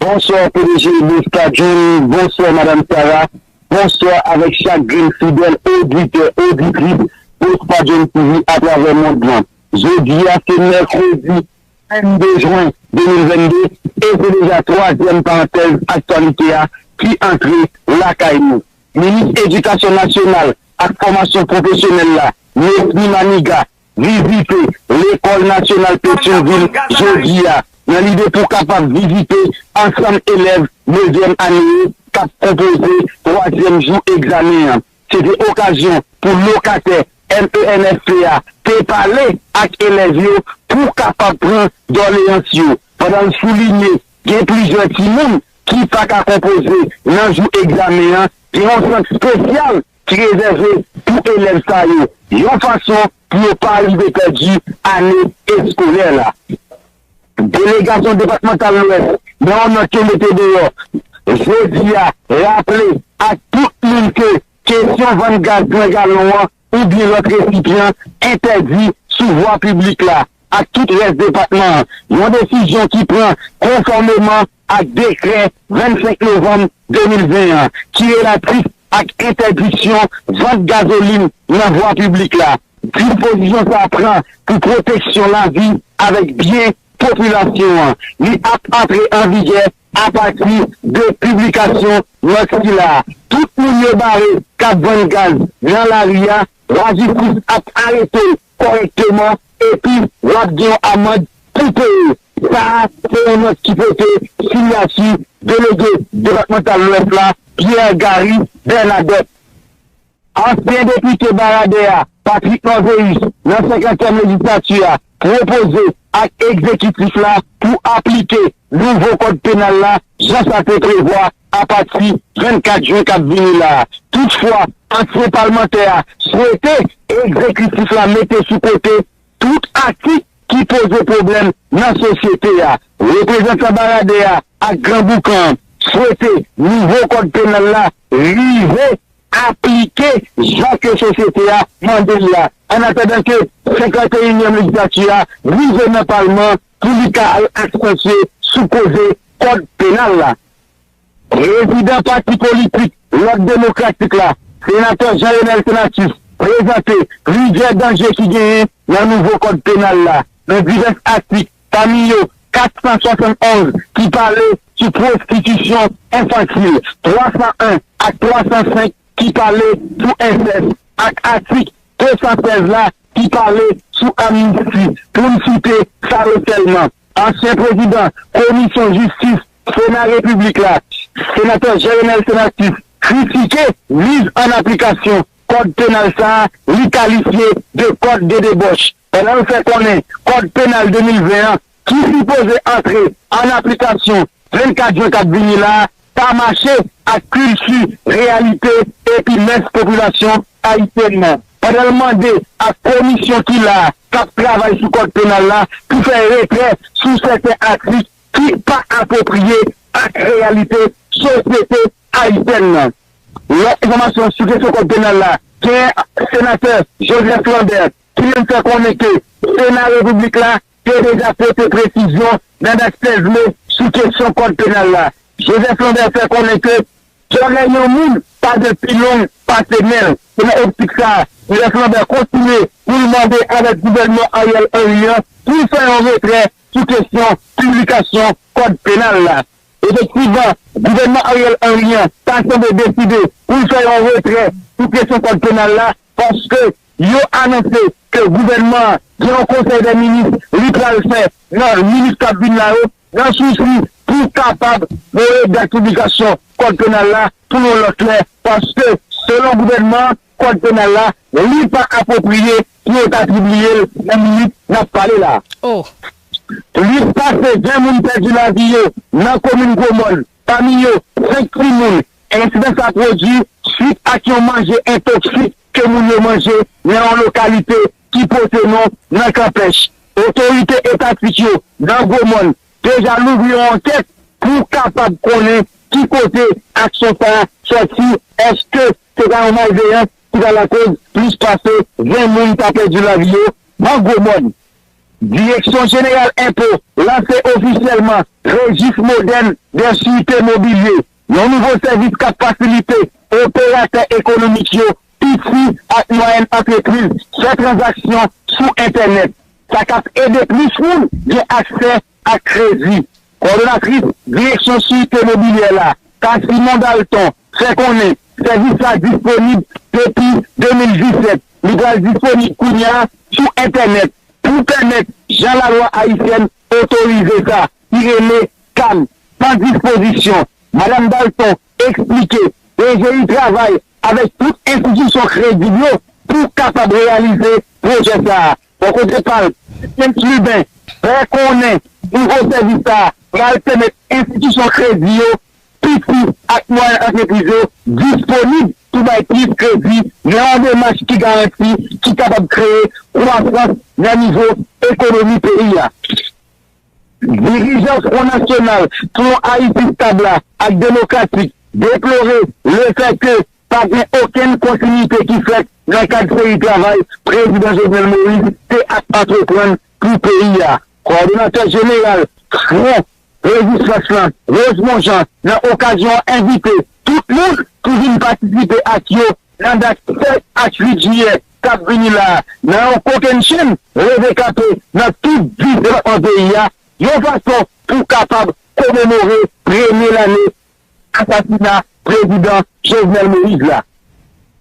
Bonswa P D G Bosta John, bonswa Madanm Sara, bonswa avèk chak grenn fidèl oditè, oditris Bosta John T V atravè mond lan. Jodi a se mèkredi vennde jen de mil vennde e se deja twazyèm parantèz aktyalite a ki antre lakay nou. Minis Edikasyon Nasyonal ak Fòmasyon Pwofesyonèl la, Nesmy Manigat, vizite Lekòl Nasyonal Petyonvil jodi a nan lide pou kapab vizite ansanm elèv dezyèm ane yo k ap konpoze twazyèm jou egzamen an. Se te okazyon pou lokatè M E N F P a te pale ak elèv yo pou kapab pran dòleyans yo, pandan l soulinye gen plizyè timoun ki pa ka konpoze nan jou egzamen an, gen yon sant espesyal ki rezève pou elèv sa yo, yon fason pou yo pa rive pèdi ane eskolè la. Delegasyon depatmantal Lwès, nan yon nòt yo mete deyò jodi a, raple ak tout moun ke kesyon vann gaz nan galon an oubyen lòt resipyan entèdi sou vwa piblik la ak tout rès depatman an, yon desizyon ki pran konfòmeman ak dekrè vennsenk novanm de mil ven an ki relatif ak entèdiksyon vant gazolin nan vwa piblik la. Dispozisyon sa a pran pou pwoteksyon lavi avèk byen popilasyon an. Li ap antre an vigè apati de piblikasyon nòt sila a. Tout moun yo bare k ap vann gaz nan lari a, lajistis ap arete l kòrèkteman epi w ap gen yon amann pou peye. Sa a se yon nòt ki pote siyati delege depatmantal Lwès la, Pierre Garry Bernadette. Ansyen depite Baradè a, Patrick Morvéus, nan senkantyèm lejislati a, pwopoze ak egzekitif la pou aplike nouvo kòd penal la, jan sa te prevwa, apati vennkat jen k ap vini la a. Toutfwa, ansyen palmantè a swete egzekitif la mete sou kote tout atik ki poze pwoblèm nan sosyete a. Reprezantan Baradè a ak Gran Boukan swete nouvo kòd penal la rive aplike jan ke sosyete a mande l la, annatandan ke senkanteyinyèm lejislati a rive nan palman pou li ka al aksantye sou koze kòd penal la. Prezidan pati politik Lòd Demokratik la, senatè Jean Renel Senatus, prezante plizyè danje ki genyen nan nouvo kòd penal la, nan divès atik, pami yo kat san swasann onz ki pale sou pwostitisyon enfantil, twa san en ak twa san senk ki pale sou ensès, ak atik de san sèz la ki pale sou amnisti, pou n site sa yo sèlman. Ansyen prezidan Komisyon Jistis Sena Repiblik la, senatè Jean Renel Senatus, kritike miz an aplikasyon kòd penal sa a, li kalifye de kòd de debòch, pandan l fè konnen kòd penal de mil ven an, ki sipoze antre an aplikasyon vennkat jen k ap vini la a, pa mache ak kilti, reyalite epi mès popilasyon ayisyèn nan. Pandan l mande ak komisyon ki la a, k ap travay sou kòd penal la, pou fè retrè sou sèten atik ki pa apwopriye ak reyalite sosyete ayisyèn nan. Lòt enfòmasyon sou kesyon kòd penal la, gen senatè Joseph Lambert ki menm fè konnen ke Sena Repiblik la te deja pote presizyon nan dat sèz me sou kesyon kòd penal la. Joseph Lambert fè konnen ke dyòlè yon moun pa dwe pi long pase nen l. Se nan optik sa a, Joseph Lambert kontinye pou l mande avèk gouvènman Ariel Henry an pou l fè yon retrè sou kesyon piblikasyon kòd penal la. Efektivman, gouvènman Ariel Henry an ta sanble deside pou l fè yon retrè sou kesyon kòd penal la, paske yo anonse ke gouvènman an gen yon konsèy dè minis li pral fè nan minit k ap vin la yo, nan sousi pou kapab voye dat piblikasyon kòd penal la pou yon lòt lè, paske, selon gouvènman an, kòd penal la, li pa apwopriye pou yo ta pibliye l nan minit n ap pale la. Oh. Plis pase ven moun pèdi lavi yo nan komin Gwomòn, pami yo senk timoun. Ensidan sa pwodui swit ak yon manje entoksik ke moun yo manje nan yon lokalite ki pote non nan Kanpèch. Otorite etatik yo nan Gwomòn deja louvri yon ankèt pou kapab konnen ki kote aksyon sa a sòti, èske se ta yon malveyans ki ta lakoz plis pase ven moun ta pèdi lavi yo nan Gwomòn. Direksyon Jeneral Enpo lanse ofisyèlman Registre Moderne des Sûretés Mobilières, yon nouvo sèvis k ap fasilite operatè ekonomik yo, piti ak mwayèn antrepriz, fè tranzaksyon sou entènèt. Sa k ap ede plis moun gen aksè ak kredi. Kowòdonatris Direksyon Sirete Mobilyè la, Cassimond Dalton, fè konnen sèvis la disponib depi de mil disèt. Li pral disponib kounye a sou entènèt pou pèmèt, jan lalwa ayisyèn otorize sa, ki rele CAM, san dispozisyon. Madanm Dalton eksplike D G I travay avèk tout enstitisyon kredib yo pou kapab reyalize pwojè sa a. Bò kote pa l, James Lubin fè konnen nouvo sèvis sa a pral pèmèt enstitisyon kredi yo, piti ak mwayèn antrepriz yo, disponib pou bay plis kredi nan yon demach ki garanti, ki kapab kreye kwasans nan nivo ekonomi peyi a. Dirijan Fwon Nasyonal pou yon Ayiti Stab la ak Demokratik deplore lefètke pa gen okenn kontinite ki fèt nan kad seri travay Prezidan Jovenel Moïse te ap antreprann pou peyi a. Kowòdonatè jeneral Fwon Rezistans lan, Rosemond Jean, nan okazyon an envite tout moun pou vin patisipe ak yo nan dat sèt ak uit jiyè k ap vini la a, nan yon kokennchenn leve kanpe nan tout dis depatman peyi a, yon fason pou kapab komemore premye lane asasina Prezidan Jovenel Moïse la.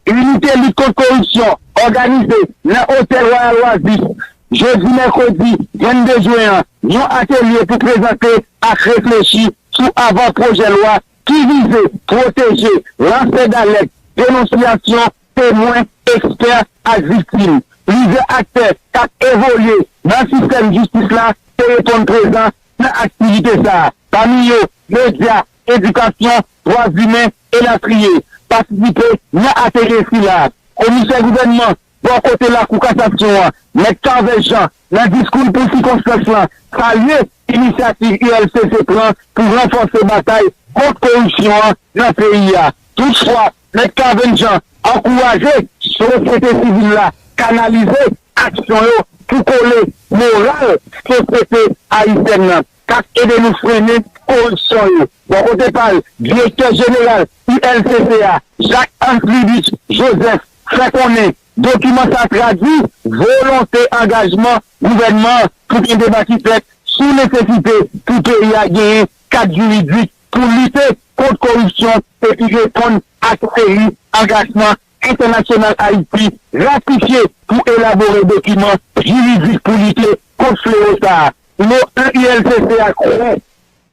Inite Lit Kont Koripsyon òganize nan Otèl Royal Oasis, jodi mèkredi vennde jen an, yon atelye pou prezante ak reflechi sou avan pwojè lwa ki vize pwoteje lansè dalèt, denonsyasyon, temwen, ekspè ak viktim. Plizyè aktè k ap evolye nan sistèm jistis la te reponn prezan nan aktivite sa a, pami yo medya, edikasyon, dwa imen, elatriye. Patisipe nan atelye sila a, Komisè Gouvènman bò kote Lakou Kasasyon an, Mèt Carvez Jean, nan diskou l pou sikonstans lan, salye inisyativ U L C C pran pou ranfòse batay kont koripsyon an nan peyi a. Toutfwa, Mèt Carvez Jean ankouraje sosyete sivil la kanalize aksyon yo pou kole moral sosyete ayisyèn nan k ap ede nou frennen koripsyon yo. Bò kote pa l, direktè jeneral U L C C a, Jacques Anslivich Joseph, fè konnen dokiman sa a tradui volonte angajman gouvènman an pou gen deba ki fèt sou nesesite pou peyi a genyen kad jiridik pou lite kont koripsyon epi reponn ak seri angajman entènasyonal Ayiti ratifye pou elabore dokiman jiridik pou lite kont flewo sa a. Mo U L C C a kwè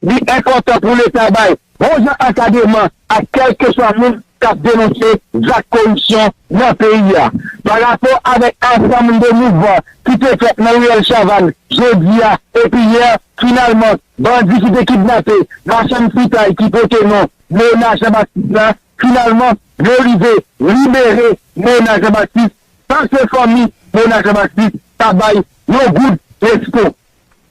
li enpòtan pou Leta bay bon jan ankadreman a kèlkeswa moun k ap denonse zak koripsyon nan peyi a. Pa rapò avèk ansanm de mouvman ki te fèt nan riyèl Chavannes jodi a epi yè, finalman, bandi ki te kidnape machann fritay ki pote non Mona Jean Baptiste la, finalman, yo rive libere Mona Jean Baptiste san ke fanmi Mona Jean Baptiste pa bay yon goud resto.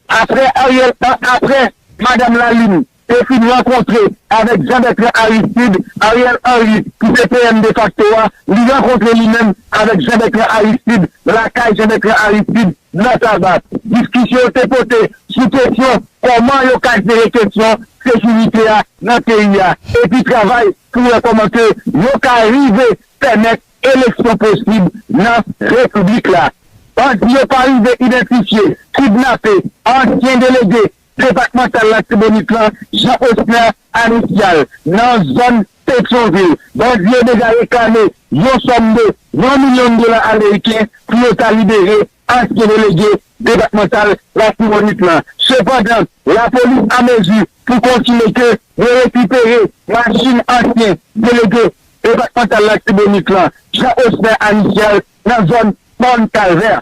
Apre Ariel, apre Madanm Lalime te fin rankontre avèk Jean Bertrand Aristide, Ariel Henry, ki se P M defakto a, li rankontre li menm avèk Jean Bertrand Aristide lakay Jean Bertrand Aristide nan Taba. Diskisyon yo te pote sou kesyon kòman yo ka jere kesyon sekirite a nan peyi a, epi travay pou wè kòman ke yo ka rive pèmèt eleksyon posib nan repiblik la. Bandi yo pa rive idantifye, kidnape ansyen delege depatmantal Latibonit lan, Jean Osner Anicial, nan zòn Petyonvil. Bandi yo deja reklame yon sòm de yon milyon dola ameriken pou yo ta libere ansyen delege depatmantal Latibonit lan. Sepandan, lapolis an mezi pou konfime ke yo rekipere machin ansyen delege depatmantal Latibonit lan, Jean Osner Anicial, nan zòn Mòn Kalvè.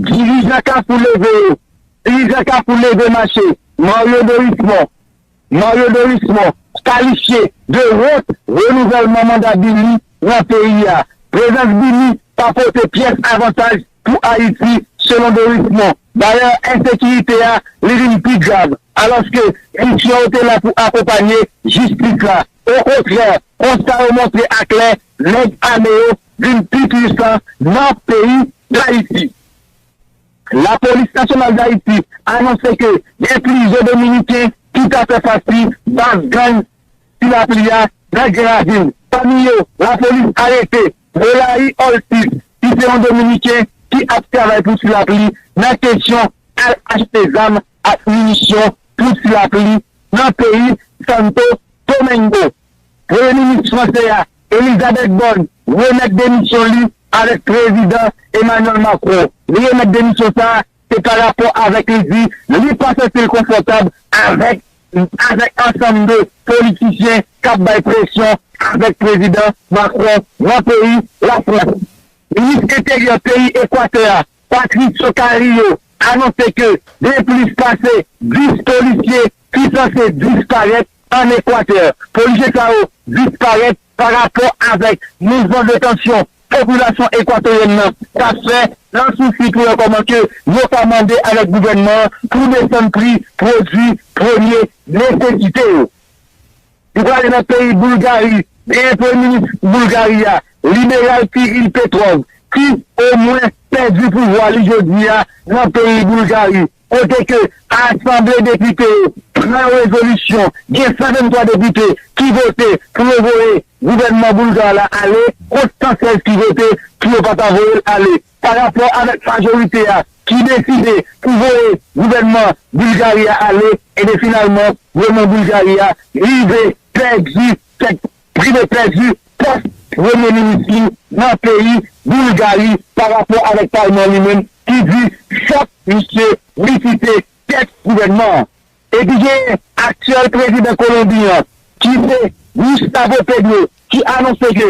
Dirijan Kafou leve yo, dirijan Kafou leve mache, Mario Dorismond, Mario Dorismond kalifye de wont renouvèlman manda Billy nan peyi a. Prezans Billy pa pote pyès avantaj pou Ayiti, selon Dorismond. Dayè, ensekirite a, li vin pi grav, alòske misyon yo te la pou akonpanye jistis la. Okontrè, konsta yo montre aklè nèg ame yo vin pi pwisan nan peyi Dayiti. Lapolis Nasyonal Dayiti anonse ke gen plizyè Dominiken ki ta fè pati baz gang Ti Lapli a nan Gran Ravin. Pami yo, lapolis arete Molayi Ortiz, ki se yon Dominiken ki ap travay pou Ti Lapli nan kesyon al achte zam ak minisyon pou Ti Lapli nan peyi Santo Domingo. Premye minis franse a, Elisabeth Borne, remèt demisyon li avèk Prezidan Emmanuel Macron. Li remèt demisyon sa a, se pa rapò avèk li di li pa santi l konfòtab avèk, avèk ansanm de politisyen k ap bay presyon avèk Prezidan Macron nan peyi Lafrans. Minis Enteryè peyi Ekwatè a, Patricio Carrillo, anonse ke gen plis pase dis polisye ki sanse disparèt ann Ekwatè. Polisye sa yo disparèt pa rapò avèk mouvman de tansyon popilasyon ekwatoryèn nan t ap fè nan sousi pou wè kòman ke yo ka mande avèk gouvènman an pou desann pri pwodui premye nesesite yo. Nou prale nan peyi Boulgari. Genyen premye minis Boulgari a, liberal Kirill Petrov, ki omwen pèdi pouvwa li jodi a nan peyi Boulgari, kote ke Asanble Depite yo pran yon rezolisyon, gen san venntwa depite ki vote pou yo voye gouvènman boulga la ale, kont san sèz ki vote pou yo pa ta voye l ale. Pa rapò avèk majorite a ki deside pou voye gouvènman Boulgari a ale, ebyen finalman, gouvènman Boulgari a rive pèdi tèt, rive pèdi pòs premye minis li nan peyi Boulgari pa rapò avèk palman li menm ki di fòk misye li kite tèt gouvènman an. Epi genyen aktyèl prezidan Kolonbi an, ki se Gustavo Petro, ki anonse ke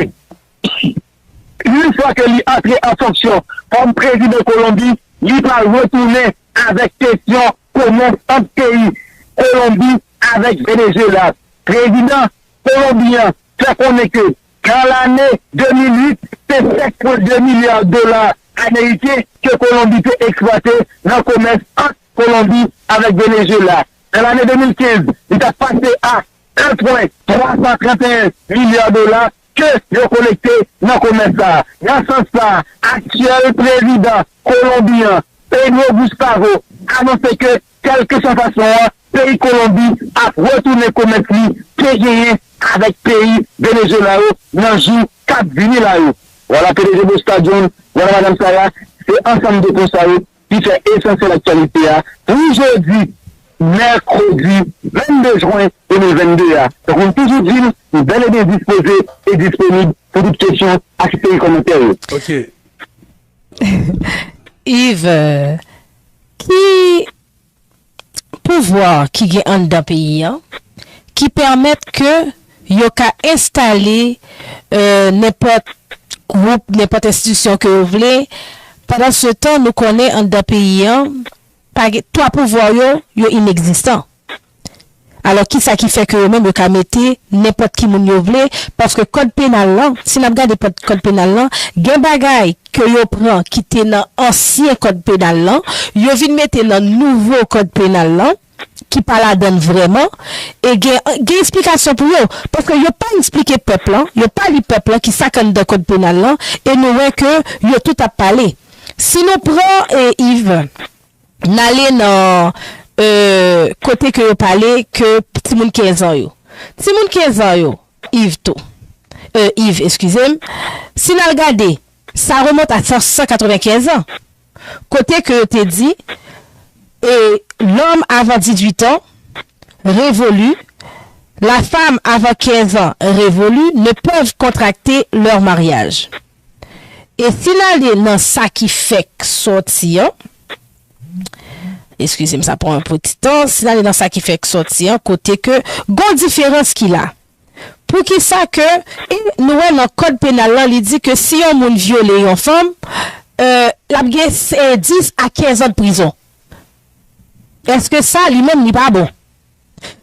yon fwa ke li antre an fonksyon kòm prezidan Kolonbi, li pral retounen avèk kesyon komès ant peyi Kolonbi avèk Venezuela. Prezidan Kolonbi an fè konnen ke nan lane de mil uit, se sèt pwen de milya dola ameriken ke Kolonbi te eksplwate nan komès ant Kolonbi avèk Venezuela. Nan lane de mil kenz, li t ap pase a en pwen twa san trannteyen milya dola ke yo kolekte nan komès sa a. Nan sans sa a, aktyèl prezidan Kolonbi an, Pedro Gustavo, anonse ke kèlkeswa fason an, peyi Kolonbi ap retounen komès li te genyen avèk peyi Venezuela yo nan jou k ap vini la yo. Vwala P D G Busta John, vwala Madanm Sarah, se ansanm de pwen sa yo ki fè esansyèl aktyalite a pou jodi mèkredi vennde jen de mil vennde a. Tankou m toujou di l, m bèl e byen dispoze e disponib pou tout kesyon ak seri kòmantè yo. Ok. Yves, ki pouvwa ki gen anndan peyi an ki pèmèt ke yo ka enstale euh, nenpòt gwoup, nenpòt enstitisyon ke yo vle. Pandan se tan, nou konnen anndan peyi an, pa gen, twa pouvwa yo, yo inegzistan. Alò, kisa ki fè ke yo menm yo ka mete nenpòt ki moun yo vle? Paske kòd penal lan, si n ap gade kòd penal lan, gen bagay ke yo pran ki te nan ansyen kòd penal lan, yo vin mete nan nouvo kòd penal lan, ki pa ladan l vrèman, e gen, gen eksplikasyon pou yo, paske yo pa eksplike pèp lan, yo pa li pèp lan ki sa k anndan kòd penal lan, e nou wè ke yo tout ap pale. Si nou pran, e, Yves, n ale nan euh, kote ke yo pale ke timoun kenz an yo. Timoun kenz an yo, Yves tou. Euh, Yves, eskize m. Si n al gade, sa remonte a san katrevenkenz an. Kote ke yo te di, et l'homme avant dix-huit ans révolu, la femme avant quinze ans révolue ne peuvent contracter leur mariage. E si n ale nan sa ki fèk sòti an, eskize m, sa pran yon piti tan, si n ale nan sa ki fèk sòti an, kote ke gon diferans ki la. Poukisa ke, e nou wè nan kòd penal lan, li di ke si yon moun vyole yon fanm, euh, l ap gen dis a kenz an de prizon. Èske sa, li menm, li pa bon?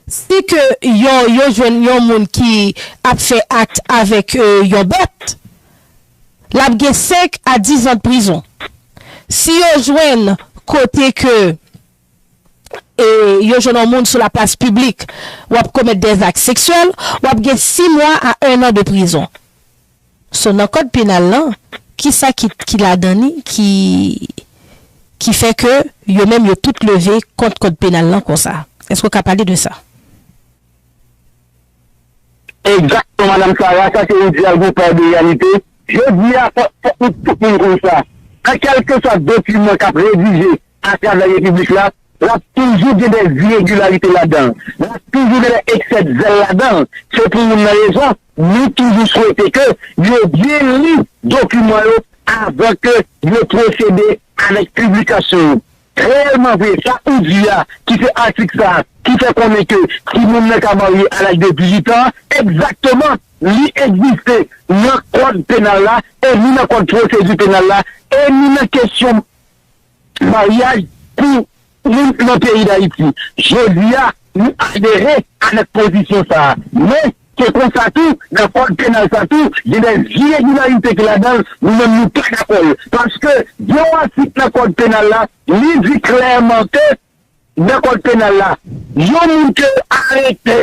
Si ke yo, yo jwenn yon moun ki ap fè ak avèk euh, yon bèt, l ap gen senk a diz an de prizon. Si yo jwenn kote ke e yo jwenn yon moun sou laplas piblik, w ap komèt dèzak seksyèl, w ap gen sis mwa a en an de prizon. So, nan kòd penal lan, kisa ki, ki ladan li ki, ki fè ke yo menm yo tout leve kont kòd penal lan konsa? Èske w ka pale de sa? Egzakteman, Madanm Sarah, sa ke ou di a gon pa de reyalite. Jodi a, fòk, fòk nou tout moun konn sa. Nan kèlkeswa dokiman k ap redije atravè Repiblik la, l ap toujou gen de iregilarite ladan l. L ap toujou gen de eksè de zèl ladan l. Se pou moun nan rezon, nou toujou swete ke yo byen li dokiman yo avan ke yo pwosede avèk piblikasyon yo. Reyèlman vre, sa ou di a, ki se atik sa a, ki fè konnen ke timoun nan ka marye a laj de dizuit an, egzakteman, li egziste nan kòd penal la, e ni nan kòd pwosedi penal la, e ni nan kesyon maryaj pou moun nan peyi Dayiti. Jodi a, nou adere avèk pozisyon sa a. Men, se konsa tou, nan kòd penal sa tou, gen de iregilarite ki ladan l, nou menm nou pa dakò l. Paske, gen yon atik nan kòd penal la, li di klèman ke, nan kòd penal la, yon moun ke arete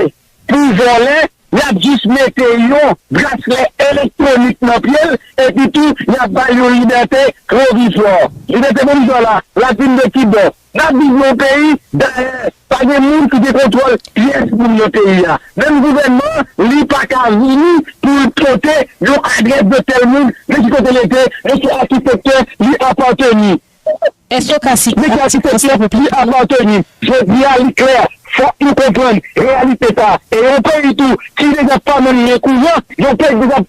pou vòlè, y ap jis mete yon braslè elektwonik nan pye l, epi tou, y ap ba l yon libète pwovizwa. Libète pwovizwa la, l ap vin de ki bò? N ap viv nan yon peyi, dayè, pa gen moun ki gen kontwòl pyès moun nan peyi a. Menm gouvènman an, li pa ka vini pou l pote yon adrès de tèl moun, men ki kote l rete, men ki a ki sektè li apateni. Èske w ka site atik konsa pou pèp la? Jodi a, li klè, fòk nou konprann reyalite sa a. E yon peyi tou ki deja pa menm gen kouran, yon peyi ki deja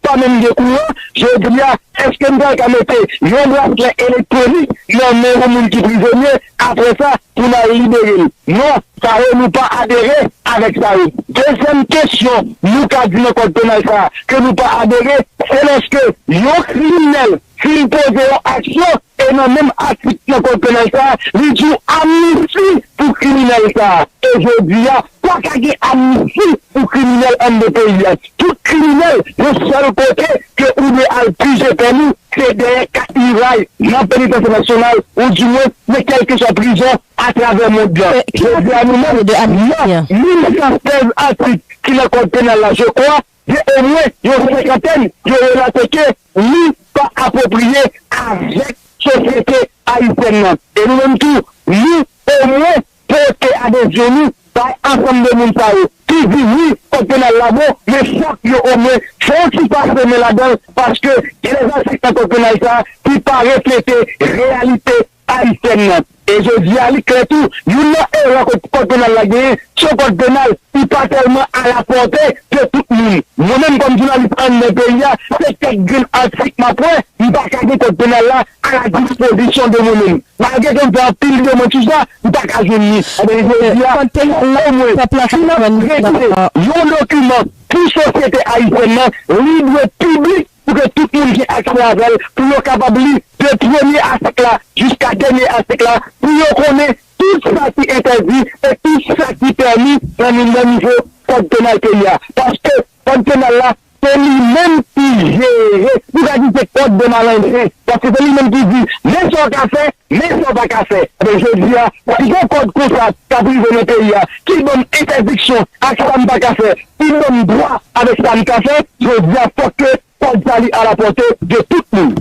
pa menm gen kouran, jodi a, èske n pral ka mete yon braslè elektwonik nan men yon moun ki prizonye, apre sa, pou n al libere l? Non, sa yo nou pa adere avèk sa yo. Dezyèm kesyon nou ka di nan kòd penal sa a ke nou pa adere, se lòske yon kriminèl fin poze yon aksyon, e nan menm atik nan kòd penal sa a, li di w amnisti pou kriminèl sa a. E jodi a, pa ka gen amnisti pou kriminèl anndan peyi a. Tout kriminèl, yon sèl kote ke ou dwe al pije pèn ou, se dèyè kat miray nan penitansye nasyonal, oudimwen nan kèlkeswa prizon atravè mond lan. Jodi a, nou menm, nan mil san sèz atik ki nan kòd penal la, je crois, gen omwen yon senkantèn yo relate ke li pa apwopriye avèk sosyete ayisyèn nan. E nou menm tou, nou omwen pote adezyon nou bay ansanm de moun sa yo ki di wi, kòd penal la bon, men fòk yo omwen fè yon ti pase men ladan l, paske gen de zatik nan kòd penal sa ki pa reflete reyalite ayisyèn nan. E jodi a, li klè tou, youn nan erè kòd, kòd penal la genyen, se yon kòd penal ki pa tèlman alapòte de tout moun. Mwen menm, kòm jounalis anndan peyi a, se kèk grenn atik m ap wè, m pa ka gen kòd penal la a la dispozisyon de mwen menm. Malgre ke m fè anpil demach sou sa, m pa ka jwenn li. Ebyen, jodi a, omwen, si n ap retire yon dokiman pou sosyete ayisyèn nan, li dwe piblik pou ke tout moun gen aksè avè l, pou yo kapab li de premye atik la jiska dènye atik la, pou yo konnen tout sa ki entèdi e tout sa ki pèmi nan, nan nivo kòd penal peyi a. Paske kòd penal la, se li menm ki jere, nou ka di se kòd de malandren, paske se li menm ki di, men sa w ka fè, men sa w pa ka fè. Ebyen, jodi a, si gen kòd konsa k ap rive nan peyi a, ki ban m entèdiksyon ak sa m pa ka fè, ki ban m dwa avèk sa m ka fè, jodi a, fòk ke kòd sa li alapòte de tout moun.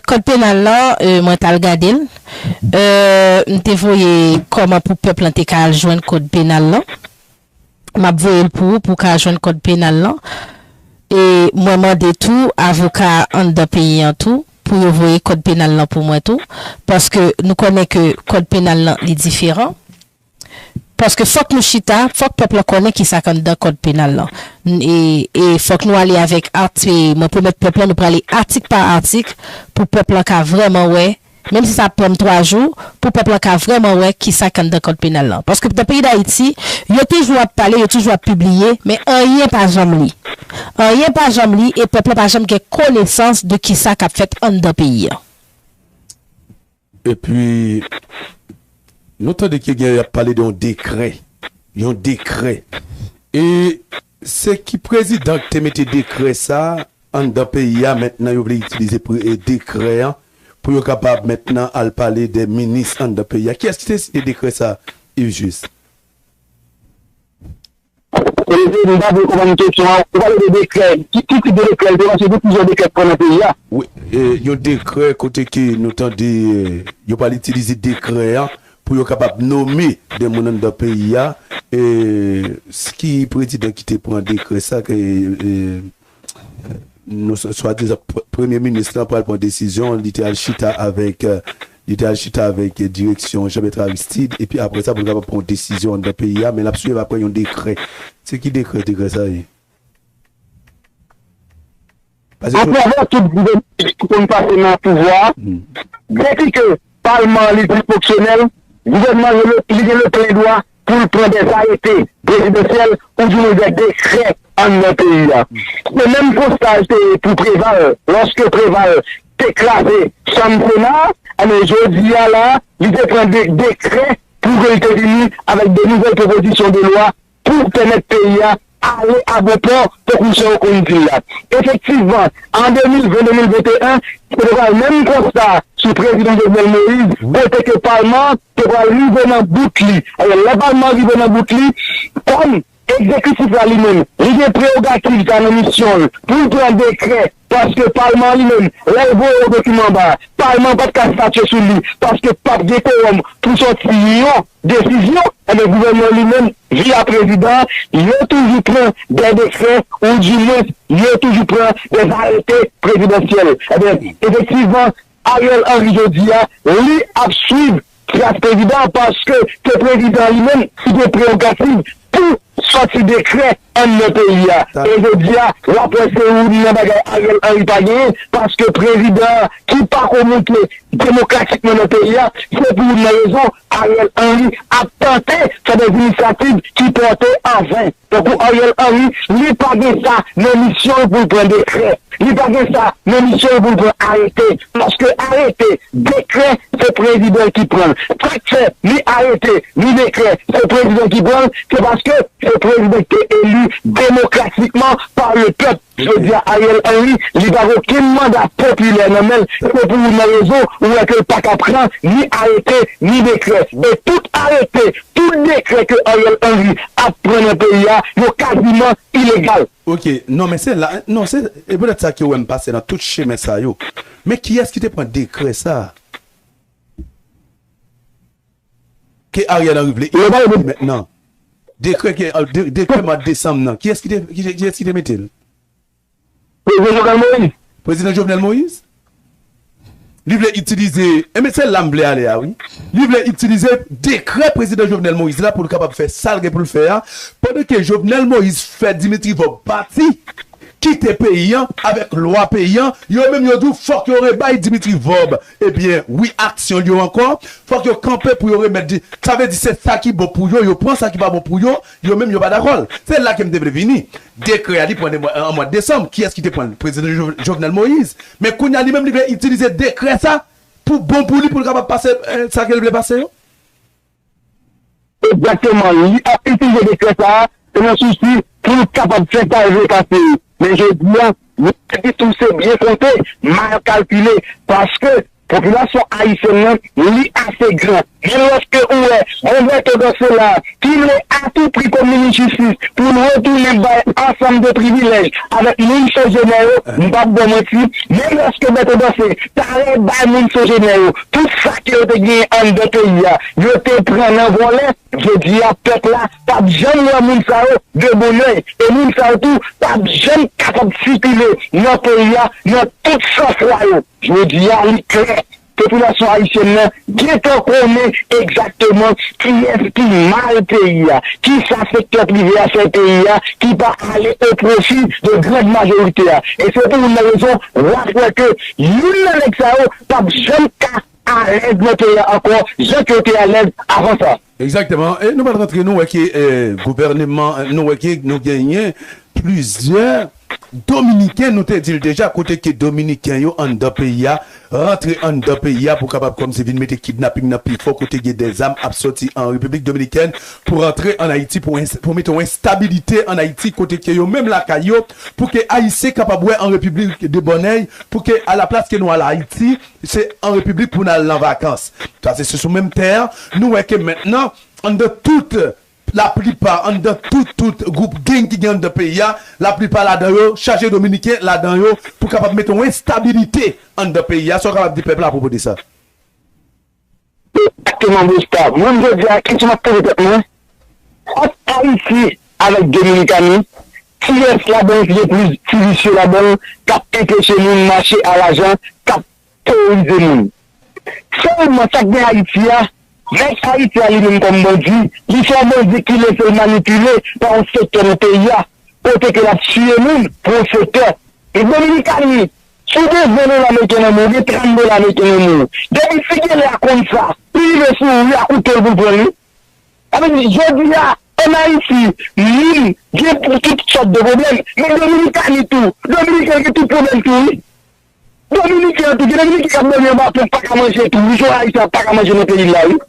Kòd penal la, mwen t al gade l. M te voye kòman pou pèp lan te ka al jwenn kòd penal lan. M ap voye l pou ou, pou w ka jwenn kòd penal lan. E mwen mande tou avoka anndan peyi an tou pou yo voye kòd penal lan pou mwen tou. Paske nou konnen ke kòd penal lan li diferan. Paske fòk nou chita, fòk pèp lan konnen kisa k anndan kòd penal lan. E, e fòk nou ale avèk art, e mwen pwomèt pèp lan, nou prale atik pa atik pou pèp lan ka vrèman wè, menm si sa ap pran m twa jou, pou pèp lan ka vrèman wè kisa k anndan kòd penal lan. Paske nan peyi Dayiti, yo toujou ap pale, yo toujou ap pibliye, men anyen pa janm li. Anyen pa janm li e pèp lan pa janm gen konesans de kisa k ap fèt anndan peyi an. Epi, nou tande ke gen y ap pale de yon dekrè. Yon dekrè. E se ki prezidan ki te mete dekrè sa anndan peyi a, mentnan yo vle itilize pre- e dekrè an pou yo kapab mentnan al pale de minis anndan peyi a. Kiyès ki te siyen dekrè sa, Yves Juste? Olivier, m pa byen konprann kesyon an. Ou pale de dekrè. Ki, ki tip de dekrè l te? Paske gen plizyè dekrè k pran nan peyi a. Wi, e, yon dekrè kote ke nou tande, e, yo pral itilize dekrè an pou yo kapab nome de moun anndan peyi a. E, s- ki prezidan ki te pran dekrè sa, ke, e, nou swadizan premye minis lan pral pran desizyon, li te al chita avèk, li te al chita avèk direksyon Jean Bertrand Aristide, epi apre sa pou l kapab pran yon desizyon anndan peyi a, men l ap swiv apre yon dekrè. Se ki dekrè dekrè sa ye? Atravè tout gouvènman ki konn pase nan pouvwa a, depi ke palman an li disfonksyonèl, gouvènman an li gen le plen dwa pou l pran dè arete prezidansyèl oudimwen dè dekrè anndan peyi a. Se menm konsta a te ye pou Preval, lòske Preval te kraze Chanm Sena a, ebyen jodi a la a, li te pran de dekrè pou ke l te vini avèk de nouvèl pwopozisyon de lwa pou pèmèt peyi a ale a bon pò, tankou jan yo konn di l la. Efektivman, an de mil ven, de mil venteyen, se te pral menm konsta sou prezidan Jovenel Moïse, kote ke palman an te pral rive nan bout li. Alò, lè palman an rive nan bout li, kòm egzekitif la li menm, li gen prewogativ sa nan misyon l pou l pran dekrè, paske palman an li menm, lè l voye yon dokiman ba, palman an p ap ka statye sou li, paske p ap gen kowòm pou sòti yon desizyon, ebyen gouvènman an li menm, via prezidan an, yo toujou pran dè dekrè, oudimwen, yo toujou pran dè arete prezidansyèl. Ebyen, efektivman, Ariel Henry jodi a, li ap swiv tras prezidan an, paske se prezidan an li menm ki gen prewogativ pou sòti dekrè anndan peyi a. E jodi a, w ap wè se youn nan bagay Ariel Henry pa genyen, paske prezidan an ki pako moute demokratikman nan peyi a, se pou youn nan rezon Ariel Henry ap tante fè dè inisyativ ki pòte an ven. Tankou Ariel Henry, li pa gen sa nan misyon l pou l pran dekrè. Li pa gen sa nan misyon l pou l pran arete. Paske arete, dekrè, se prezidan ki pran l. Sa k fè ni arete, ni dekrè, se prezidan ki pran l, se paske se prezidan ki te eli demokratikman pa le pèp. Jodi a, Ariel Henry, li pa gen okenn manda popilè nan men l. Se pou youn nan rezon ou wè ke l pa ka pran ni arete, ni dekrè. E tout arete, tout dekrè ke Ariel Henry ap pran nan peyi a, yo kaziman ilegal. Ok, non, men se la, non, se, e poutèt sa ke w wè m pase nan tout chemen sa yo. Men kiyès ki te pran dekrè sa? Ke Ariel Henry vle itil mentnan. Dekrè ke, de, dekrè mwa desanm nan. Kiyès ki te, ki, kiyès ki te mete l? Prezidan Jovenel Moïse. Prezidan Jovenel Moïse? Li vle itilize, e men se la m vle ale a, wi. Li vle itilize dekrè prezidan Jovenel Moïse la pou l kapab fè sa l gen pou l fè a, pandan ke Jovenel Moïse fè Dimitri Vorbe pati, kite peyi an avèk lwa peyi an, yo menm yo di w fòk yo rebay Dimitri Vorbe, ebyen, wi, aksyon l yo ankò, fòk yo kanpe pou yo remèt di, sa vle di se sa ki bon pou yo, yo pran sa ki pa bon pou yo, yo menm yo pa dakò l. Se la ke m te vle vini. Dekrè a li pran an mwa desanm, kiyès ki te pran l? Prezidan Jo-, Jovenel Moïse. Men kounye a li menm li vle itilize dekrè sa pou bon pou li, pou l kapab pase, eh, sa ke l vle pase yo. Egzakteman, li ap itilize dekrè sa a, se nan sousi pou l kapab fè sa l vle pase yo. Men jodi a, nou di tou se byen konte, mal kalkile, paske popilasyon ayisyèn nan, li ase gran. Menm lòske ou wè, gon Berto Dorcé la, ki vle atoupri kòm minis jistis, pou l retounen bay ansanm de privilèj avèk moun Senjenè yo, m p ap ba w manti, menm lòske Berto Dorcé ta rebay moun Senjenè yo, tout sa ke yo te genyen anndan peyi a, yo te pran nan vòlè, jodi a, pèp la p ap janm wè moun sa yo de bon lèy, e moun sa yo tou p ap janm kapab sikile nan peyi a, nan tout san fwa yo. Jodi a, li klè, popilasyon ayisyèn nan gentan konnen egzakteman kiyès ki mal peyi a, kisa sektè prive a fè peyi a, ki pa ale o pwofi de grand majorite a. E se pou youn nan rezon, w ap wè ke youn nan nèg sa yo p ap janm ka alèz nan peyi a ankò, jan ke yo te alèz avan sa. Egzakteman. E nou pral rantre, nou wè ke, eh, gouvèneman, nou wè ke nou genyen plizyè Dominiken, nou te di l deja, kote ke Dominiken yo anndan peyi a, rantre anndan peyi a pou kapab kòmsi vin mete kidnaping nan pi fò, kote gen dèzam ap sòti an Repiblik Dominikèn pou rantre ann Ayiti, pou ens-, pou mete yon enstabilite ann Ayiti, kote ke yo menm lakay yo, pou ke Ayisyen kapab wè an Repiblik de Bònèy, pou ke alaplas ke nou al Ayiti, se an Repiblik pou n al nan vakans. Sa se sou menm tè a, nou wè ke mentnan, anndan tout, laplipa, anndan tout, tout gwoup gang ki gen anndan peyi a, laplipa ladan yo, chaje Dominiken ladan yo, pou kapab mete yon enstabilite anndan peyi a. Sa w kapab di pèp la apwopo de sa? Egzakteman, Busta. Mwen, jodi a, kesyon m ap poze tèt mwen, ant Ayiti avèk Dominikani, kiyès ladan yo ki gen plis ti visye ladan yo, k ap anpeche moun mache a lajan, k ap teworize moun? Sèlman sa k gen Ayiti a, nèg Ayiti a li menm kòm bandi, li se yon bandi ki lese l manipile pa yon sektè nan peyi a, kote ke l ap tiye moun pou yon sektè. E Dominikani, si w gen ven dola ameriken nan men w, ou gen trant dola ameriken nan men w, depi Figele a konn sa, li rive sou ou, li a kouto l pou l pran l, wi. Sa vle di, jodi a, ann Ayiti, moun gen pou tout sòt de pwoblèm. Men Dominikani tou, Dominiken gen tout pwoblèm tou, wi. Dominiken an tou, gen Dominiken k ap dòmi anba pon, pa ka manje tou, wi. Jan Ayisyen ap pa ka manje nan peyi l la, wi.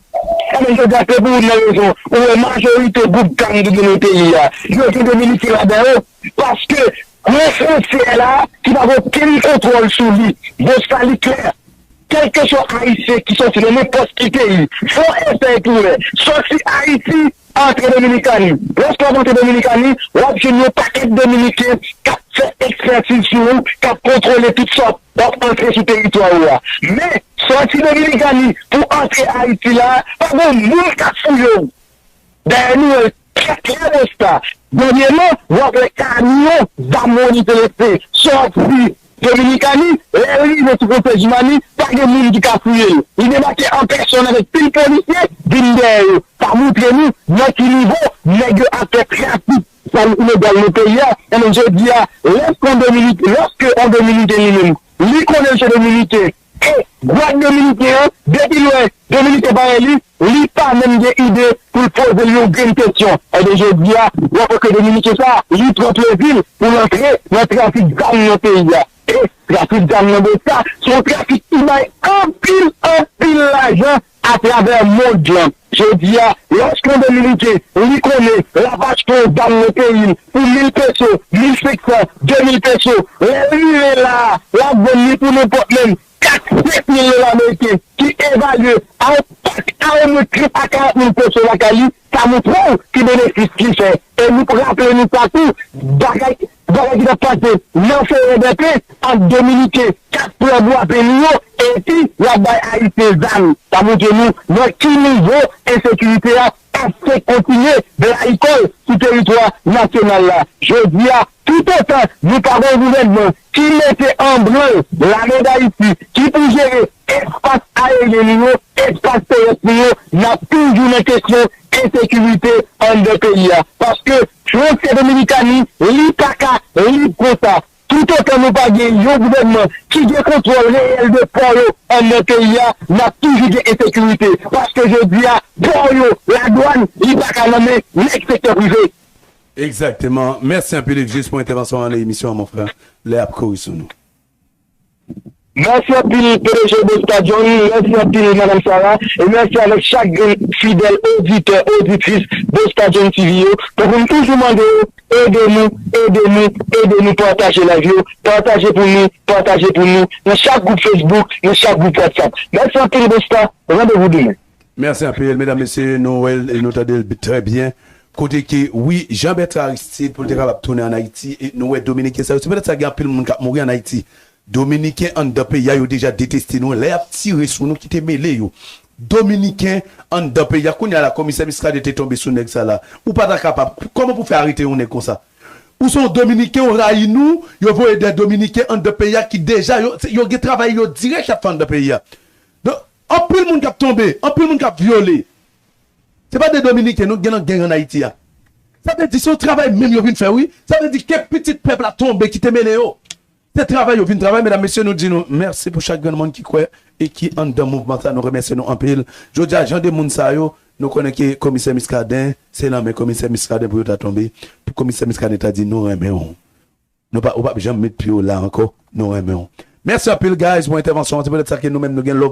Sa vle di, jodi a, se pou youn nan rezon, ou wè majorite gwoup gang ki gen nan peyi a, yo gen Dominiken ladan yo, paske gwo fwontyè la, ki pa gen okenn kontwòl sou li, bon, sa li klè. Kèlkeswa Ayisyen ki sòti nan nenpòt ki peyi, fè yon esèy pou wè. Sòti Ayiti, antre Dominikani. Lòske w ap antre Dominikani, w ap jwenn yon pakèt Dominiken k ap fè ekspètiz sou ou, k ap kontwole tout sa w ap antre sou teritwa ou a. Men, sòti Dominikani pou antre Ayiti la, pa gen moun k ap fouye w. Dayè, nou wè l trè klè, Busta. Dènyèman, w ap wè kamyon zam Rony Celestin sòti Dominikani, lè l rive sou fwontyè Jimani, pa gen moun ki ka fouye l. Li debake an pèsòn avèk pil polisye, vin dèyè yo. Sa montre nou nan ki nivo nèg yo ap fè trafik zam ilegal nan peyi a. Ebyen, jodi a, lèske yon Dominiken, lèske yon Dominiken li menm, li konnen l se Dominiken, e dwat Dominiken an, depi l wè Dominiken parèy li, li pa menm gen ide pou l poze l yon grenn kesyon. Ebyen, jodi a, w ap wè ke Dominiken sa a, li pran plezi l pou l antre nan trafik zam nan peyi a. E trafik zam nan, Busta, se yon trafik ki bay anpil, anpil lajan atravè mond lan. Jodi a, lèske yon Dominiken, li konnen l ap achte yon zam nan peyi l pou mil peso, mil senk san, de mil peso, lè l rive la a, l ap vann li pou nenpòt menm kat, senk mil dola ameriken, ki evalye a yon pak a omwen trant a karant mil peso lakay li, sa montre w ki benefis li fè. E nou raple nou sa tou, bagay, bagay ki t ap pase nan Feyèdèpen ant Dominiken k ap pran bwa peni yo, epi y ap bay Ayisyen zam. Sa montre nou nan ki nivo ensekirite a ap fèk kontinye blayi kò l sou teritwa nasyonal la. Jodi a, toutotan nou pa gen yon gouvènman ki mete an branl Lame Dayiti, ki pou jere espas ayeryen li yo, espas terès li yo, n ap toujou nan kesyon ensekirite anndan peyi a. Paske fwontyè Dominikani, li pa ka lib konsa. Toutotan nou pa gen yon gouvènman ki gen kontwòl reyèl de pò yo anndan peyi a, n ap toujou gen ensekirite. Paske jodi a, pò yo, ladwàn, li pa ka nan men nèg sektè prive. Egzakteman. Mèsi anpil, Egis, pou entèvansyon an nan emisyon an, mon frè. Lè ap kouri sou nou. Mèsi anpil, P D G Busta John. Mèsi anpil, Madanm Sarah. E mèsi avèk chak grenn fidèl oditè, oditris Busta John T V yo. Tankou m toujou mande yo, ede nou, ede nou, ede nou pataje live yo. Pataje pou nou, pataje pou nou. Nan chak gwoup Facebook, nan chak gwoup WhatsApp. Mèsi anpil, Busta. Randevou demen. Mèsi anpil, medam, mesye, nou wè l e nou tande l trè byen. Kote ke, wi, Jean Bertrand Aristide, pou l te kapab tounen ann Ayiti, e nou wè Dominiken sa yo. Se petèt sa gen anpil moun k ap mouri ann Ayiti. Dominiken anndan peyi a, yo deja deteste nou. Lè y ap tire sou nou, kite mele yo. Dominiken anndan peyi a. Kounye a la, Komisè Muscadin te tonbe sou nèg sa la. Ou pa ta kapab. Kòman pou fè arete yon nèg konsa? Ou se yon Dominiken, ou rayi nou, yo voye de Dominiken anndan peyi a ki deja, yo, se, yo gen travay yo dirèk y ap fè anndan peyi a. Donk, anpil moun k ap tonbe, anpil moun k ap vyole. Se pa de Dominiken, non, k gen nan gang ann Ayiti a. Sa vle di, se yon travay menm yo vin fè, wi. Sa vle di, ke pitit pèp la tonbe, ki te mennen yo. Se travay yo vin travay, medam, mesye, nou di nou mèsi pou chak grenn moun ki kwè e ki anndan mouvman sa, nou remèsye nou anpil. Jodi a, jan de moun sa yo, nou konnen ke Komisè Muscadin, se nan men Komisè Muscadin pou yo ta tonbe, pou Komisè Muscadin ta di, nou renmen w. Nou pa, ou p ap janm met pye w la ankò, nou renmen w. Mèsi anpil, guys, pou entèvansyon an. Se petèt sa ke nou menm nou gen love